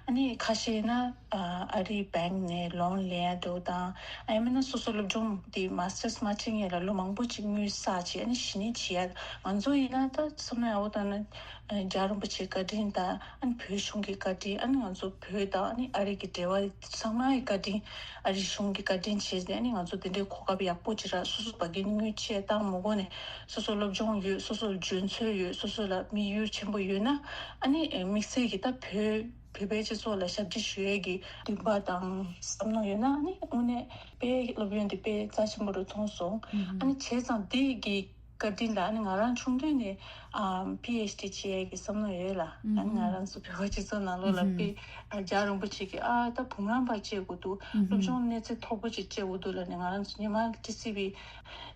ཨ་ནི་ཁ་ཤས་ཡིན་ན་ཨ་རིའི་bank ནས་loan ལེན་ཡ་འདྲ་བོ་དང་། ཨ་ཡང་མིན་ན་སོ་སོ་སློབ་སྦྱོང་དེ་masters མ་བྱེད་སྔོན་ལ་ལོ་མང་པོ་ཅིག་དངུལ་བསགས་བྱས་ཨ་ནི་གཞི་ནས་བྱེད་ཡ། ང་ཚོ་ཡིན་ན་ད་བསམ་བློ་ཡག་པོ་བཏང་ན་རྒྱལ་བ་རིན་པོ་ཆེའི་བཀའ་དྲིན་དང་ཨ་ནི་བོད་གཞུང་གི་བཀའ་དྲིན། ཨ་ནི་ང་ཚོ་བོད་དང་ཨ་ནི་ཨ་རི་གི་འབྲེལ་བ་ཚང་མའི་བཀའ་དྲིན། ཨ་རི་གཞུང་གི་བཀའ་དྲིན་བྱས་ཏེ་ཨ་ནི་ང་ཚོ་དེ་འདྲའི་གོ་སྐབས་ཡག་པོ་ཅིག་རག་སོ་སོ་ཕ་གིར་དངུལ་ཆད་བཏང་མ་དགོས་ནས་སོ་སོ་སློབ་སྦྱོང་ཡོད། སོ་སོ་ལ་འཇོན་ཚོད་ཡོད། སོ་སོ་ལ་དམིགས་ཡུལ་ཆེན་པོ་ཡོད་ན་ཨ་ནི་དམིགས་བསལ་གྱི་ད་བོད་བོད་པའི་སྤྱི་ཚོགས་ལ་ཞབས་ཕྱི་ཞུ་ཡས་ཀྱི་འདུན་པ་དང་བསམ་བློ་ཡོད་ན་ཨ་ནི་དངོས་གནས་དཔེ་སློབ་ཡོན་འདི་དཔེ་རྩ་ཆེན་པོ་རུ་མཐོང་སོང་། ཨ་ནི་བྱས་ཙང་འདི་གི་བཀའ་དྲིན་ལ་ཨ་ནི་ང་རང་ཆུང་དུས་ནས་ཨ་PhD བྱེད་ཡས་ཀྱི་བསམ་བློ་ཡོད་ལ། ཨ་ནི་ང་རང་ཚོ་བོད་པ་སྤྱི་ཚོགས་ནང་ལོགས་ལ་དཔེ་ཨ་རྒྱལ་བ་རིན་པོ་ཆེ་གི་ཨ་ད་འབུམ་རམས་པ་བྱེད་དགོས་འདུག་སློབ་སྦྱོང་གནས་ཚད་མཐོ་པོ་ཅིག་བྱེད་དགོས་འདུག་ལབ་ནས་ང་རང་ཚོ་ཉི་མ་ཊི་སི་ཝི་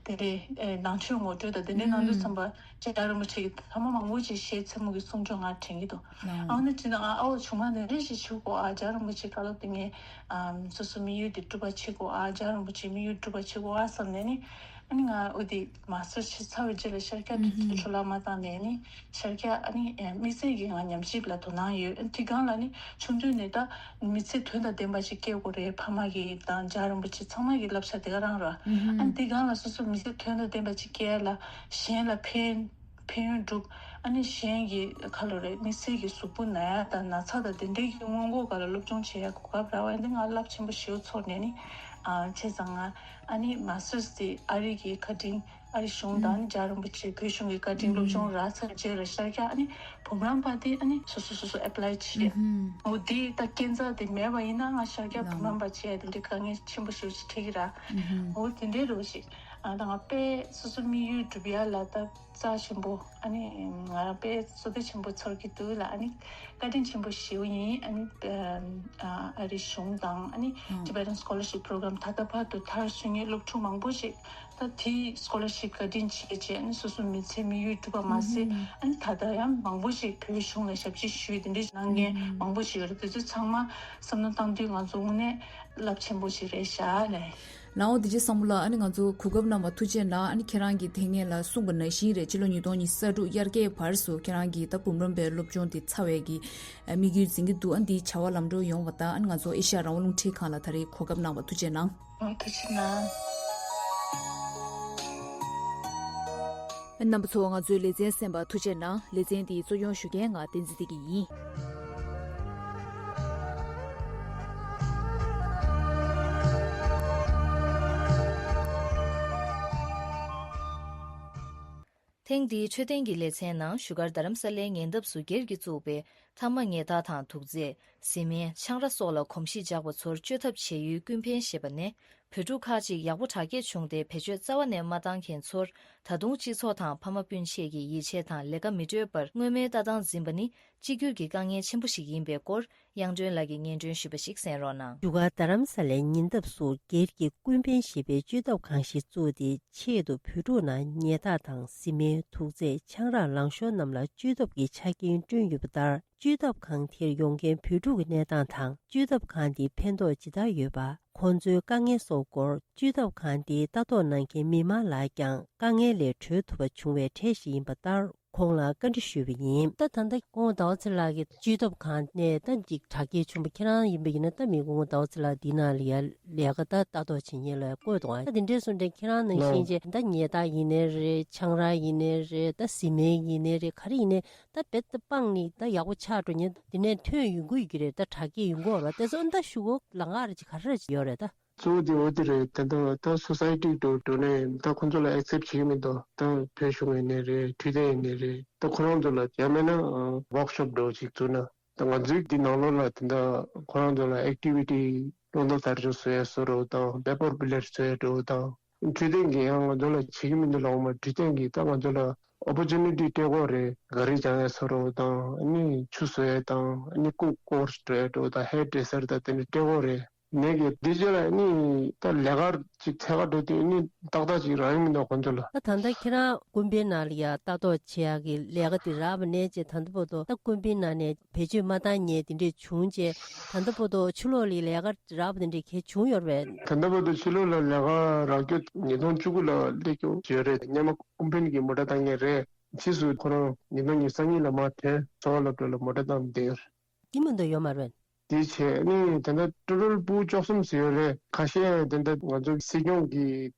དེ་འདྲའི་ནང་ཆོས་ངོ་སྤྲོད་དང་དེ་འདྲའི་གནང་དུས་ཙམ་པ་རྒྱལ་བ་རིན་པོ་ཆེ་གི་ཐ་མ་མང་པོ་ཅིག་ཞལ་ཚེ་མོ་གི་གསུང་ཆོས་ང་དྲན་གྱི་འདུག་ཨ་ནི་དྲིས་ན་ཨ་ཨོ་ཆུང་མ་དེ་འདྲ་ཞིག་བྱེད་དགོས། ཨ་རྒྱལ་བ་རིན་པོ་ཆེ་བཀའ་སློབ་དེ་ངས་ཨམ་སོ་སོ་དམིགས་ཡུལ་དེ་འགྲུབ་པ་བྱེད་དགོས། ཨ་རྒྱལ་བ་རིན་པོ་ཆེ་དམིགས་ཡུལ་འགྲུབ་པ་བྱེད་དགོས་ཨ་བསམ་ནས་ནི། ཨ་ནི་ང་འོ་དེ་མ་སི་ཊར་བྱས་ཚར་བའི་རྗེས་ལ་ཤར་རྒྱག་དུས་ཚོད་འཕྲོ་བརླག་མ་བཏང་ནས་ནི་ཤར་རྒྱག་ཨ་ནི་དམིགས་བསལ་གྱི་ང་ཉམས་ཞིབ་ལ་དོ་སྣང་ཡོད། ཨ་ནི་དེ་སྒང་ལ་ནི་ཆུང་དུས་ནས་ད་མི་ཚེ་དོན་དང་ལྡན་པ་ཞིག་སྐྱེལ་དགོས་རེད། ཕ་མ་གི་དང་རྒྱལ་བ་རིན་པོ་ཆེ་ཚང་མ་གི་བསླབ་བྱ་དེ་ག་རང་རེད། ཨ་ནི་དེ་སྒང་ལ་སོ་སོ་མི་ཚེ་དོན་དང་ལྡན་པ་ཅིག་སྐྱེལ་ལ་གཞན་ལ་ཕན་ཕན་ཡོན་སྒྲུབ། ཨ་ནི་གཞན་གྱི་ཁ་ལོ་རེད་དམིགས་བསལ་གྱི་གཟུགས་པོ་ན་ཡ་དང་ན་ཚ་དང་དེ་འདྲའི་གི་སྔོན་འགོག་སྒང་ལ་སློབ་སྦྱོང་བྱེད་ཡ་གོ་སྐབས་རག་པ་ཡིན་ན་ང་རླབས་ཆེན་པོ་ཞེ་པོ་ཚོར་ནས་ནི། ཨ་བྱས་ཙང་ང་ཨ་ནི་མ་སི་ཊར་དེ་ཨ་རི་གི་བཀའ་དྲིན་ཨ་རི་གཞུང་དང་ཨ་ནི་རྒྱལ་བ་རིན་པོ་ཆེ་བོད་གཞུང་གི་བཀའ་དྲིན་སློབ་སྦྱོང་རག་ཚར་རྗེས་ལ་ཤར་རྒྱག་ཨ་ནི་འབུམ་རམས་པ་དེ་ཨ་ནི་སོ་སོ་སོ་སོ་ཨེ་པ་ལའི་བྱེད། འོ་དེ་ད་སྐས་འཛེག་དེ་མེད་པ་ཡིན་ན་ང་ཤར་རྒྱག་འབུམ་རམས་པ་བྱེད་ཡ་དེ་འདྲའི་དཀའ་ངལ་ཆེན་པོ་ཞེ་པོ་ཅིག་འཕྲད་ཀྱི་ར། འོ་དེ་འདྲའི་རོ་ཞིག་ཨ་ད་ང་དཔེ་སོ་སོ་དམིགས་ཡུལ་འགྲུབ་ཡ་ལ་ད་རྩ་ཆེན་པོ་ཨ་ནི་ང་རང་དཔེ་བསོད་བདེ་ཆེན་པོ་ཚོར་གྱི་འདུག་ལ། ཨ་ནི་བཀའ་དྲིན་ཆེན་པོ་ཞེ་པོ་ཡིན། ཨ་ནི་ཨ་ཨ་རི་གཞུང་དང་ཨ་ནི་Tibetan Scholarship Program ད་ལྟ་བར་དུ་མཐར་སོན་མཁན་སློབ་ཕྲུག་མང་པོ་ཞིག་ད་དེའི་scholarship བཀའ་དྲིན་ཆེ་བྱས་ཨ་ནི་སོ་སོའི་མི་ཚེ་དམིགས་ཡུལ་འགྲུབ་པ་མ་ཟད་ཨ་ནི་ད་ལྟ་ཡང་མང་པོ་ཞིག་བོད་གཞུང་ལ་ཞབས་ཕྱི་ཞུས་དེ་འདྲ་གནང་མཁན་མང་པོ་ཞིག་ཡོད་རེད། དེ་ཚོ་ཚང་མ་བསམ་བློ་བཏང་དུས་ང་ཚོ་དངོས་གནས་རླབས་ཆེན་པོ་ཞིག་རེད་ཤག་ལེ། ལའོ་དེ་རྗེས་བསམ་བློ་ལ་ཨ་ནི་ང་ཚོ་གོ་སྐབས་གནང་བ་ཐུགས་རྗེ་གནང་། ཨ་ནི་ཁྱེད་རང་གིས་དེ་སྔོན་ལ་གསུངས་པ་ནང་བཞིན་རེད། ཕྱི་ལོ་ཉིས་སྟོང་ཉི་ཤུ་རྩ་དྲུག་དབྱར་ཁའི་བར་སུ་ཁྱེད་རང་གིས་ད་འབུམ་རམས་པའི་སློབ་སྦྱོང་དེ་ཚར་བའི་གི་དམིགས་ཡུལ་འཛིན་གྱི་འདུག་ཨ་ནི་འདིའི་བྱ་བ་ལམ་འགྲོ་ཡོང་བ་དང་ཨ་ནི་ང་ཚོ་ཨེ་ཤ་ཡ་རང་དབང་རླུང་འཕྲིན་ཁང་ལ་ད་རེས་གོ་སྐབས་གནང་བ་ཐུགས་རྗེ་གནང་། ཨོ་ཐུགས་རྗེ་གནང་། རྣམ་པ་ཚོ་ང་ཚོའི་ལེ་ཚན་གསན་པར་ཐུགས་རྗེ་གནང་། ལེ་ཚན་འདི་གཙོ་སྐྱོང་ཞུ་མཁན་ང་བསྟན་འཛིན་བདེ་སྐྱིད་ཡིན། ཐེངས་འདིའི་འཕྲོད་བསྟེན་གྱི་ལེ་ཚན་ནང་བཞུགས་སྒར་རྡ་རམ་ས་ལའི་ཉེ་འདབས་སུ་སྒེར་གྱིས་བཙུགས་པའི་ཐ་མག་ཉལ་ཐ་དང་དུག་རྫས། བཟི་སྨན། ཆང་རག་སོགས་ལ་གོམས་གཤིས་འཇགས་པ་ཚོར་བཅོས་ཐབས་བྱེད་ཡུལ་ཀུན་ཕན་ཞེས་པ་ནས་བོད་ཕྲུག་ཁག་ཅིག་ཡག་པོ་དྲག་སྐྱེད་བྱུང་སྟེ་བེད་སྤྱོད་རྩ་བ་ནས་མ་བཏང་མཁན་ཚོར་ད་དུང་སྤྱི་ཚོགས་དང་ཕ་མ་སྤུན་མཆེད་ཀྱིས་ཡིད་ཆེས་དང་ལས་ཀ་མི་སྤྲོད་པར་སྔོན་མའི་ལྟ་སྟངས་འཛིན་པ་ནི་ གཅིག་གྱུར་གྱི་དཀའ་ངལ་ཆེན་པོ་ཞིག་ཡིན་པའི་སྐོར། གཡང་སྒྲོན་ལགས་ཀྱིས་སྙན་སྒྲོན་ཞུས་པ་ཞིག་གསན་རོགས་གནང་། བཞུགས་སྒར་རྡ་རམ་ས་ལའི་ཉེ་འདབས་སུ་སྒེར་གྱི་ཀུན་ཕན་ཞེས་པའི་བཅོས་ཐབས་ཁང་ཞིག་བཙུགས་ཏེ། ཆེད་དུ་བོད་ཕྲུག་ནང་ཉལ་ཐ་དང་བཟི་སྨན། དུག་རྫས། ཆང་རག་ལངས་ཤོར་རྣམས་ལ་བཅོས་ཐབས་ཀྱི་ཆ་རྐྱེན་བསྐྲུན་ཡོད་པ་ལྟར། བཅོས་ཐབས་ཁང་དེར་ཡོང་མཁན་བོད་ཕྲུག་གི་གནས་སྟངས་དང་། བཅོས་ཐབས་ཁང་དེའི་ཕན་ཐོགས་ཇི་ལྟར་ཡོད་པ། ཁོང་ཚོའི་དཀའ་ངལ་སོགས་སྐོར། བཅོས་ཐབས་ཁང་དེའི་ལྟ་རྟོག་གནང་མཁན་མི་མང་ལགས་ཀྱང་དཀའ་ངལ་ལས་གྲོལ་ཐུབ་པ་བྱུང་བའི་གྲས་ཤིག་ཡིན་པ་ལྟར། ཁོང་ལ་བཀའ་འདྲི་ཞུས་པ་ཡིན། ད་ད་ལྟ་སྐུ་ངོ་ཟླ་བ་ཚེ་ལགས་ཀྱི་བཅོས་ཐབས་ཁང་ནས་ད་ཅིག་དྲག་སྐྱེད་བྱུང་བ་ཁྱེད་རང་ཡིན་པ་ཡིན་ན། ད་མི་སྐུ་ངོ་ཟླ་བ་ཚེ་ལགས་འདི་ནང་ལ་ཡ་ལས་ཀ་ད་ལྟ་རྟོག་བྱེད་མཁན་ལ་བསྐོས་འདུག་ཨ། ད་དེ་འདྲས་སོང་དྲན་ཁྱེད་རང་ནང་བཞིན་བྱས་ད་ཉལ་ཐ་ཡིན་ནའི་རེད། ཆང་རག་ཡིན་ནའི་རེད། ད་བཟི་སྨན་ཡིན་ནའི་རེད། ག་རེ་ཡིན་ནའི་ད་རྦད་དེ་སྤངས་ནས་ད་ཡག་པོ་ཆགས་འགྲོ་མཁན་དེ་ནས་ཐོན་ཡོང་གི་ཡོད་ཀྱི་རེད། ད་དྲག་སྐྱེད་ཡོང་གི་ཡོད་རེད་པ། དེ་ཚོ་ད་ཤུ་གུ་ལང་ཀ་རེ་ཅིག་ག་རེ་ཡོད་རེད་ད། གཙོ་བོ་དེ་འོ་དེ་རེད། དེ་འདྲ་ད་སོ་སའི་ཊི་འགྲོ་འགྲོ་ནས་ད་ཁོང་ཚོ་ལ་ཨེག་སེབ་བྱེད་ཀྱི་མི་འདུག་ད་བོད་གཞུང་ཡིན་ནའི་རེད། འཕྲོད་བསྟེན་ཡིན་ནའི་རེད། ད་ཁོ་རང་ཚོ་ལ་ཡང་མིན་ན་ཝོག་ཤོབ་འདྲ་བོ་ཅིག་བཙུགས་ན། ད་ང་ཚོའི་འདི་ནང་ལོགས་ལ་དེ་འདྲ་ཁོ་རང་ཚོ་ལ་ཨེག་ཊི་བི་ཊི་སློབ་གྲྭ་དར་ལྕོག་བཟོ་ཡ་བཟོ་འདྲ་བོ་དང་། པེ་པར་བུ་ལེཊ་བཟོ་ཡ་འདྲ་བོ་དང་། འཕྲོད་བསྟེན་གྱི་ཡང་ང་ཚོ་ལ་བྱེད་ཀྱི་མི་འདུག་ལབ་ཡོང་མ། འཕྲོད་བསྟེན་གྱི་ད་ང་ཚོ་ལ་ཨོ་པོར་ཅུ་ནི་ཊི་སྤྲད་ཀྱི་ཡོད་རེད། ག་རི་སྦྱང་ཡ་བཟོ་འདྲ་བོ་དང་། ཨ་ནི་ཆུ་བཟོ་ཡ་དང་། ཨ་ནི་ཀུག་ཀོར་སི་འགྲོ་ཡ་འདྲ་བོ་དང་། ཧེར་ཌི་རེ་སར་དང་དེ་འདྲ་སྤྲད་ཀྱི་ཡོད་རེད། ནས་ཀྱི་དེ་རྗེས་ལ་ནི་ད་ལས་ཀ་ཅིག་འཚོལ་ག་འགྲོ་དུས་ནི་ཏག་ཏག་ཅིག་རག་གི་མི་འདུག་ཁོང་ཚོ་ལ། ད་ད་ལྟ་ཁྱེད་རང་ཀུན་ཕན་ནང་ལ་ཡ་ལྟ་རྟོག་བྱེད་ཡག་གི་ལས་ཀ་དེ་རག་པ་ནས་བྱས་ད་ལྟ་བར་དུ་ད་ཀུན་ཕན་ནང་ནས་བེད་སྤྱོད་མ་བཏང་མཁན་དེ་འདྲས་བྱུང་རྗེས་ད་ལྟ་བར་དུ་ཕྱི་ལོགས་ལ་ལས་ཀ་རག་པ་དེ་འདྲས་གལ་བྱུང་ཡོད་རེད་པས། ད་ལྟ་བར་དུ་ཕྱི་ལོགས་ལ་ལས་ཀ་རག་རྒྱུ་ཉིས་སྟོང་བཅུ་དགུ་ལ་སླེབས་རྒྱུ་ཡོད་རེད། སྔོན་མ་ཀུན་ཕན་གྱི་མོ་ཊ་བཏང་མཁན་རེད། ཕྱིས་སུ་ཁོ་རང་ཉིས་སྟོང་ཉི་ཤུ་རྩ་གཉིས་ལ་མར་ཐོན། འཚོ་བ་སློབ་གྲྭ་ལ་མོ་ཊ་བཏང་བསྡད་ཡོད་རེད། དེ་མ་གཏོགས་ཡོད་མ་རེད། དེ་བྱས་ནས་ད་ལྟ་ཊོ་ཊལ་ཕྲུ་གུ་བཅུ་གསུམ་ཙམ་ཡོད་རེད། ཁ་ཤས་ད་ལྟ་ང་ཚོ་སྲིད་སྐྱོང་གི་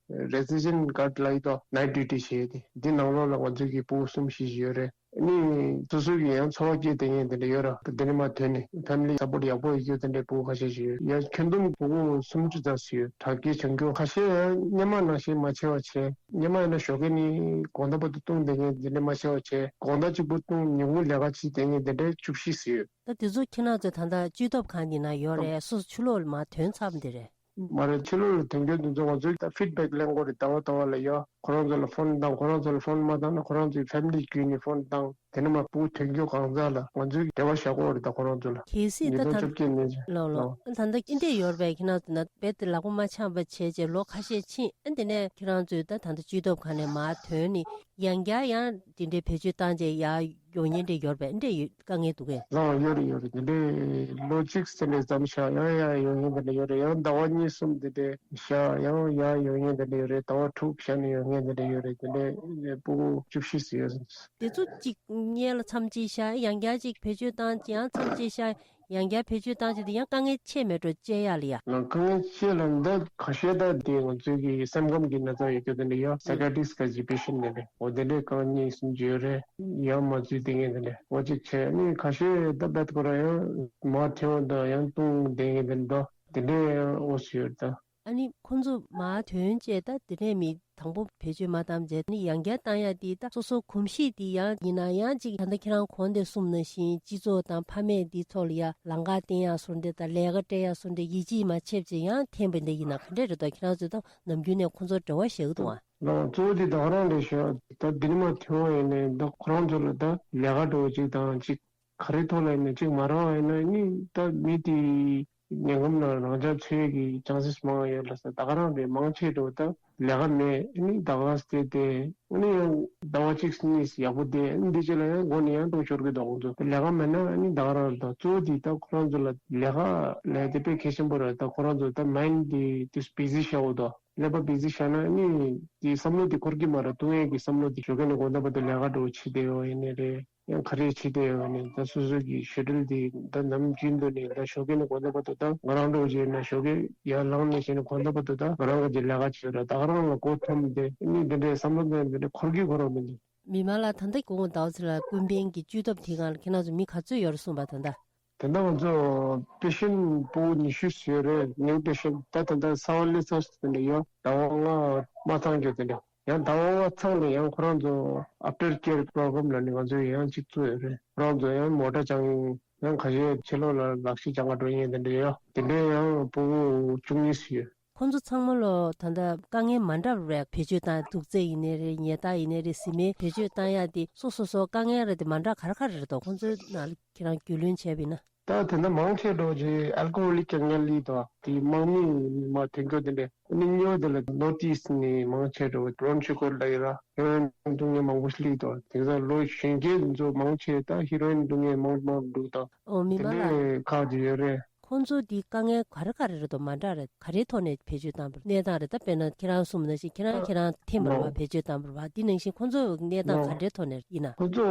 རེ་སི་ཌེན་སི་ཀཱཌ་ལབ་ཡོད་དོ། ནའིཊ་ཌིའུ་ཊི་བྱེད་ཡས་དེ། འདི་ནང་ལོགས་ལ་ང་ཚོ་གི་ཕྲུ་གུ་གསུམ་བཞི་ཞིག་ཡོད་རེད། ཨ་ནི་སོ་སོ་གི་ཡང་འཚོ་བ་སྐྱེལ་བསྡད་མཁན་དེ་འདྲ་ཡོད་རེད། དེ་ནས་མར་ཐོན་ནས་ཕེ་མི་ལི་སཔོརཊ་ཡག་པོ་ཡོད་རྒྱུ་དེ་འདྲའི་ཕྲུ་གུ་ཁ་ཤས་ཤིག་ཡོད། ཡང་ཁྱོན་བསྡོམས་ཕྲུ་གུ་སུམ་ཅུ་ཙམ་ཞིག་ཡོད། དྲག་སྐྱེད་བྱུང་རྒྱུ། ཁ་ཤས་ཡང་སྔོན་མ་ནང་བཞིན་མ་བྱས་པ་བྱས། སྔོན་མ་ཡིན་ན་ཞོགས་ཀས་ནས་དགོང་དག་བར་དུ་འཐུང་བསྡད་མཁན་དེ་འདྲ་མ་བྱས་པ་བྱས། དགོང་དག་གཅིག་པུ་འཐུང་། ཉིན་གུང་ལས་ཀ་བྱེད་བསྡད་མཁན་དེ་འདྲ་བཅུ་བཞི་ཙམ་ཡོད། ད་དེ་ཚོ་ཁྱེད་རང་ཚོས་ད་ལྟ་བཅོས་ཐབས་ཁང་འདི་ན་ཡོད་རེད། སོ་སོ་ཕྱི་ལོགས་ལ་མར་ཐོན་ཚར་བ་འདི་རེད། མ་རེད། ཕྱི་ལོགས་ལ་ཐོན་རྒྱུ་འདི་ཚོ་ང་ཚོས་ད་ཕིཌ་བེག་ལེན་དགོས་རེད། ཟླ་བ་ཟླ་བ་ལ་ཡ་ཁོ་རང་ཚོ་ལ་ཕོན་བཏང་། ཁོ་རང་ཚོ་ལ་ཕོན་མ་བཏང་ན་ཁོ་རང་ཚོའི་ཕེ་མི་ལི་བརྒྱུད་ནས་ཕོན་བཏང་། དེ་ནས་མར་ཕྲུ་གུ་ཐོན་རྒྱུ་གང་ཟག་ལ་ང་ཚོས་འབྲེལ་བ་བཞག་དགོས་རེད། ད་ཁོ་རང་ཚོ་ལ། གལ་སྲིད་ད་ཉིས་སྟོང་བཅོ་བརྒྱད་ནས་ལོ་ལོ་ལོ། ད་ལྟ་འདི་འདྲས་ཡོད་རེད་པས། ཁྱེད་རང་ཚོ་ན་རྦད་དེ་ལག་པ་མ་འཆང་བ་བྱས་རྗེས་ལོ་ཁ་ཤས་ཕྱིན། ཨ་འདི་ནས་ཁྱེད་རང་ཚོས་ད་ད་ལྟ་བཅོས་ཐབས་ཁང་ནས་མར་ཐོན་ནས་ཡང་བསྐྱར་ཡང་འདི་འདྲའི་བེད་སྤྱོད་བཏང་རྗེས་ཡར་ཡོང་མཁན་འདྲས་ཡོད་རེད་པས། འདྲས་ཡོད། དཀའ་ངལ་འདུག་གས། ལགས། ཡོད་རེད། ཡོད་རེད། དེ་འདྲའི་ལོ་གཅིག་ཙམ་ལས་མཚམས་བཞག་ཡང་ཡར་ཡོང་མཁན་དེ་འདྲ་ཡོད་རེད། ཡང་ཟླ་བ་གཉིས་གསུམ་དེ་འདྲའི་བཞག་ཡང་ཡར་ཡོང་མཁན་དེ་འདྲ་ཡོད་རེད། ཟླ་བ་དྲུག་བཞག་ནས་ཡོང་མཁན་དེ་འདྲ་ཡོད་རེད། དེ་འདྲའི་ཕྲུ་གུ་བཅུ་བཞི་ཙམ་ཡོད། དེ་ཚོ་གཅིག་སྔོན་ལ་མཚམས་གཅིག་བཞག་ཡང་བསྐྱར་གཅིག་བེད་སྤྱོད་བཏང་། ཡང་མཚམས་གཅིག་བཞག་ཡང་བསྐྱར་བེད་སྤྱོད་བཏང་རྗེས་དེ་ཡང་དཀའ་ངལ་ཆེ་མེད་འགྲོ་བཅད་ཡག་ལ་ཡ། ལགས། དཀའ་ངལ་ཆེ་ལ་འདི་ཁ་ཤས་ད་དེ་ང་ཚོའི་གི་སེམས་ཁམས་ཀྱི་ན་ཚ་ཡོད་རྒྱུ་དེ་འདྲ་ཡོད། སའི་ཀ་ཊི་སི་ཀ་ཅིག་པེ་ཤེན་ཊི་དེ་འདྲ་འོ་དེ་འདྲའི་རྐང་གཉིས་གསུམ་ཅིག་ཡོད་རེད། ཡང་མ་འཛུལ་བསྡད་མཁན་དེ་འདྲ་འོ་གཅིག་བྱས། ཨ་ནི་ཁ་ཤས་ད་རྦད་ཁོ་རང་ཡང་མར་ཐོན་དང་ཡང་བཏུང་བསྡད་མཁན་དེ་འདྲ་དེ་འདྲའི་འོ་ཞིག་ཡོད་ད། ཨ་ནི་ཁོང་ཚོ་མར་ཐོན་བྱས་ད་དེ་ནས་མི་དང་པོ་བེད་སྤྱོད་མ་བཏང་བྱས་ནི་ཡང་བསྐྱར་བཏང་ཡ་དེ་ད་སོ་སོ་གོམས་གཤིས་དེ་ཡང་ཡིན་ན་ཡང་གཅིག་ད་ལྟ་ཁྱེད་རང་གོང་དེ་གསུངས་ནང་བཞིན་སྤྱི་ཚོགས་དང་ཕ་མས་དེ་ཚོ་ལ་ཡ་ལམ་ཁ་བསྟན་ཡ་སོགས་འདི་དང་ལས་ཀ་སྤྲད་ཡ་སོགས་འདི་ཡིད་ཆེས་མ་ཆེ་བྱས་ཡང་འཐེན་པ་འདི་ཡིན་ན་ག་འདྲས་རེད་དོ། ཁྱེད་རང་ཚོས་ད་ནམ་རྒྱུན་ནས་ཁོང་ཚོར་འབྲེལ་བ་བྱེད་ཀྱི་འདུག་ཨ། ལགས། གཙོ་བོ་དེ་ད་ག་རང་རེད་ཤག་ད་འདི་ནས་མར་ཐོན་པ་ཡིན་ནའི་ད་ཁོ་རང་ཚོ་ལ་ད་ལས་ཀ་འདྲ་བོ་ཅིག་དང་ཅིག་ག་རེ་ཐོག་ལ་ཡིན་ན་ཅིག་མ་རག་པ་ཡིན་ན་ནི་ད་མི་དེའི་ཉེན་ཁ་ལ་རང་འཇགས་འཚོལ་གྱི་ཆན་སེ་སི་མང་ཡོད་ལ་ས། ད་ག་རང་རེད། མང་ཆེ་འགྲོ་ད་ལས་ཀ་མེད། ཨ་ནི་ཟླ་ག་ཙམ་བསྡད་དེ་ཨ་ནི་ཡང་ཟླ་བ་གཅིག་གཉིས་ཡག་པོ་བསྡད། ཨ་ནི་འདི་རྗེས་ལ་ཡང་མགོ་ནས་ཡང་འདྲ་བོ་འཆོར་གྱི་འདུག་ཁོང་ཚོ་ལས་ཀ་མེད་ན་ཨ་ནི་ད་ག་རང་རེད། ད་གཙོ་བོ་དེ་ད་ཁོ་རང་ཚོ་ལ་ལས་ཀ་ལས་དེ་དཔེ་གལ་ཆེན་པོ་རེད། ད་ཁོ་རང་ཚོ་ད་མའིན་ཌི་དེ་དུས་བི་ཟི་བཞག་འོ་དོ། ཀླད་པ་བི་ཟི་བཞག་ན་ཨ་ནི་དེ་བསམ་བློ་དེ་འཁོར་གྱི་མ་རེད། ལྟུང་ཡས་ཀྱི་བསམ་བློ་དེ་ཞོགས་ཀས་ནས་དགོང་དག་བར་དུ་ལས་ཀ་འདྲ་བོ་བྱེད་བསྡད་ཡོད་ཡིན་ནའི་རེད། ཡང་ག་རེ་བྱེད་བསྡད་ཡོད་ནས་ད་སོ་སོ་གི་ཤེ་ཌུལ་དེ་ད་ནམ་རྒྱུན་དུ་ནས་ད་ཞོགས་ཀས་ནས་དགོང་དག་བར་དུ་ད་ང་རང་འདྲ་བོ་བྱས་ན་ཞོགས་ཀས་ཡར་ལངས་ནས་བྱས་ནས་དགོང་དག་བར་དུ་ད་ང་རང་གི་ལས་ཀ་བྱེད་ར། ད་ག་རང་ལ་མགོ་འཐོམས་ཏེ་ཨ་ནི་འདི་འདྲའི་བསམ་བློ་འདི་འདི་འདྲ་འཁོར་གི་འཁོར་བ་མི་འདུག་མི་མང་ལ་ད་ལྟ་དགོང་དག་ཚེ་ལ་ཀུན་ཕན་གྱི་བཅོས་ཐབས་དེ་སྒང་ལ་ཁྱེད་རང་ཚོ་མི་ག་ཚོད་ཡོད་རེད་གསུངས་པ་ད་ལྟ། ད་ལྟ་ང་ཚོ་པེ་ཤེན་ཊི་ཕྲུ་གུ་ཉི་ཤུ་ཙམ་ཡོད་རེད། ནིའུ་པེ་ཤེན་ཊི། ད་ད་ལྟ་གསར་པ་སླེབས་ཚར་ཞིག་དེ་འདྲ་ཡོད། ཟླ་བ་ལྔ་མ་ཚང་རྒྱུ་དེ་འདྲ། ཡང་ཟླ་བ་ལྔ་ཚང་ནས་ཡང་ཁོ་རང་ཚོ་ཨབ་ཊེར་ཀེར་པོ་རོ་གྷ་རམ་ལབ་ནས་ང་ཚོས་ཡང་གཅིག་བཙུགས་ཡོད་རེད། ཁོ་རང་ཚོ་ཡང་མོ་ཊ་སྦྱང་། ཡང་ཁ་ཤས་ཕྱི་ལོགས་ལ་ལག་ཤེས་སྦྱང་ག་འགྲོ་མཁན་དེ་འདྲ་ཡོད། དེ་འདྲའི་ཡང་ཕྲུ་གུ་བཅུ་གཉིས་ཙམ་ཡོད། ཁོང་ཚོ་ཚང་མ་ལོ་ད་ལྟ་དཀའ་ངལ་མ་འདྲ་བ་རེད། བེད་སྤྱོད་བཏང་དུག་རྫས་ཡིན་ནའི་རེད། ཉལ་ཐ་ཡིན་ནའི་རེད། ཟི་མའི་བེད་སྤྱོད་བཏང་ཡ་དེ་སོ་སོ་སོ་དཀའ་ངལ་རེད་དེ་མ་འདྲ་ག་རེ་ག་རེ་རེད་དོ། ཁོང་ཚོའི་ནང་ལ་ཁྱེད་རང་རྒྱུས་ལོན་བྱས་པ་ཡིན་ན། ད་དེ་འདྲ་མང་ཆེ་འགྲོ་རྗེས་ཨལ་ཀོ་ཧོ་ལིག་དཀའ་ངལ་ལི་དང་དེ་དམག་མི་མ་ཐོན་སྐྱོད་དེ་འདྲས་ནི་ཉོ་དེ་ལ་ནོར་ཏིས་ནི་མང་ཆེ་འགྲོ་བྲོན་ཆུ་ཁོར་ལ་ཡི་ར་ཧི་རོ་ཨིན་བཏུང་མཁན་མང་པོ་ཞིག་ལི་དང་དེང་སང་ལོ་གཞོན་སྐྱེས་འཛོ་མང་ཆེ་ད་ཧི་རོ་ཨིན་བཏུང་མཁན་མང་མང་འདུག་དང་ཨོ་མི་དེ་མ་ལ་འདྲས་ཁག་ཅིག་ཡོད་རེད། ཁོང་ཚོ་འདི་དཀའ་ངལ་ག་རེ་ག་རེ་རེད་དོ་མ་འདྲ་རེད། ག་རེའི་ཐོག་ནས་བེད་སྤྱོད་བཏང་པ་རེད། གནས་སྟངས་རེད། ད་དཔེར་ན་ཁྱེད་རང་གསུངས་ནང་བཞིན་ཁྱེད་རང་ཁྱེད་རང་འཐེན་པ་རེད་བ། ལོ། བེད་སྤྱོད་བཏང་པ་རེད་བ། འདི་ནང་བཞིན་ཁོང་ཚོ་གནས་སྟངས་ལོ། ག་འདྲའི་ཐོག་ནས་ཡིན་ན། ཁོང་ཚོ་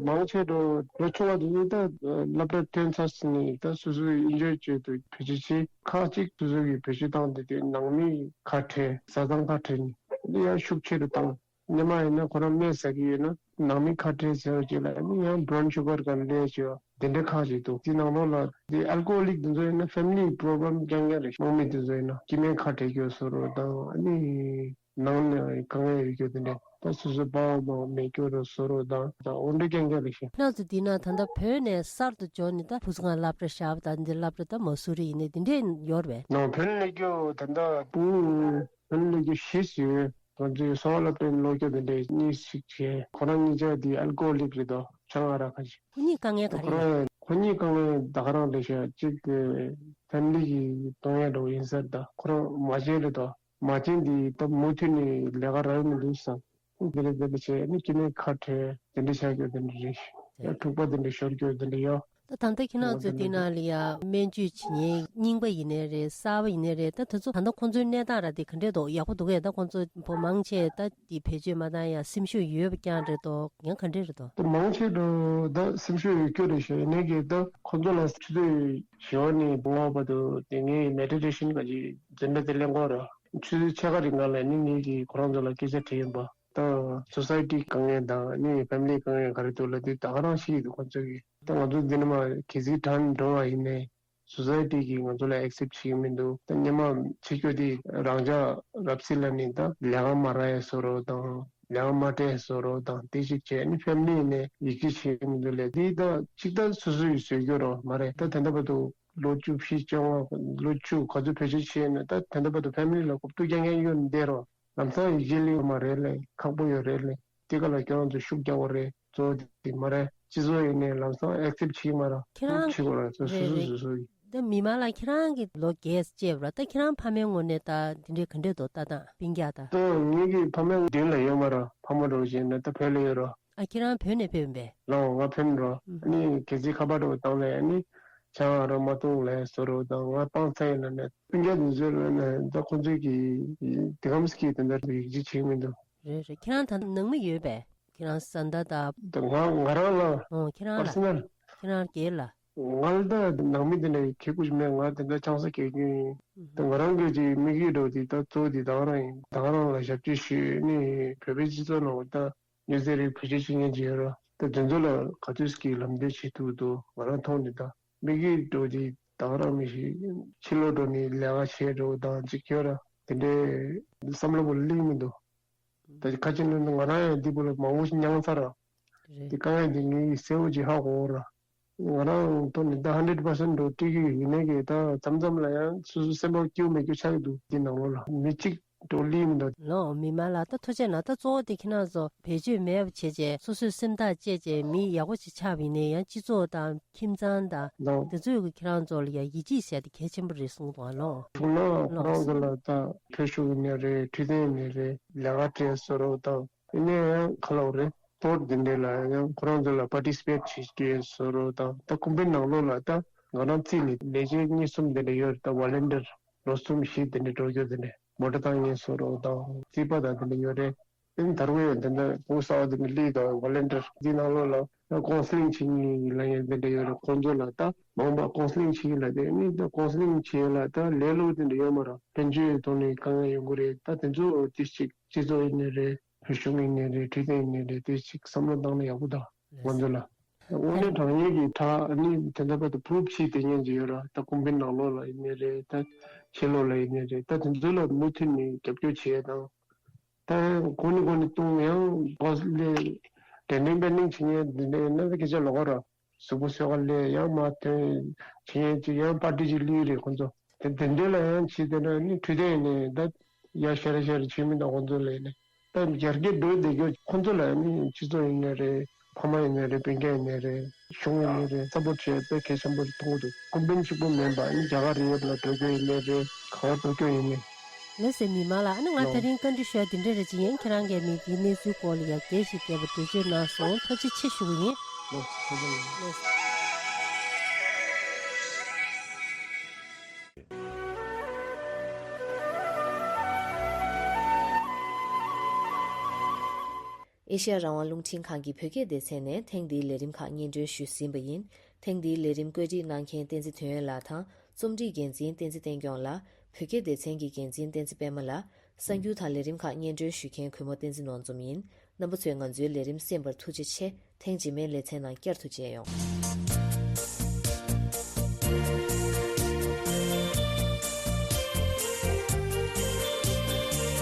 མང་ཆེ་འགྲོ་ལོ་ཆུང་བ་དེ་ཚོ་ད་སློབ་གྲྭ་ཐོན་ཚར་ནས་ད་སོ་སོའི་ཨིན་ཇོའི་བྱེད་དུ་བེད་སྤྱོད་བྱེད། ཁག་ཅིག་སོ་སོ་གིས་བེད་སྤྱོད་བཏང་དེ་དེ་ནང་མི་ཁ་བྲལ། བཟའ་ཚང་ཁ་བྲལ་ནས་འདི་ཡང་ཤུགས་ཆེ་རུ་བཏང་། སྔོན་མ་ཡིན་ན་ཁོ་རང་སྨན་ཟ་གི་ཡོད་ན་ནང་མི་ཁ་བྲལ་ཟེར་བ་ཅིག་ལ་ཡང་བྲོན་ཆུ་ཁར་ག་ལས་བྱེད་དེ་འདྲའི་ཁག་ཅིག་འདུག་དེ་ནང་ལོགས་ལ་དེ་ཨལ་ཀོ་ཧོ་ལིག་དེ་ཚོ་ཡིན་ན་ཕེ་མི་ལི་པྲོབ་ལེམ་རྐྱང་རྐྱང་རེད། དམག་མི་དེ་ཚོ་ཡིན་ན་སྐྱེ་དམན་ཁ་བྲལ་རྒྱུ་བཟོ་རོགས་དང་ཨ་ནི་ནང་ནས་དཀའ་ངལ་ཡོད་རྒྱུ་དེ་འདྲ་ད་སོ་སོའི་པ་ཕ་མ་མེད་རྒྱུ་རོ་བཟོ་རོགས་དང་ད་འོ་འདྲ་རྐྱང་རྐྱང་རེད་ཤག་ཁྱེད་རང་ཚོ་འདི་ན་ད་ལྟ་བོད་ནས་གསར་དུ་འབྱོར་ནས་ད་བུ་ཚོ་ང་སློབ་གྲྭ་བཞག་པ་ད་འདི་སློབ་གྲྭ་ད་མ་སུ་རི་ཡིན་ནས་འདི་འདྲས་ཡོད་རེད་པས། ནང་བོད་ནས་སླེབས་རྒྱུ་ད་ལྟ་བུ་བོད་ནས་སླེབས་རྒྱུ་བཞི་ཞིག་ཡོད། ང་ཚོའི་གསོ་བ་སློབ་གྲྭའི་སློབ་སྐྱོར་དེ་འདྲའི་གཉིས་ཤིག་བྱས། ཁོ་རང་གཉིས་ཆ་དེ་ཨལ་ཀོ་ཧོ་ལིག་རེད་དོ། ཆང་ཨ་རག་ཁ་ཤས། ཁོ་གཉིས་དཀའ་ངལ་ག་རེ་ཁོ་ཡོད། རང་ཁོ་གཉིས་དཀའ་ངལ་ད་ག་རང་རེད་ཤག་གཅིག་ཕེ་མི་ལི་གི་གཏོང་ཡ་འགྲོ་ཡིན་ཟེར། ད་ཁོ་རང་མ་བྱན་རེད་དོ། མ་བྱན་དེ་ད་མུ་མཐུད་ནས་ལས་ཀ་རག་ཡོད་མི་འདུག་བསམ། དེ་འདྲ་དེ་འདྲ་བྱས་ནས་སྐྱེ་དམན་ཁ་བྲལ་དེ་འདྲ་བྱ་རྒྱུ་དེ་འདྲ་རེད། ཡ་འཁྲུག་པ་དེ་འདྲ་ཤོར་རྒྱུ་དེ་འདྲ་ཡོད། ད་ད་ལྟ་ཁྱེད་རང་ཚོའི་འདི་ནང་ལ་ཡ་སྨན་བཅོས་བྱེད་མཁན་རྙིང་པ་ཡིན་ནའི་རེད། གསར་པ་ཡིན་ནའི་རེད། ད་དེ་ཚོ་ད་ལྟ་ཁོང་ཚོའི་གནས་སྟངས་ར་དེ་ག་འདྲས་འདུག་ཡག་པོ་འདུག་གས། ད་ཁོང་ཚོ་བོད་མང་ཆེ་ད་དེ་བེད་སྤྱོད་མ་བཏང་ཡ་སེམས་ཤུགས་ཡོད་པ་རྐྱང་རེད་འདུག་ཡང་ག་འདྲས་རེད་འདུག་ད་མང་ཆེ་འགྲོ་ད་སེམས་ཤུགས་ཡོད་རྒྱུ་རེད་ཤག་ཡིན་ནའི་གི་ད་ཁོང་ཚོ་ལ་ཆུ་ཚོད་བཞི་པ་ནས་ལྔ་པ་བར་དུ་དེ་ངའི་མེ་ཌི་ཊེ་ཤན་ག་ཅིག་འཛིན་གྲྭ་དེ་ལེན་དགོས་ར། ཆུ་ཚོད་ཕྱེད་ཀ་རིང་ག་ལ་ནི་ངེད་ཀྱིས་ཁོ་རང་ཚོ་ལ་སྐད་ཆ་དྲིས་ཡིན་པ། ད་སོ་སའི་ཊི་དཀའ་ངལ་དང་ནི་ཕེ་མི་ལི་དཀའ་ངལ་ག་རེ་འདུག་ལབ་དུས་ད་ག་རང་ཤེས་ཀྱི་འདུག་ཁོ་ཚོ་གིས། ད་ང་ཚོ་འདི་ནས་མ་གལ་སྲིད་དྲན་འགྲོ་བ་ཡིན་ནའི་སོ་སའི་ཊི་གིས་ང་ཚོ་ལ་ཨེག་སེབ་བྱེད་ཀྱི་མི་འདུག་ད་སྔོན་མ་བྱེད་རྒྱུ་དེ་རང་ཅག་རབ་སྲིད་ལ་ནི་ད་ལས་ཀ་མ་རག་ཡ་བཟོ་རོགས་དང་ལས་ཀ་མ་སྤྲད་ཡ་བཟོ་རོགས་དང་དེ་ཞིག་བྱས་ནི་ཕེ་མི་ལི་ནས་ཡིད་ཆེས་བྱེད་ཀྱི་མི་འདུག་ལས་དེ་ད་གཅིག་ད་སོ་སོ་ཡིས་བཟོས་རྒྱུ་རོགས་མ་རེད། ད་དེ་འདྲ་བར་དུ་ལོ་བཅུ་བཞི་བཅོ་ལྔ་ལོ་བཅུ་ག་ཚོད་བེད་སྤྱོད་བྱས་ན་ད་དེ་འདྲ་བར་དུ་ཕེ་མི་ལི་ལ་གོ་བསྡུར་རྐྱང་རྐྱང་གཡོལ་ནས་བསྡད་རོགས། ལམ་སང་ཡིད་ཆེས་སླེབས་ཡོད་མ་རེད་ལས། ཁག་པོ་ཡོད་རེད་ལས། དེ་ག་ལ་ཁྱོད་རང་ཚོ་ཤུགས་རྒྱག་དགོས་རེད། གཙོ་བོ་དེ་མ་རེད། སྤྱི་ཚོགས་ཡིན་ནའི་ལམ་སང་ཨེག་སེབ་བྱེད་ཀྱི་མ་རེད། ཁྱེད་རང་ཁུར་བྱེད་དགོས་རེད། སོ་སོ་རེད་སོ་རེད། སོ་སོ་ཡིན། ད་མི་མང་ལ་ཁྱེད་རང་གི་ལོ་རྒས་བཅས་པ་ར་ད་ཁྱེད་རང་ཕ་མའི་ངོས་ནས་ད་འདི་འདྲའི་ག་འདྲས་འདུག་ལྟ་སྟངས་སྤུན་ཀྱག་ད། ད་ངེད་ཀྱི་ཕ་མ་མདུན་ལ་ཡོད་མ་ར་ཕ་མ་འགྲོ་བཞིན་ན་ད་བོད་ལ་ཡོད་རོ། ཨ་ཁྱེད་རང་བོད་ནས་ཕེབས་པས། ལོ་ང་ཕེབས་འགྲོ། ཨ་ནི་གལ་སྲིད་ཁ་པར་འགྲོ་བཏང་ལས་ཨ་ནི་ཆང་ཨ་རག་མ་བཏུང་ལས་བཟོ་རོགས་དང་ང་སྤང་ཚ་ཡིན་ན་ནས་སྤུན་ཀྱག་འདི་ཚོ་ལ་ནས་ད་ཁོང་ཚོས་ཀྱི་དེ་གམ་སྐྱིད་དེ་འདྲ་ཡིག་ཆ་བྱེད་ཀྱི་མི་འདུག་རེད་རེད། ཁྱེད་རང་ད་ནང་མི་ཡོད་པས། ཁྱེད་རང་བཟའ་ཟླ་དང་། ད་ང་ང་རང་ལ་ཨོ་ཁྱེད་རང་ལ། པར་སོ་ནལ། ཁྱེད་རང་སྒེར་ལ། ང་ལ་ད་ནང་མི་དེ་འདྲ་ཁེ་ཁུ་ཞིག་མེད། ང་དེ་འདྲ་ཆང་ས་གས་རྒྱུ་ཡིན། ད་ང་རང་གི་ཅིག་དམིགས་ཡུལ་འགྲོ་དེ་ད་གཙོ་བོ་དེ་ད་ག་རང་ཡིན། ད་ག་རང་ལ་ཞབས་ཕྱི་ཞུས་ནི་བོད་པའི་སྤྱི་ཚོགས་ནང་ད་མྱོས་རྫས་རིགས་བེད་སྤྱོད་བྱེད་མཁན་ཅིག་ཡོད་ར། ད་དེ་ཚོ་ལ་ག་དུས་ཀྱི་ལམ་སྟོན་བྱེད་ཐུབ་འདུག་ང་རང་མཐོང་ནི་ད། དམིགས་ཡུལ་འགྲོ་དེ་ད་ག་རང་མི་ཞིག་ཕྱི་ལོགས་འགྲོ་ནས་ལས་ཀ་བྱས་འགྲོ་དང་ཅིག་ཁྱོད་ར་དེ་འདྲའི་བསམ་བློ་བོ་སླེབས་མི་འདུག་ད་ཁ་ཅིག་ནི་ང་རང་ཡང་འདི་བོ་ལ་མང་པོ་ཞིག་མྱངས་ཚར་ར། རེད། དེ་དཀའ་ངལ་འདི་ངས་གསལ་བོ་ཅིག་ཧ་གོ་ར། ང་རང་ཐོག་ནས་ད་ཧན་ཌེཌ་པར་སེན་ཊི་འགྲོ་སྤྲད་ཀྱི་ཡོད་ནའི་གི་ད་མཚམས་མཚམས་ལ་ཡང་སོ་སོ་སེམས་པ་སྐྱིད་པོ་མེད་རྒྱུ་ཆགས་ཀྱི་འདུག་འདི་ནང་ལོགས་ལ་མི་གཅིག་འགྲོ་ལི་མི་འདུག་ལོ་མི་མང་ལ་ད་ཐུགས་རྗེ་གནང་། ད་གཙོ་བོ་དེ་ཁྱེད་རང་ཚོ་བེད་སྤྱོད་མེད་པ་བྱས་རྗེས་སོ་སོའི་སེམས་ཐག་བཅད་རྗེས་མི་ཡག་པོ་ཞིག་ཆགས་པ་ཡིན་ནའི་ཡང་སྤྱི་ཚོགས་དང་ཁྱིམ་ཚང་དང་ལོ། དེ་ཚོས་ཀྱི་ཁྱེད་རང་ཚོ་ལ་ཡང་ཡིད་ཆེས་བྱས་ཏེ་གལ་ཆེན་པོ་རེད་གསུངས་འདུག་ཨ་ལོ། བྱུང་ན་ལོ། ཁོ་རང་ཚོ་ལ་ད་ཕོད་ཤུགས་ཡིན་ནའི་རེད། འཕྲོད་བསྟེན་ཡིན་ནའི་རེད། ལས་ཀ་སྤྲད་བཟོ་རོགས་དང་ཡིན་ནའི་ཡང་ཁ་ལོ་རེད། སྤོར་ཊི་འདི་འདྲ་ལ་ཡང་ཁོ་རང་ཚོ་ལ་པར་ཊི་སི་པེཊ་བྱེད་རྒྱུ་བཟོ་རོགས་དང་ད་ཁང་པའི་ནང་ལོགས་ལ་ད་ང་རང་རྩིས་ནས་ལས་བྱེད་གཉིས་གསུམ་འདི་འདྲ་ཡོད་རེད། ད་ཝོ་ལན་ཊིར་ལོ་གསུམ་བཞི་འདི་འདྲ་འགྲོ་རྒྱུ་འདི་འདྲ་མོ་ཊ་བཏང་མཁན་བཟོ་རོགས་དང་རྩིས་པ་དང་འདི་འདྲ་ཡོད་རེད། ཨིན་དར་བའི་འདི་འདྲ་ཕོ་གསར་བ་འདི་འདྲ་སླེབས་དང་ཝོ་ལན་ཊིར་འདི་ནང་ལོགས་ལ་ད་ཀའུན་སི་ལིང་བྱེད་མཁན་ལ་ཡང་འདི་འདྲ་ཡོད་རེད། ཁོང་ཚོ་ལ་ད་མང་པ་ཀའུན་སི་ལིང་བྱེད་ཀྱི་ལ་དེ་ནི་ད་ཀའུན་སི་ལིང་བྱེད་ལ་ད་ལས་སླ་པོ་འདི་འདྲ་ཡོད་མ་རེད། ཕན་ཆད་ཐོག་ནས་དཀའ་ངལ་ཡོང་གི་རེད། ད་དེ་ཚོ་ཏིས་ཅིག་སྤྱི་ཚོགས་ཡིན་ནའི་རེད། བོད་གཞུང་ཡིན་ནའི་རེད། འཕྲོད་བསྟེན་ཡིན་ནའི་རེད། དེ་ཅིག་བསམ་བློ་བཏང་ན་ཡག་པོ་འདུག་ང་ཚོ་ལ། དངོས་གནས་དྲང་གནས་ཀྱི་དྲག་ནི་དེ་འདྲ་བར་དུ་པུ་རུབ་བྱེད་དེ་ཉན་གྱི་ཡོད་ར། ད་ཀུམ་པའི་ནང་ལོགས་ལ་ཡིན་ནའི་རེད། ད་ཕྱི་ལོགས་ལ་ཡིན་ནའི་རེད། ད་དེ་ཚོ་ལ་མུ་མཐུད་ནས་རྒྱབ་སྐྱོར་བྱེད་ཡ་དང་། ད་གོ་ནི་གོ་ནི་གཏོང་ཡང་གོ་ལས་དྲན་དྲན་པའི་གླེང་བྱེད་ཉན་འདི་འདྲ་ཡིན་ན་ད་སྐད་ཆ་ལོག་ག་ར། གཟུགས་པོ་སོས་ཀ་ལས་ཡང་མ་ཐོན་བྱེད་ཡན་ཅིག་ཡང་པར་ཊི་ཅིག་ལུས་རེད་ཁོ་ཚོ། དེ་དེ་འདྲ་ལ་ཡང་བྱས་དེ་འདྲ་ནི་འཕྲོད་བསྟེན་ཡིན་ནའི་ད་ཡར་ཞར་ཞར་བྱེད་མི་དང་ཁོང་ཚོ་ལ་ཡིན་ནའི་ད་ཡར་རྒྱས་འགྲོ་བསྡད་རྒྱུ་ཁོང་ཚོ་ལ་ནི་སྤྱི་ཚོགས་ཡིན་ནའི་རེད། ཕ་མ་ཡིན་ནའི་རེད། སྤུན་ཀྱག་ཡིན་ནའི་རེད། གཞུང་ཡིན་ནའི་རེད། ཚ་པོ་བྱས་དཔེ་གལ་ཆེན་པོ་རེད་མཐོང་གི་འདུག་ཀུན་སྤྱོད་གཅིག་པུ་མིན་པ་ནི་རྒྱ་གར་ཡུལ་ལ་འགྲོ་རྒྱུ་ཡིན་ནའི་རེད། ག་བར་འགྲོ་རྒྱུ་ཡིན་ནའི། ལགས་སེ་མི་མང་ལགས། ཨ་ནི་ང་ལོ། དེ་རིང་བཀའ་འདྲི་ཞུ་ཡ་འདི་འདྲ་རེ་ཅིག་ཡིན། ཁྱེད་རང་གིས་མི་འདིའི་གནས་ཚུལ་སྐོར་ལ་ཡ་རྒྱས་ཤིག་རྒྱས་པ་འགྲེལ་བརྗོད་གནང་སོང་། ཐུགས་རྗེ་ཆེ་ཞུ་གི་ཡིན། ལོ། ཐུགས་རྗེ་ཆེ། ལགས་སེ། ཨེ་ཤེ་ཡ་རང་དབང་རླུང་འཕྲིན་ཁང་གི་བོད་སྐད་སྡེ་ཚན་ནས་ཐེངས་འདིའི་ལས་རིམ་ཁག་སྙན་སྒྲོན་ཞུས་ཟིན་པ་ཡིན། ཐེངས་འདིའི་ལས་རིམ་བཀོད་སྒྲིག་གནང་མཁན་བསྟན་འཛིན་དོན་ཡོད་ལགས་དང་རྩོམ་སྒྲིག་འགན་འཛིན་བསྟན་འཛིན་བསྟན་སྐྱོང་ལགས། བོད་སྐད་སྡེ་ཚན་གྱི་འགན་འཛིན་བསྟན་འཛིན་པད་མ་ལགས། གསར་འགྱུར་དང་ལས་རིམ་ཁག་སྙན་སྒྲོན་ཞུ་མཁན་གུས་མོ་བསྟན་འཛིན་ནོར་འཛོམས་ཡིན། རྣམ་པ་ཚོས་ང་ཚོའི་ལས་རིམ་གསན་པར་ཐུགས་རྗེ་ཆེ། ཐེངས་རྗེས་མའི་ལེ་ཚན་ནང་བསྐྱར་དུ་མཇལ་ཡོང་།